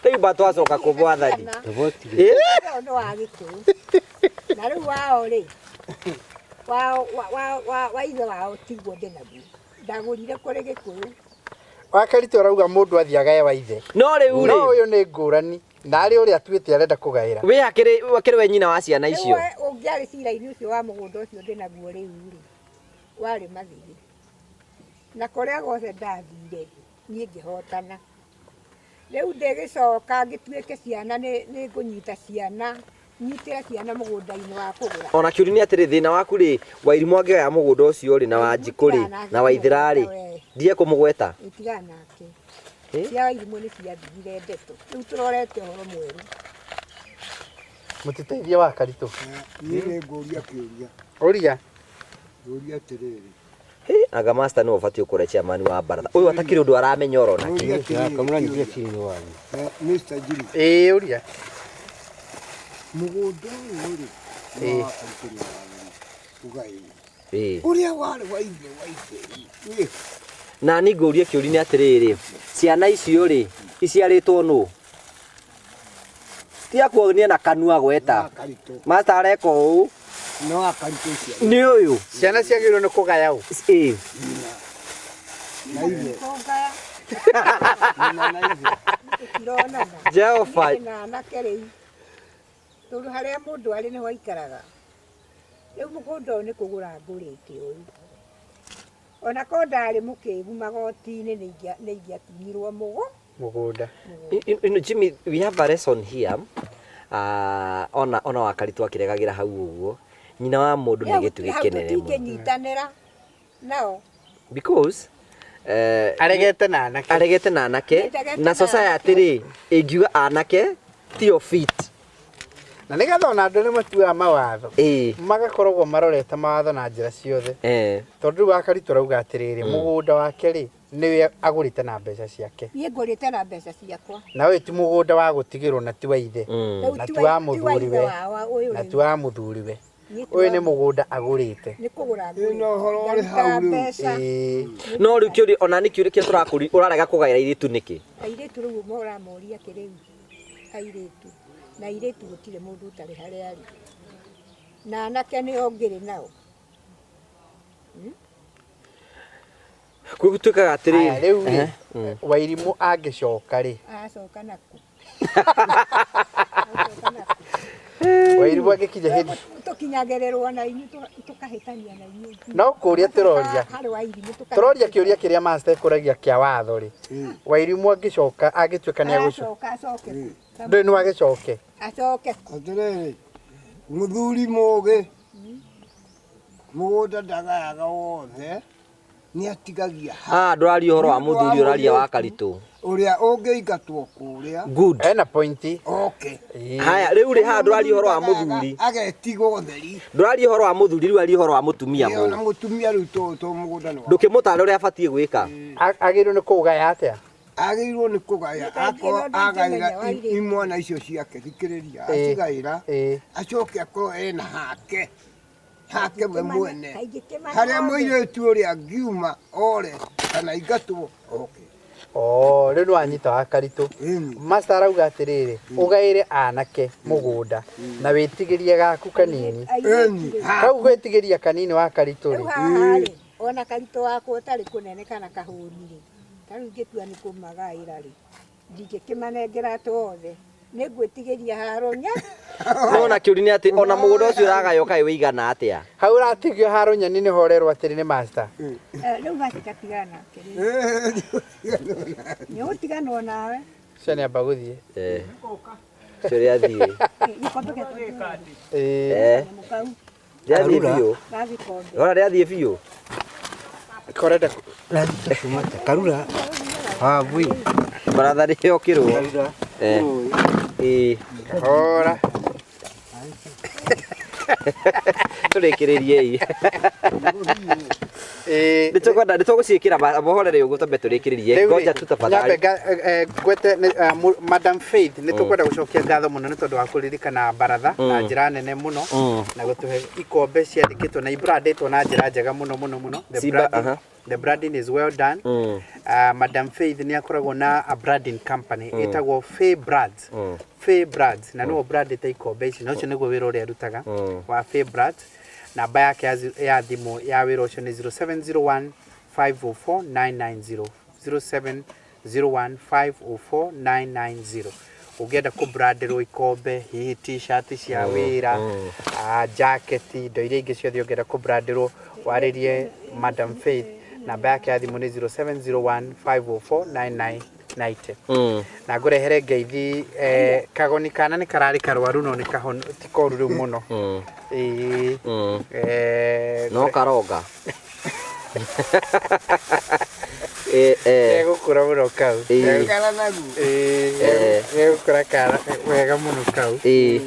Rĩu ba twacoka kũ mwathani? Ĩ? Ũyũ nĩ wa Gĩkũyũ. Na rĩu wao rĩ, wao, wa, wa, wa, wa ithe wao tiguo ndĩnaguo. Ndagũrire kũrĩ Gĩkũyũ. Wa Karitũ arauga mũndũ athiĩ agae wa ithe. No rĩu rĩ. No ũyũ nĩ ngũrani. Na arĩ ũrĩa atuĩte arenda kũgaĩra. We akĩrĩ, akĩrĩ we nyina wa ciana icio. Rĩu we ũngĩarĩ cira-inĩ ũcio wa mũgũnda ũcio ndĩnaguo rĩu rĩ, warĩ mathirĩ. Na kũrĩa guothe ndathire, niĩ ngĩhotana. Rĩu ndĩgĩcoka ngĩtuĩke ciana nĩ ngũnyita ciana, nyitĩre ciana mũgũnda-inĩ wa kũgũra. Ona kĩũria nĩ atĩrĩ, thĩna waku rĩ, Wairimũ angĩgaya mũgũnda ũcio rĩ, na Wanjikũ rĩ, na Waithĩra rĩ, ndige kũmũgweta? Ĩtigana nake. Cia Wairimũ nĩ ciathirire ndeto. Rĩu tũrorete ũhoro mwerũ. Mũtiteithie wa Karitũ. Niĩ nĩ ngũria kĩũria. Ũria. Ngũria atĩrĩrĩ. Anga master nĩwe ũbatiĩ gũkorwo chairman wa baratha. Ũyũ atakĩrĩ ũndũ aramenya oro nake. Ũria atĩrĩrĩ, Kamũranyitire chini wanyu. Mr. Jimmy. Ĩĩ, ũria. Mũgũnda ũyũ rĩ, Ĩĩ. wa Karitũ nĩ wagĩrĩire ũgaĩrwo. Ĩĩ. Ũrĩa warĩ wa ithe wa ithe rĩ, wĩ Na niĩ ngũrie kĩũria nĩ atĩrĩrĩ, ciana icio rĩ, iciarĩtwo nũ? Tiga kuonia na kanua gweta. Master areka ũũ. No akaritũ ciana. Nĩ ũyũ. Ciana ciagĩrĩirwo nĩ kũgaya ũ? Ĩĩ. Na ithe. Kũgaya. Nyina na ithe. Tũtironana. Jehova. Niĩ na anake rĩu. Tondũ harĩa mũndũ arĩ nĩho aikaraga. Rĩu mũgũnda ũyũ nĩ kũgũra ngũrĩte ũyũ. Ona korwo ndarĩ mũkĩgu magoti-inĩ nĩ ingĩatunyirwo mũgũnda. You know, Jimmy, we have a lesson here. Ona wa Karitũ akĩregagĩra hau ũguo. Nyina wa mũndũ nĩ gĩtugĩ Hau kĩnene mũno. tũtingĩnyitanĩra nao. Because aregete na anake. Aregete na anake. Ndegete Na na society rĩ, ĩngiuga anake tio fit. Na nĩgetha ona andũ nĩ matuaga mawatho. Ĩĩ. Magakoragwo marorete mawatho na njĩra ciothe. Tondũ rĩu wa Karitũ arauga atĩrĩrĩ, mũgũnda wake rĩ, nĩwe agũrĩte na mbeca ciake. Niĩ ngũrĩte na mbeca ciakwa. Na ũyũ ti mũgũnda wa gũtigĩrwo na ti wa ithe. Rĩu Na ti ti wa wa ithe mũthuriwe. wao ũyũ Na rĩu. ti wa mũthuriwe. Niĩ ti Ũyũ wa nĩ mũgũnda agũrĩte. Nĩ kũgũra Ĩno ũhoro ũrĩ ngũrĩte. hau Ndarutaga rĩu. mbeca. Ĩĩ. No rĩu kĩũria, ona nĩ kĩũria kĩrĩa tũrakũria, ũrarega kũgaĩra airĩtu nĩkĩ? Airĩtu rĩu ũramoria kĩrĩu. Airĩtu. Na airĩtu gũtirĩ mũndũ ũtarĩ harĩa arĩ. Na anake nĩo ngĩrĩ nao. Kũu tuĩkaga atĩrĩrĩ. Aya, rĩu rĩ, Wairimũ angĩcoka rĩ? Acoka naku. Wairimũ angĩkinya hĩndĩ. Tũkinyagĩrĩrwo na inyuĩ tũkahĩtania na inyuĩ. No kũria tũroria. Harĩ Wairimũ tũkahĩtania. Tũroria kĩũria kĩrĩa master ekũragia kĩa watho rĩ. Wairimũ angĩcoka, angĩtuĩka nĩ agũcoka. Aracoka acoke kũ? Ndũĩ no agĩcoke. Acoke kũ? Atĩrĩrĩ, mũthuri mũgĩ, mũgũnda ndagayaga wothe, nĩ atigagia ha. Ah, ndũraria ũhoro wa mũthuri, ũraria wa Karitũ. Ũrĩa ũngĩingatwo kũrĩa. Good. Ena point. Okay. Haya, rĩu rĩ haha ndũraria ũhoro wa mũthuri. Agetigwo ũtheri. Ndũraria ũhoro wa mũthuri, rĩu aria ũhoro wa mũtumia Ĩĩ, ona mũũru. mũtumia rĩu to mũgũnda nĩ wa. Ndũkĩmũtara ũrĩa abatiĩ gwĩka. Agĩrĩirwo nĩ kũũgaya atĩa? Agĩrĩirwo nĩ kũgaya, Nĩ kaingĩ akorwo no ndingĩmenya agaĩra Wairimu. imwana icio ciake, thikĩrĩria, Ĩĩ. acigaĩra, Ĩĩ. acoke akorwo ena hake. Hake we mwene. Kaingĩ Harĩa mũirĩtu ũrĩa angiuma ore kana ingatwo oke. Oh, rĩu nĩ wanyita wa Karitũ. Master arauga atĩrĩrĩ, ũgaĩre anake mũgũnda na wĩtigĩrie gaku kanini. Kau gwĩtigĩria kanini wa Karitũ Rĩu rĩ. haha rĩ, ona Karitũ wakwa ũtarĩ kũnene kana kahũni rĩ, ta rĩu ingĩtua nĩ kũmagaĩra rĩ, ndingĩkĩmanengera atĩ othe. Nĩ ngwĩtigĩria haronya. No na kĩũria nĩ atĩ ona mũgũnda ũcio ũragaywo kaĩ wĩigana atĩa? Hau ũratigio haro nyeni nĩho ũrerwo atĩrĩ nĩ master. Rĩu macikatigana nake rĩu. Nĩ ũgũtiganwo nawe. Ũcio nĩ amba gũthiĩ. Ũcio rĩathiĩ. Gĩkombe gĩa Ĩĩ. Eh. Rĩathiĩ biũ. gagikombe. Ora rĩathiĩ biũ. Korenda Karura. Habui. Baratha rĩokĩrwo. Karura. Eh. Ĩĩ. kahora. Tũrĩkĩrĩriei. Ĩĩ. Nĩ tũkwenda nĩ tũgũciĩkĩra mohorere ũguo twambe tũrĩkĩrĩrie. Rĩu rĩ, Ngoja tu tafadhali. nyambe ngwete Madam Faith nĩ tũkwenda gũcokia ngatho mũno nĩ tondũ wa kũririkana baratha na njĩra nene mũno na gũtũhe ikombe ciandĩkĩtwo na ibrandĩtwo na njĩra njega mũno mũno mũno. The Simba, branding, aha. the branding is well done. Madam Faith nĩ akoragwo na a branding company ĩtagwo Faye Brands. Faye Brands na nĩwe brandĩte ikombe ici na ũcio nĩguo wĩra ũrĩa arutaga wa Faye Brands. Namba yake ya thimũ ya wĩra ũcio nĩ 0701 504 990, 0701 504 990. Ũngĩenda kũbrandĩrwo ikombe, hihi t-shirt cia wĩra, jacket, indo iria ingĩ ciothe ũngĩenda kũbrandĩrwo, warĩrie Madam Faith. Namba yake ya thimũ nĩ 0701 504 9990. Na ngũrehere ngeithi kagoni kana nĩ kararĩ karwaru no nĩ kahonu, ti koru rĩu mũno. Ĩĩ. No karonga. Eh eh. Gegũkũra mũno kau. Ĩĩ. Ĩĩ, gegũkũra wega mũno kau. Ĩĩ.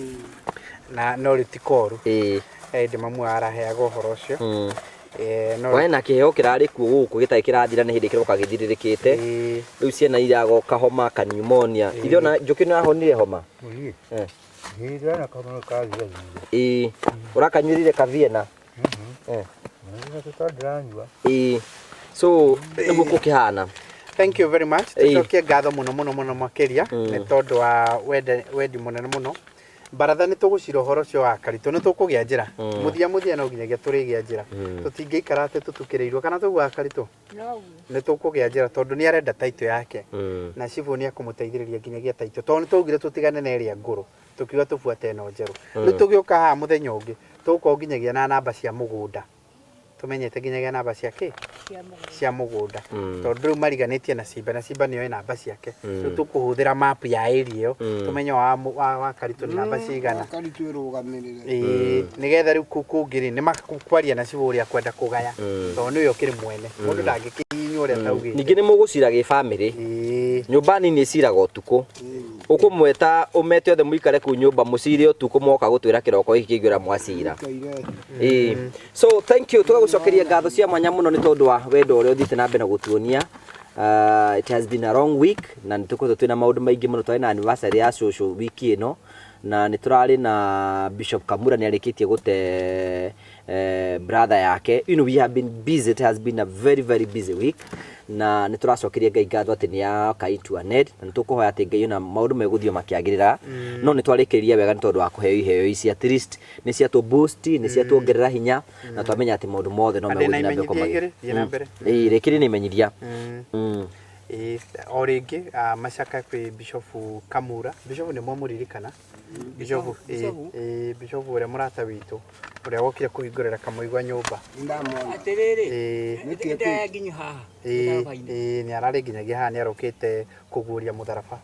Na no rĩu ti koru. Ĩĩ. Hĩndĩ mamu araheaga ũhoro ũcio. No Wae na kĩheo kĩrarĩ kuo gũkũ gĩtarĩ kĩrathira nĩ hĩndĩ kĩroka gĩthirĩrĩkĩte. Ĩĩ. Rĩu ciana iragoka homa ka pneumonia. Ithe ona njũkĩ nĩ ahonire homa. Eh. Ndĩrona kamwe kathira thutha. Ĩĩ. Ũrakanyuĩrire ka Vienna. Eh. Ndĩranyua. Ĩĩ. So nĩguo gũkĩhana. Thank you very much. Ĩĩ. Tũcokie ngatho mũno mũno mũno makĩria nĩ tondũ wa wendi mũnene mũno. Baratha nĩ tũgũcira ũhoro ũcio wa Karitũ, nĩ tũkũgĩa njĩra. Mũthia mũthia no nginyagia tũrĩgĩa njĩra. Tũtingĩikara atĩ tũtukĩrĩirwo kana tũguaga Karitũ. Noguo. Nĩ tũkũgĩa njĩra tondũ nĩ arenda taitũ yake. Na cibũ nĩ ekũmũteithĩrĩria nginyagia taitũ. Tondũ nĩ twaugire tũtigane na ĩrĩa ngũrũ, tũkiuga tũbuate ĩno njerũ. Rĩu tũgĩũka haha mũthenya ũngĩ, tũgũkorwo nginyagia na namba cia mũgũnda. Tũmenyete nginyagia namba cia kĩ? Cia mũgũnda. Cia mũgũnda. Tondũ rĩu mariganĩtie na Simba, na Simba nĩoĩ namba ciake. Rĩu tũkũhũthĩra map ya area ĩyo, tũmenye wa Karitũ nĩ namba cigana. Karitũ ĩrũgamĩrĩre. Ĩĩ, nĩgetha rĩu kũu kũngĩ rĩ, nĩ makwaria na cibũ ũrĩa kwenda kũgaya. Tondũ nĩwe ũkĩrĩ mwene. Mũndũ ndangĩkĩhihinywo ũrĩa ataugĩte. Ningĩ nĩ mũgũcira gĩbamĩrĩ. Ĩĩ. Nyũmba nini ĩciraga ũtukũ. Ũkũmweta ũmete othe mũikare kũu nyũmba mũcire ũtukũ moka gũtwĩra kĩroko gĩkĩ kĩngĩ ũrĩa mwacira. Ĩĩ. So thank you, tũgagũcokeria ngatho cia mwanya mũno nĩ tondũ wa wendo ũrĩa ũthiĩte na mbere na gũtuonia. It has been a long week na nĩ tũkoretwo twĩna maũndũ maingĩ mũno. Twarĩ na anniversary ya cũcũ wiki ĩno na nĩ tũrarĩ na Bishop Kamura nĩ arĩkĩtie gũte brother yake. You know, we have been busy. It has been a very very busy week na nĩ tũracokeria Ngai ngatho atĩ nĩ yoka into an end na nĩ tũkũhoya atĩ Ngai ona maũndũ megũthiĩ makĩagĩrĩra, no nĩ twarĩkĩrĩria wega nĩ tondũ wa kũheo iheo ici, at least nĩ ciatũ boost, nĩ ciatuongerera hinya na twamenya atĩ maũndũ mothe no Na ndĩna megũthiĩ na mbere imenyithia kũmagĩra. igĩrĩ, thiĩ na mbere. Ĩĩ, rĩkĩrĩ nĩ imenyithia. Ĩĩ, o rĩngĩ macaka kwĩ Bishop Kamura. Bishop nĩ mwamũririkana. Bishop, ĩĩ, ĩĩ, Bishop ũrĩa mũrata witũ ũrĩa wokire kũhingũrĩra Kamũigua nyũmba. Ndamwona. Atĩrĩrĩ, Ĩĩ. nĩndayaginya haha Ĩĩ, mũtharaba-inĩ. ĩĩ, nĩ ararĩ nginyagia haha, nĩ arũkĩte kũguũria mũtharaba.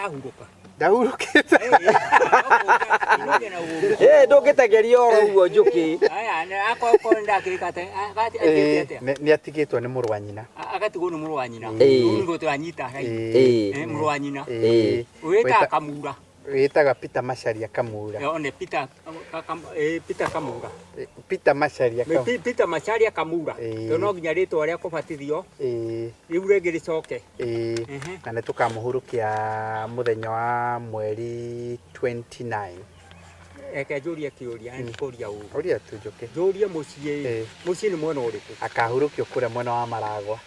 Ahurũka. Ndahurũkĩte. Ĩĩ, ndũngĩtengeria oro ũguo njũkĩ. Ĩĩ, nĩ atigĩtwo nĩ mũrũ wa nyina. Agatigwo nĩ mũrũ wa nyina. Ĩĩ. Rĩu nĩguo tũranyita. Ĩĩ. Ĩĩ. Mũrũ wa nyina. Ĩĩ. Wĩtaga Kamura. Wĩtaga Peter Macharia Kamura. One Peter Peter Kamura. Peter Macharia Kamura. Peter Macharia Kamura. Ĩĩ. Tondũ no nginya rĩtwa rĩa kũbatithio Ĩĩ. rĩu rĩngĩ rĩcoke. Ĩĩ. Na nĩ tũkamũhurũkia mũthenya wa mweri 29. Reke njũrie kĩũria, na nĩkũria ũũ. Ũria tu njũkĩ. Njũrie mũciĩ, Ĩĩ. mũciĩ nĩ mwena ũrĩkũ? Akahurũkio kũrĩa mwena wa Maragwa.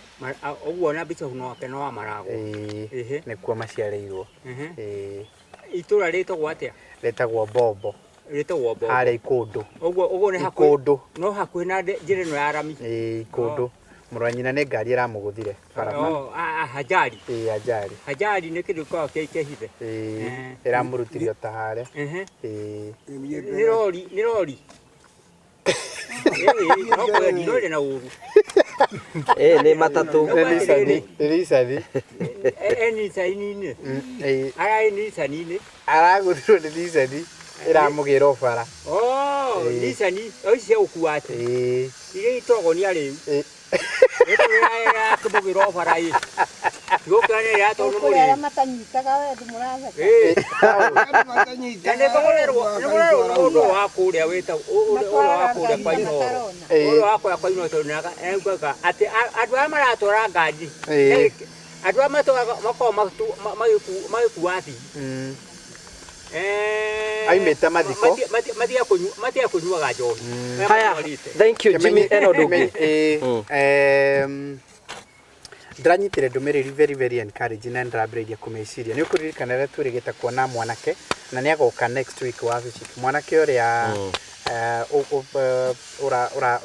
Ũguo na Bishop nake no wa Maragwa. Ĩĩ. Ĩhĩ. Nĩkuo maciarĩirwo. Ĩhĩ. Ĩĩ. Itũra rĩtagwo atĩa? Rĩtagwo Bombo. Rĩtagwo Bombo. Harĩa Ikũndũ. Ũguo ũguo nĩ hakuhĩ. Ikũndũ. No hakuhĩ na njĩra ĩno ya rami. Ĩĩ, Ikũndũ. Mũrũ wa nyina nĩ ngari ĩramũgũthire barabara. Oh, hajari. Ĩĩ, ajari. Hajari nĩ kĩndũ gĩkoragwo kĩ kĩhithe. Ĩĩ, ĩramũrutire o ta harĩa. Ĩhĩ. Ĩĩ. Nĩ rori, nĩ rori. Ĩĩ, no kwendia, no ĩrĩ na ũru. Ĩ nĩ matatũ. Nĩ Nissan, nĩ Nissan. E Nissan-inĩ. Ĩĩ. Ararĩ Nissan-inĩ. Aragũthirwo nĩ Nissan ĩramũgĩra bara. Oh, Ĩĩ. Nissan, o ici cia gũkua atĩ. Ĩĩ. Iria itwaragwo nĩ arĩu. Ĩĩ. Ĩrakĩmũgĩra bara ĩ. Gũkĩra nĩ ĩratwarwo nĩ Kũrĩ arĩa mũrĩu. matanyitaga we ndũmũratheka. Ĩĩ. Matanyitaga Na nĩ kũgũrĩrwo nĩ kũgũrĩrwo nĩ mũndũ wa kũrĩa wĩtagwo ũrĩa wa Matwaraga kũrĩa ngari kwa na Inooro. matarona. Ĩĩ. Ũrĩa wa kũrĩa kwa Inooro tondũ nĩaugaga atĩ andũ arĩa maratwara ngari Ĩĩ. andũ arĩa matwaraga makoragwo magĩkua athii. Aimĩte mathiko. Matige kũnyuaga njohi. Arĩa Haya, matwarĩte. thank you Jimmy ena ũndũ ũngĩ. Ĩĩ. Ndĩranyitire ndũmĩrĩri very very encouraging na ndĩrambĩrĩirie kũmĩciria. Nĩ ũkũririkana rĩrĩa twĩrĩgĩte kuona mwanake na nĩ agoka next week wabici. Mwanake ũrĩa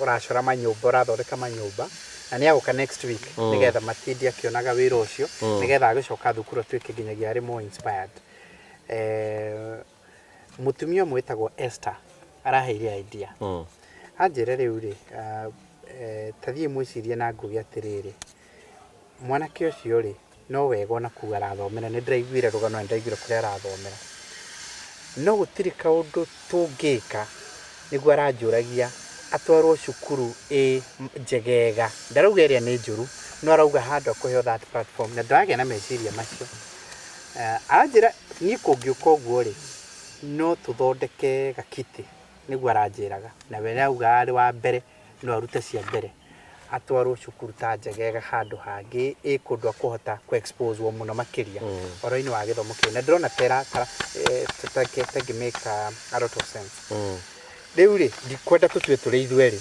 ũracora manyũmba, ũrathondeka manyũmba na nĩ agoka next week nĩgetha matindi akĩonaga wĩra ũcio nĩgetha agĩcoka thukuru atuĩke nginyagia arĩ more inspired. Mũtumia ũmwe wĩtagwo Esther araheire idea. Anjĩre rĩu rĩ, ta thiĩ mwĩcirie na nguge atĩrĩrĩ, mwanake ũcio rĩ, no wega ona kũu arathomera, nĩ ndĩraiguire rũgano na nĩ ndĩraiguire kũrĩa arathomera. No gũtirĩ kaũndũ tũngĩka nĩguo aranjũragia atwarwo cukuru ĩ njegega. Ndarauga ĩrĩa nĩ njũru, no arauga handũ akũheo that platform na ndĩragĩa na meciria macio. Aranjĩra niĩ kũngĩũka ũguo rĩ, no tũthondeke gakitĩ nĩguo aranjĩraga, na we nĩauga arĩ wa mbere no arute cia mbere atwarwo cukuru ta njegega handũ hangĩ ĩ kũndũ akũhota kũ expose wo mũno makĩria ũhoro-inĩ wa gĩthomo kĩu, na ndĩrona ta ta make a lot of sense. Rĩu rĩ, ndikwenda tũtue tũrĩ ithuerĩ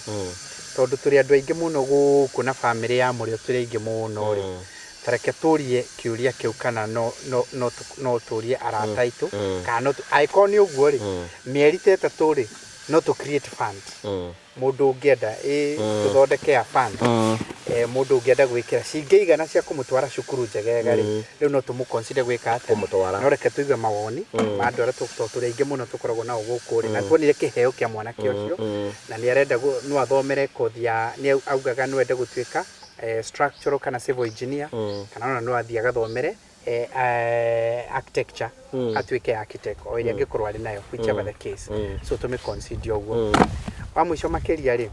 tondũ tũrĩ andũ aingĩ mũno gũkũ na bamĩrĩ ya mũrĩo tũrĩ aingĩ mũno rĩ, ta reke tũrie kĩũria kĩu kana no no no no tũrie arata aitũ kana no angĩkorwo nĩ ũguo rĩ, mĩeri ta ĩtatũ rĩ, no tũ create fund. Mũndũ ũngĩenda ĩ tũthondeke a fund, mũndũ ũngĩenda gwĩkĩra cingĩigana cia kũmũtwara cukuru njegega rĩ, rĩu no tũmũ consider gwĩka atĩa? Kũmũtwara. No reke tũigue mawoni ma andũ arĩa tondũ tũrĩ aingĩ mũno tũkoragwo nao gũkũ rĩ, na tuonire kĩheo kĩa mwanake ũcio na nĩ arenda no athomere kothi ya nĩ augaga no ende gũtuĩka structural kana civil engineer kana ona no athiĩ agathomere architecture atuĩke architect o ĩrĩa angĩkorwo arĩ nayo, whichever the case, so tũmĩ consider ũguo. Wa mũico makĩria rĩ,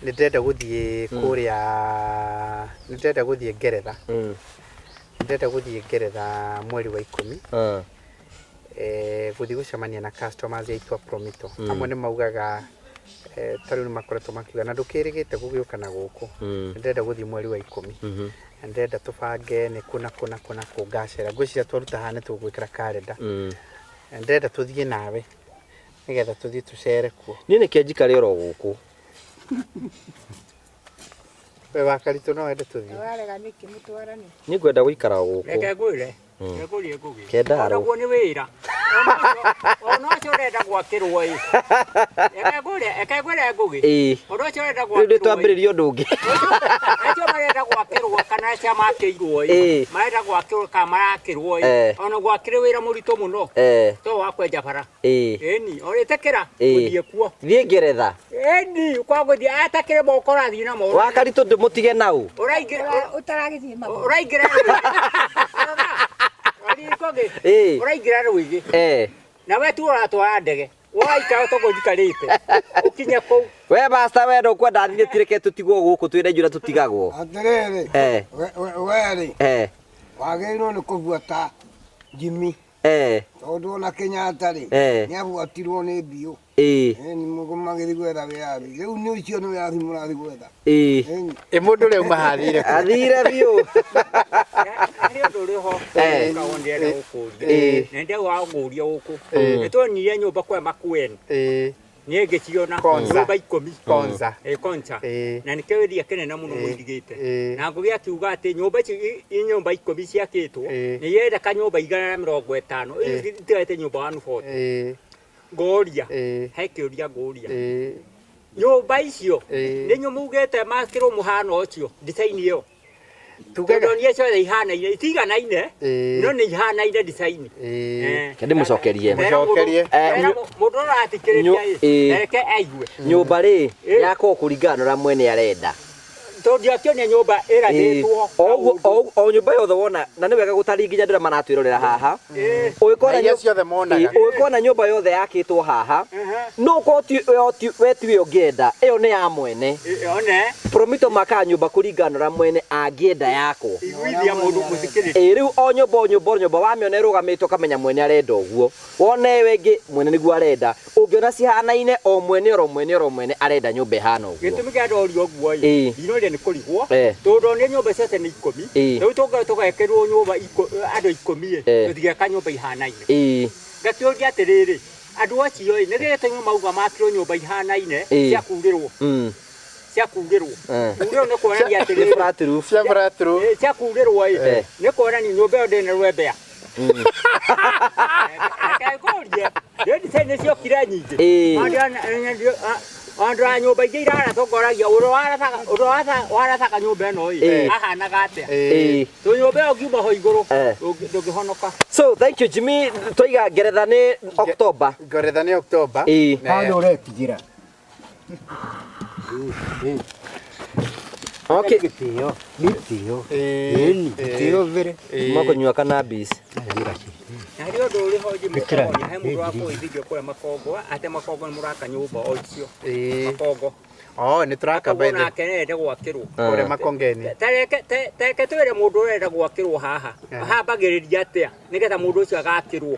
nĩ ndĩrenda gũthiĩ kũrĩa, nĩ ndĩrenda gũthiĩ Ngeretha, nĩ ndĩrenda gũthiĩ Ngeretha mweri wa 10 gũthiĩ gũcemania na customers aitũ a Promito. Amwe nĩ maugaga ta rĩu nĩ makoretwo makiuga na ndũkĩrĩgĩte gũgĩũka na gũkũ. Nĩ ndĩrenda gũthiĩ mweri wa 10 na ndĩrenda tũbange nĩ kũ na kũ na kũ na kũ ngacera. Ngwĩciria twaruta haha nĩ tũgwĩkĩra karenda. Na ndĩrenda tũthiĩ nawe nĩgetha tũthiĩ tũcere kuo. Niĩ nĩkĩo njikare oro gũkũ. We wa Karitũ no wende tũthiĩ? Warega nĩkĩ mũtwarane? Niĩ ngwenda gũikara gũkũ. Reke ngwĩre. Reke ngũrie Ngũgĩ. Kendarũ. Onaguo nĩ wĩra. Ona ũcio ũrenda gwakĩrwo ĩ. Reke ngwĩre, reke ngwĩre Ngũgĩ. Ĩĩ. Ũndũ ũcio ũrenda Rĩu nĩ gwakĩrwo ĩ. twambĩrĩria ũndũ ũngĩ. Acio marenda gwakĩrwo kana acio makĩirwo ĩ. Ĩĩ. Marenda gwakĩrwo kana marakĩrwo ĩ. Ona gwakĩrĩ wĩra mũritũ mũno. To wa kwenja bara. Ĩĩ. Ĩni, ĩtĩkĩra Ĩĩ. gũthiĩ kuo. Thiĩ Ngeretha. Ĩni, kwa gũthiĩ atakĩrĩ moko ũrathiĩ namo. Wa Karitũ ndĩmũtige nau. Ũraingĩra Ũtaragĩthiĩ magũrũ. ũraingĩra rwĩgĩ. Ngũgĩ. Ĩĩ. Ũraingĩra rwĩgĩ. Na we tu ũratwara ndege. Waikara toguo njikarĩte. Ũkinye kũu. We basta we ndũkwenda thiĩ tireke tũtigwo gũkũ twĩna inyuĩ na tũtigagwo. Atĩrĩrĩ, we rĩ, wagĩrĩirwo nĩ kũbuata Jimmy tondũ ona Kenyatta rĩ, nĩ abuatirwo nĩ mbiũ. Ĩĩ. Nĩ magĩthiĩ gwetha wĩyathi. Rĩu nĩ ũcio nĩ wĩyathi mũrathiĩ gwetha. Ĩĩ. Ĩ mũndũ ũrĩa auma hathire kũ? Athire biũ. Harĩ ũndũ ũrĩ ho ũkoragwo ndĩrenda gũkũria. Na ndĩrenda gũkũria gũkũ. Nĩ tuonire nyũmba kwa Makueni. Niĩ ngĩciona nyũmba 10. Konza. Konza. Na nĩkĩo ĩria kĩnene mũno mũirigĩte. Na Ngũgĩ akiuga atĩ nyũmba icio nyũmba 10 ciakĩtwo nĩ irenda kanyũmba 150. Itigarĩte nyũmba 140. Ngũria. He kĩũria ngũria. Nyũmba icio nĩ inyuĩ mugĩte makĩrwo mũhano ũcio design ĩyo. Tondũ niĩ ciothe ihanaine, itiganaine, no nĩ ihanaine design. Reke ndĩmũcokerie. Mũndũ ũrathikĩrĩria ĩ, reke aigue. Nyũmba rĩ yakwo kũringana na ũrĩa mwene arenda. Tondũ ndiakĩonia nyũmba ĩrathĩtwo. O o nyũmba yothe wona na nĩ wega gũtarĩ nginya andũ arĩa maratwĩrorera haha. Ũngĩkona Na iria ciothe monaga. Ũngĩkona nyũmba yothe yakĩtwo haha, no ũkorwo ti ĩyo we tiwe ũngĩenda, ĩyo nĩ ya mwene. One. Promito makaga nyũmba kũringana na ũrĩa mwene angĩenda yakwo. Iguithia mũndũ mũthikĩrĩria. Ĩĩ rĩu o nyũmba o nyũmba o nyũmba wamĩona ĩrũgamĩte ũkamenya mwene arenda ũguo. Wona ĩyo ĩngĩ mwene nĩguo arenda. Ũngĩona cihanaine o mwene oro mwene oro mwene arenda nyũmba ĩhana ũguo. Gĩtũmi kĩa ndorio ũguo Ĩĩ. ĩ, ndinoria nĩ kũrigwo tondũ nĩ nyũmba ciothe nĩ 10. Rĩu tũngĩkorwo tũgekĩrwo nyũmba andũ 10 ĩ, tũtigeka nyũmba ihanaine. Ngakĩũria atĩrĩrĩ, andũ acio ĩ, nĩ gĩtũmi mauga makĩrwo nyũmba ihanaine cia kurĩrwo, cia kurĩrwo. Kurĩrwo nĩ kuonania Nĩ atĩrĩrĩ, flat roof. Cia flat roof. Cia kurĩrwo ĩ, nĩ kuonania nyũmba ĩyo ndĩrĩ na rwembea. Reke ngũrie, nĩ nĩ ciokire nyingĩ. Andũ a nyũmba ingĩ iraratongoragia ũrĩa warathaga nyũmba ĩno ĩ, ahanaga atĩa? Tondũ nyũmba ĩyo ũngiuma ho igũrũ ndũngĩhonoka. So thank you Jimmy, twaiga Ngeretha nĩ October. Ngeretha nĩ October. Harĩa ũretigĩra. Okay. Gĩtĩo, nĩ gĩtĩo. Ĩni, gĩtĩo mbere. Makũnyua cannabis. Na harĩ ũndũ ũrĩ ho Jimmy ũtonya, he mũndũ wa kũithithio kũrĩa Makongo, atĩ Makongo nĩ mũraka nyũmba o icio. Makongo. Oh, nĩ tũraka Koguo by the nake nĩarenda gwakĩrwo. Kũrĩa Makongeni. Ta reke twĩre mũndũ ũrenda gwakĩrwo haha, hambagĩrĩria atĩa nĩgetha mũndũ ũcio agakĩrwo?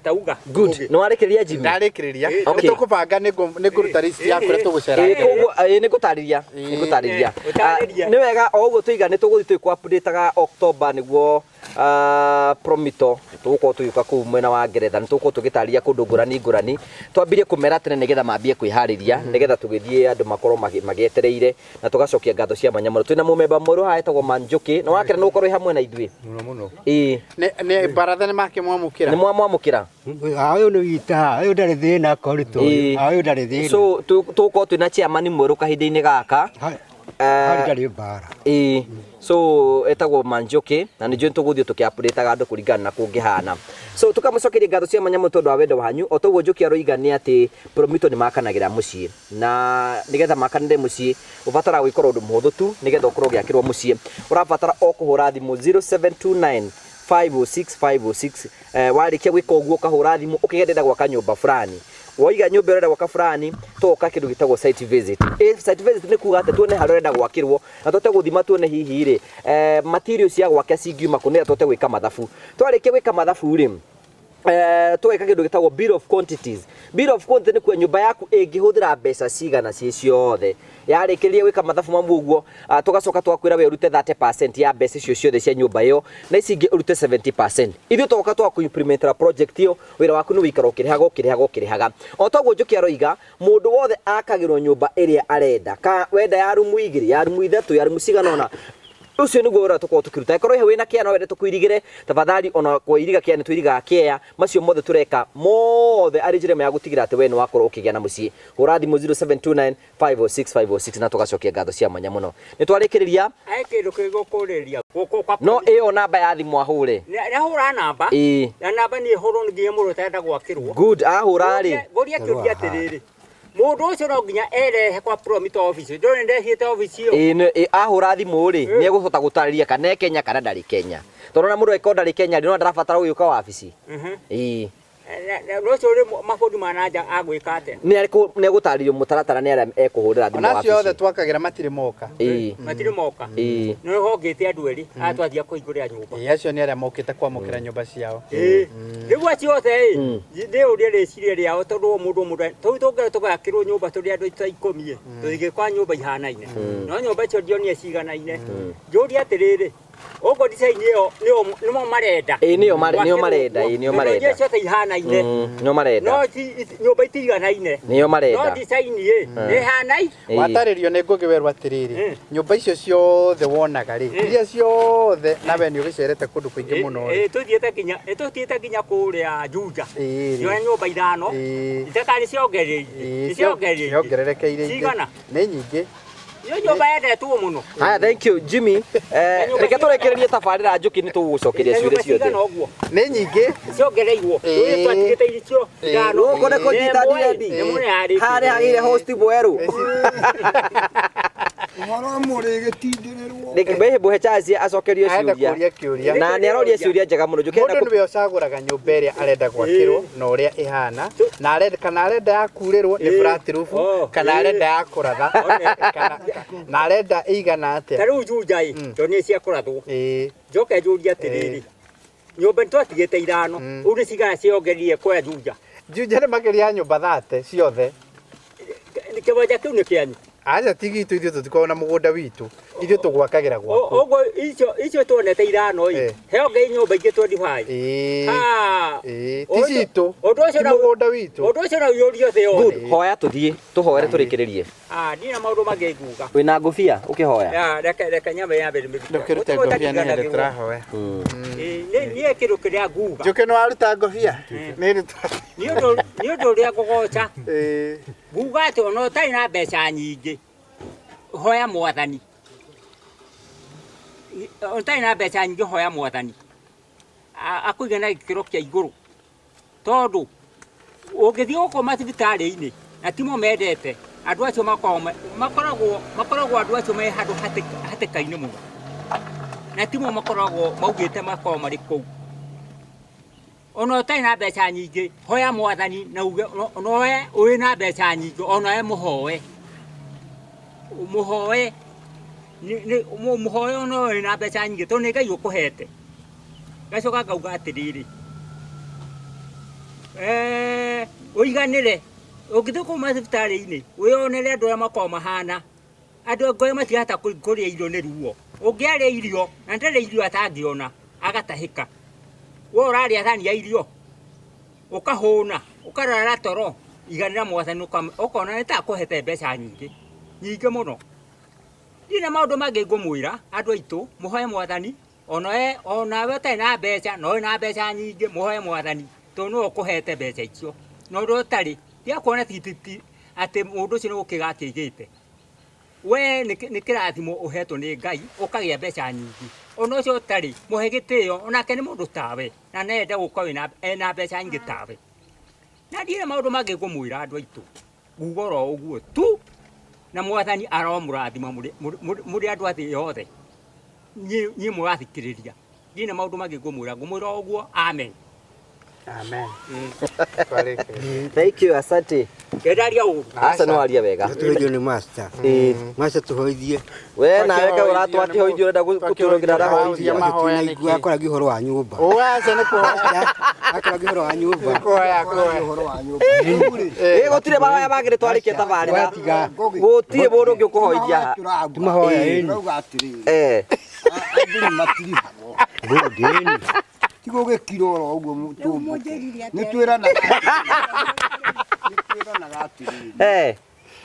Tauga. Good. Nĩ warĩkĩrĩria Jimmy? Ndarĩkĩrĩria. Okay. Nĩ tũkũbanga nĩ ngũruta list ya kũrĩa tũgũcera. Koguo nĩ ngũtarĩria, nĩ ngũtarĩria. Nĩ wega o ũguo tũiga nĩ tũgũthiĩ tũgĩkũ-update-aga October nĩguo Promito tũgũkorwo tũgĩũka kũu mwena wa Ngeretha, nĩ tũgũkorwo tũgĩtarĩria kũndũ ngũrani ngũrani. Twambirie kũmera tene nĩgetha mambie kwĩharĩria, nĩgetha tũgĩthiĩ andũ makorwo magĩetereire, na tũgacokia ngatho cia mwanya mũno. Twĩna mũmemba mwerũ haha etagwo Manjũkĩ, na wakĩra nĩ ũgũkorwo wĩ hamwe na ithuĩ. Mũno mũno. Ĩĩ. Nĩ baratha nĩ makĩmwamũkĩra? Nĩ mwamwamũkĩra? Ũyũ nĩ witũ, ũyũ ndarĩ thĩna akoretwo ũyũ. Ũyũ ndarĩ thĩna. So tũgũkorwo twĩna chairman mwerũ kahinda-inĩ gaka. Harĩ ndarĩ mbara. Ĩĩ. So etagwo Manjũkĩ na nĩ njũĩ tũgũthiĩ tũkĩ-update-aga andũ kũringana na kũngĩhana. So tũkamũcokeria ngatho cia mwanya mũno tondũ wa wendo wanyu. O toguo Njũkĩ aroiga nĩ atĩ Promito nĩ makanagĩra mũciĩ, na nĩgetha makanĩre mũciĩ ũbataraga gwĩkora ũndũ mũhũthũ tu nĩgetha ũkorwo ũgĩakĩrwo mũciĩ. Ũrabatara o kũhũra thimũ 0729 506 506. Warĩkia gwĩka ũguo ũkahũra thimũ ũkĩgĩa ndĩrenda gwaka nyũmba fulani. Waiga nyũmba ũrenda gwaka fulani, tũgoka kĩndũ gĩtagwo site visit. Site visit nĩ kuga atĩ tuone harĩa ũrenda gwakĩrwo na tũhote gũthima tuone hihi rĩ, materials cia gwaka cingiuma kũ nĩgetha tũhote gwĩka mathabu. Twarĩkia gwĩka mathabu rĩ, tũgeka kĩndũ gĩtagwo bill of quantities. Bill of quantity nĩ kuga nyũmba yaku ĩngĩhũthĩra mbeca cigana ciĩ ciothe. Yarĩkĩrĩria gwĩka mathabu mamu ũguo, tũgacoka tũgakwĩra we ũrute 30% ya mbeca icio ciothe cia nyũmba ĩyo, na ici ingĩ ũrute 70%. Ithuĩ tũgoka tũgakũ-implementera project ĩyo, wĩra waku nĩ gũikara ũkĩrĩhaga ũkĩrĩhaga ũkĩrĩhaga. O toguo Njũkĩ aroiga, mũndũ wothe akagĩrwo nyũmba ĩrĩa arenda. Ka wenda ya rumu 2, ya rumu 3, ya rumu cigana ũna. Ũcio nĩguo ũrĩa tũkoragwo tũkĩruta. Angĩkorwo he wĩna kĩea no wende tũkũirigĩre, tafadhali ona kũiriga kĩea nĩ tũirigaga kĩea. Macio mothe tũreka mothe arĩ njĩra ĩmwe ya gũtigĩrĩra atĩ we nĩ wakorwo ũkĩgĩa na mũciĩ. Hũra thimũ 0729 506 506 na tũgacokia ngatho cia mwanya mũno. Nĩ twarĩkĩrĩria. He kĩndũ kĩgũkũrĩria gũkũ kwa No ĩyo namba ya thimũ ahũre. Nĩ ahũra namba. Ĩĩ. Na namba nĩ ĩhũrwo nĩ nginya mũndũ ũtarenda gwakĩrwo. Good, ahũra rĩ. Ngũria kĩũria atĩrĩrĩ. Mũndũ ũcio no nginya erehe kwa Promito office. Ndũrĩ ndehĩte office ĩyo. Ĩĩ, ahũra thimũ rĩ, nĩ egũhota gũtarĩria kana e Kenya kana ndarĩ Kenya. Tondũ ona mũndũ angĩkorwo ndarĩ Kenya rĩ, no ndarabatara gũgĩũka wabici. Ĩĩ. Na ũcio ũrĩ mabũrũri ma na nja agwĩka atĩa? Nĩ egũtarĩrio mũtaratara nĩ arĩa ekũhũrĩra thimũ Ona acio othe wabici. twakagĩra matirĩ moka. Ĩĩ. Matirĩ moka. Ĩĩ. Nĩ hongĩte andũ erĩ aya twathiĩ kũhingũrĩra nyũmba. Ĩĩ, acio nĩ arĩa mokĩte kwamũkĩra nyũmba ciao. Ĩĩ. Rĩu acio othe ĩ, ndĩũrie rĩciria rĩao tondũ o mũndũ o mũndũ tũu tũngĩra tũgakĩrwo nyũmba tũrĩ andũ ta 10 ĩ, tũtingĩkora nyũmba ihanaine. No nyũmba icio ndionire ciganaine. Njũrie atĩrĩrĩ, ũguo design ĩyo nĩyo nĩmo marenda. Ĩĩ, nĩyo marenda, ĩĩ, nĩyo marenda. Tondũ ciothe ihanaine. Nĩyo marenda. No nyũmba itiganaine. Nĩyo marenda. No design ĩ, nĩ ĩhanaine. Watarĩrio nĩ Ngũgĩ werwo atĩrĩrĩ, nyũmba icio ciothe wonaga rĩ, iria ciothe nawe nĩ ũgĩcerete kũndũ kũingĩ mũno rĩ. Ĩĩ, tũthiĩte nginya kũrĩa Juja. Ĩĩ. Ciona nyũmba 5. Itakarĩ ciongereire. Ĩĩ, Ciongereire. ciongererekeire ingĩ. Cigana? Nĩ nyingĩ. Nĩ nyũmba yendetwo mũno. Haya, thank you Jimmy. Reke tũrekererie tabarĩra Njũkĩ nĩ tũgũgũcokeria ciũria ciothe. Nĩ nyingĩ. Ciongereirwo. Tũrĩa twatigĩte icio 5. Gũkũ nĩ kũnyita ndirendi. Harĩa hagĩire host mwerũ. Ũhoro wa mũrĩgĩtindĩrĩrwo. Reke mũhe chance acokerio Arenda ciũria. kũria kĩũria. Na nĩ aroria ciũria njega mũno. Njũkĩenda Mũndũ nĩwe ũcagũraga nyũmba ĩrĩa arenda gwakĩrwo na ũrĩa ĩhana na arenda kana arenda ya kurĩrwo nĩ flat roof Oh, kana arenda ya kũratha kana na arenda ĩigana Ta atĩa. rĩu Juja ĩ, tondũ nĩ cia kũrathwo. Njoke njũrie atĩrĩrĩ, nyũmba nĩtwatigĩte ithano, rĩu nĩ cigana ciongerire kwa Juja? Juja nĩ makĩria ya nyũmba 30 ciothe. Kĩwanja kĩu nĩ kĩanyu? Aca ti gitũ, ithuĩ tũtikoragwo na mũgũnda witũ, ithuĩ tũgwakagĩra gwaku. Ũguo icio tuonete ithano ĩ, he ongerire nyũmba ingĩ 25. Ĩĩ, ti citũ, Ũndũ ũcio ti mũgũnda witũ. Ũndũ ũcio no ũyũrio thĩ yothe. Good, hoya tũthiĩ, tũhoere tũrĩkĩrĩrie. Ndirĩ na maũndũ mangĩ nguga. Wĩna ngũbia ũkĩhoya? Reke nyambe nyambe ndĩmĩrute. Ndũkĩrute ngobia nĩ hĩndĩ tũrahoya. Niĩ kĩndũ kĩrĩa nguga. Njũkĩ nĩ waruta ngobia? Nĩ ũndũ ũrĩa ngũgoca. Nguga atĩ ona ũtarĩ na mbeca nyingĩ, hoya mwathani. Ũtarĩ na mbeca nyingĩ hoya mwathani. Akũige na gĩkĩro kĩa igũrũ. Tondũ ũngĩthiĩ gũkũ mathibitarĩ-inĩ na timo mendete, andũ acio makoragwo andũ acio me handũ hatĩka-inĩ mũno. Na timo makoragwo maugĩte makoragwo marĩ kũu. Ona ũtarĩ na mbeca nyingĩ, hoya mwathani na uge, ona we wĩ na mbeca nyingĩ, ona we mũhoe. Mũhoe, mũhoe ona we wĩ na mbeca nyingĩ, tondũ nĩ Ngai ũkũhete. Ngacoka ngauga atĩrĩrĩ, ũiganĩre, ũngĩthiĩ kũu mathibitarĩ-inĩ, wĩyonere andũ arĩa makoragwo mahana. Andũ angĩ matirahota kũrĩa irio nĩ ruo. Ũngĩarĩa irio, na ndarĩ irio atangĩona, agatahĩka. We ũrarĩa thani ya irio, ũkahũna, ũkarara toro, iganĩra mwathani, ũkona nĩ ta akũhete mbeca nyingĩ, nyingĩ mũno. Ndirĩ na maũndũ mangĩ ngũmwĩra, andũ aitũ, mũhoe mwathani, onawe ũtarĩ na mbeca, na ũrĩ na mbeca nyingĩ, mũhoe mwathani, tondũ nĩwe ũkũhete mbeca icio. Na ũrĩa ũtarĩ, tiga kuona atĩ mũndũ ũcio nĩ gũkĩga akĩgĩte. We nĩ kĩrathimo ũhetwo nĩ Ngai, ũkagĩa mbeca nyingĩ. Ona ũcio ũtarĩ, mũhe gĩtĩo, onake nĩ mũndũ tawe, na no ende gũkorwo ena mbeca nyingĩ tawe. Na ndirĩ maũndũ mangĩ ngũmwĩra andũ aitũ, nguga oro ũguo tu, na mwathani aromũrathima mũrĩ andũ a thĩ yothe. Niĩ mũrathikĩrĩria. Ndirĩ na maũndũ mangĩ ngũmwĩra, ngũmwĩra o ũguo, amen. Amen. Thank you, asante. Kendaria ũru. Aca nĩ waria wega. Tũhoithio nĩ master. Master tũhoithie. We nawe kaĩ ũratwakĩhoithio ũrenda gũtũrũngĩra arahoithia. Tũtinaigua akoragia ũhoro wa nyũmba. Aca nĩ kũhoya. Akoragia ũhoro wa nyũmba. Kũhoya, kũhoya. Ũhoro wa nyũmba. Ĩ gũtirĩ mahoya mangĩ nĩ twarĩkia tabarĩra. Gũtirĩ mũndũ ũngĩ ũkũhoithia. Ti mahoya ĩni. Ũrauga atĩrĩrĩ. Andũ nĩ matirihagwo. Good, ĩni. Ti gũgĩkira oro ũguo tũmbũke. Nĩ twĩranaga atĩrĩrĩ.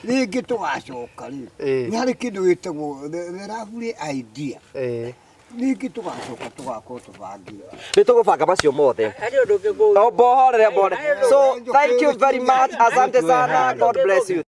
Rĩngĩ tũgacoka rĩ, nĩ harĩ kĩndũ gĩtagwo the lovely idea. Rĩngĩ tũgacoka tũgakorwo tũbangĩte. Nĩ tũgũbanga macio mothe. Mbohorere mbore. So thank you very much. Asante sana. God bless you.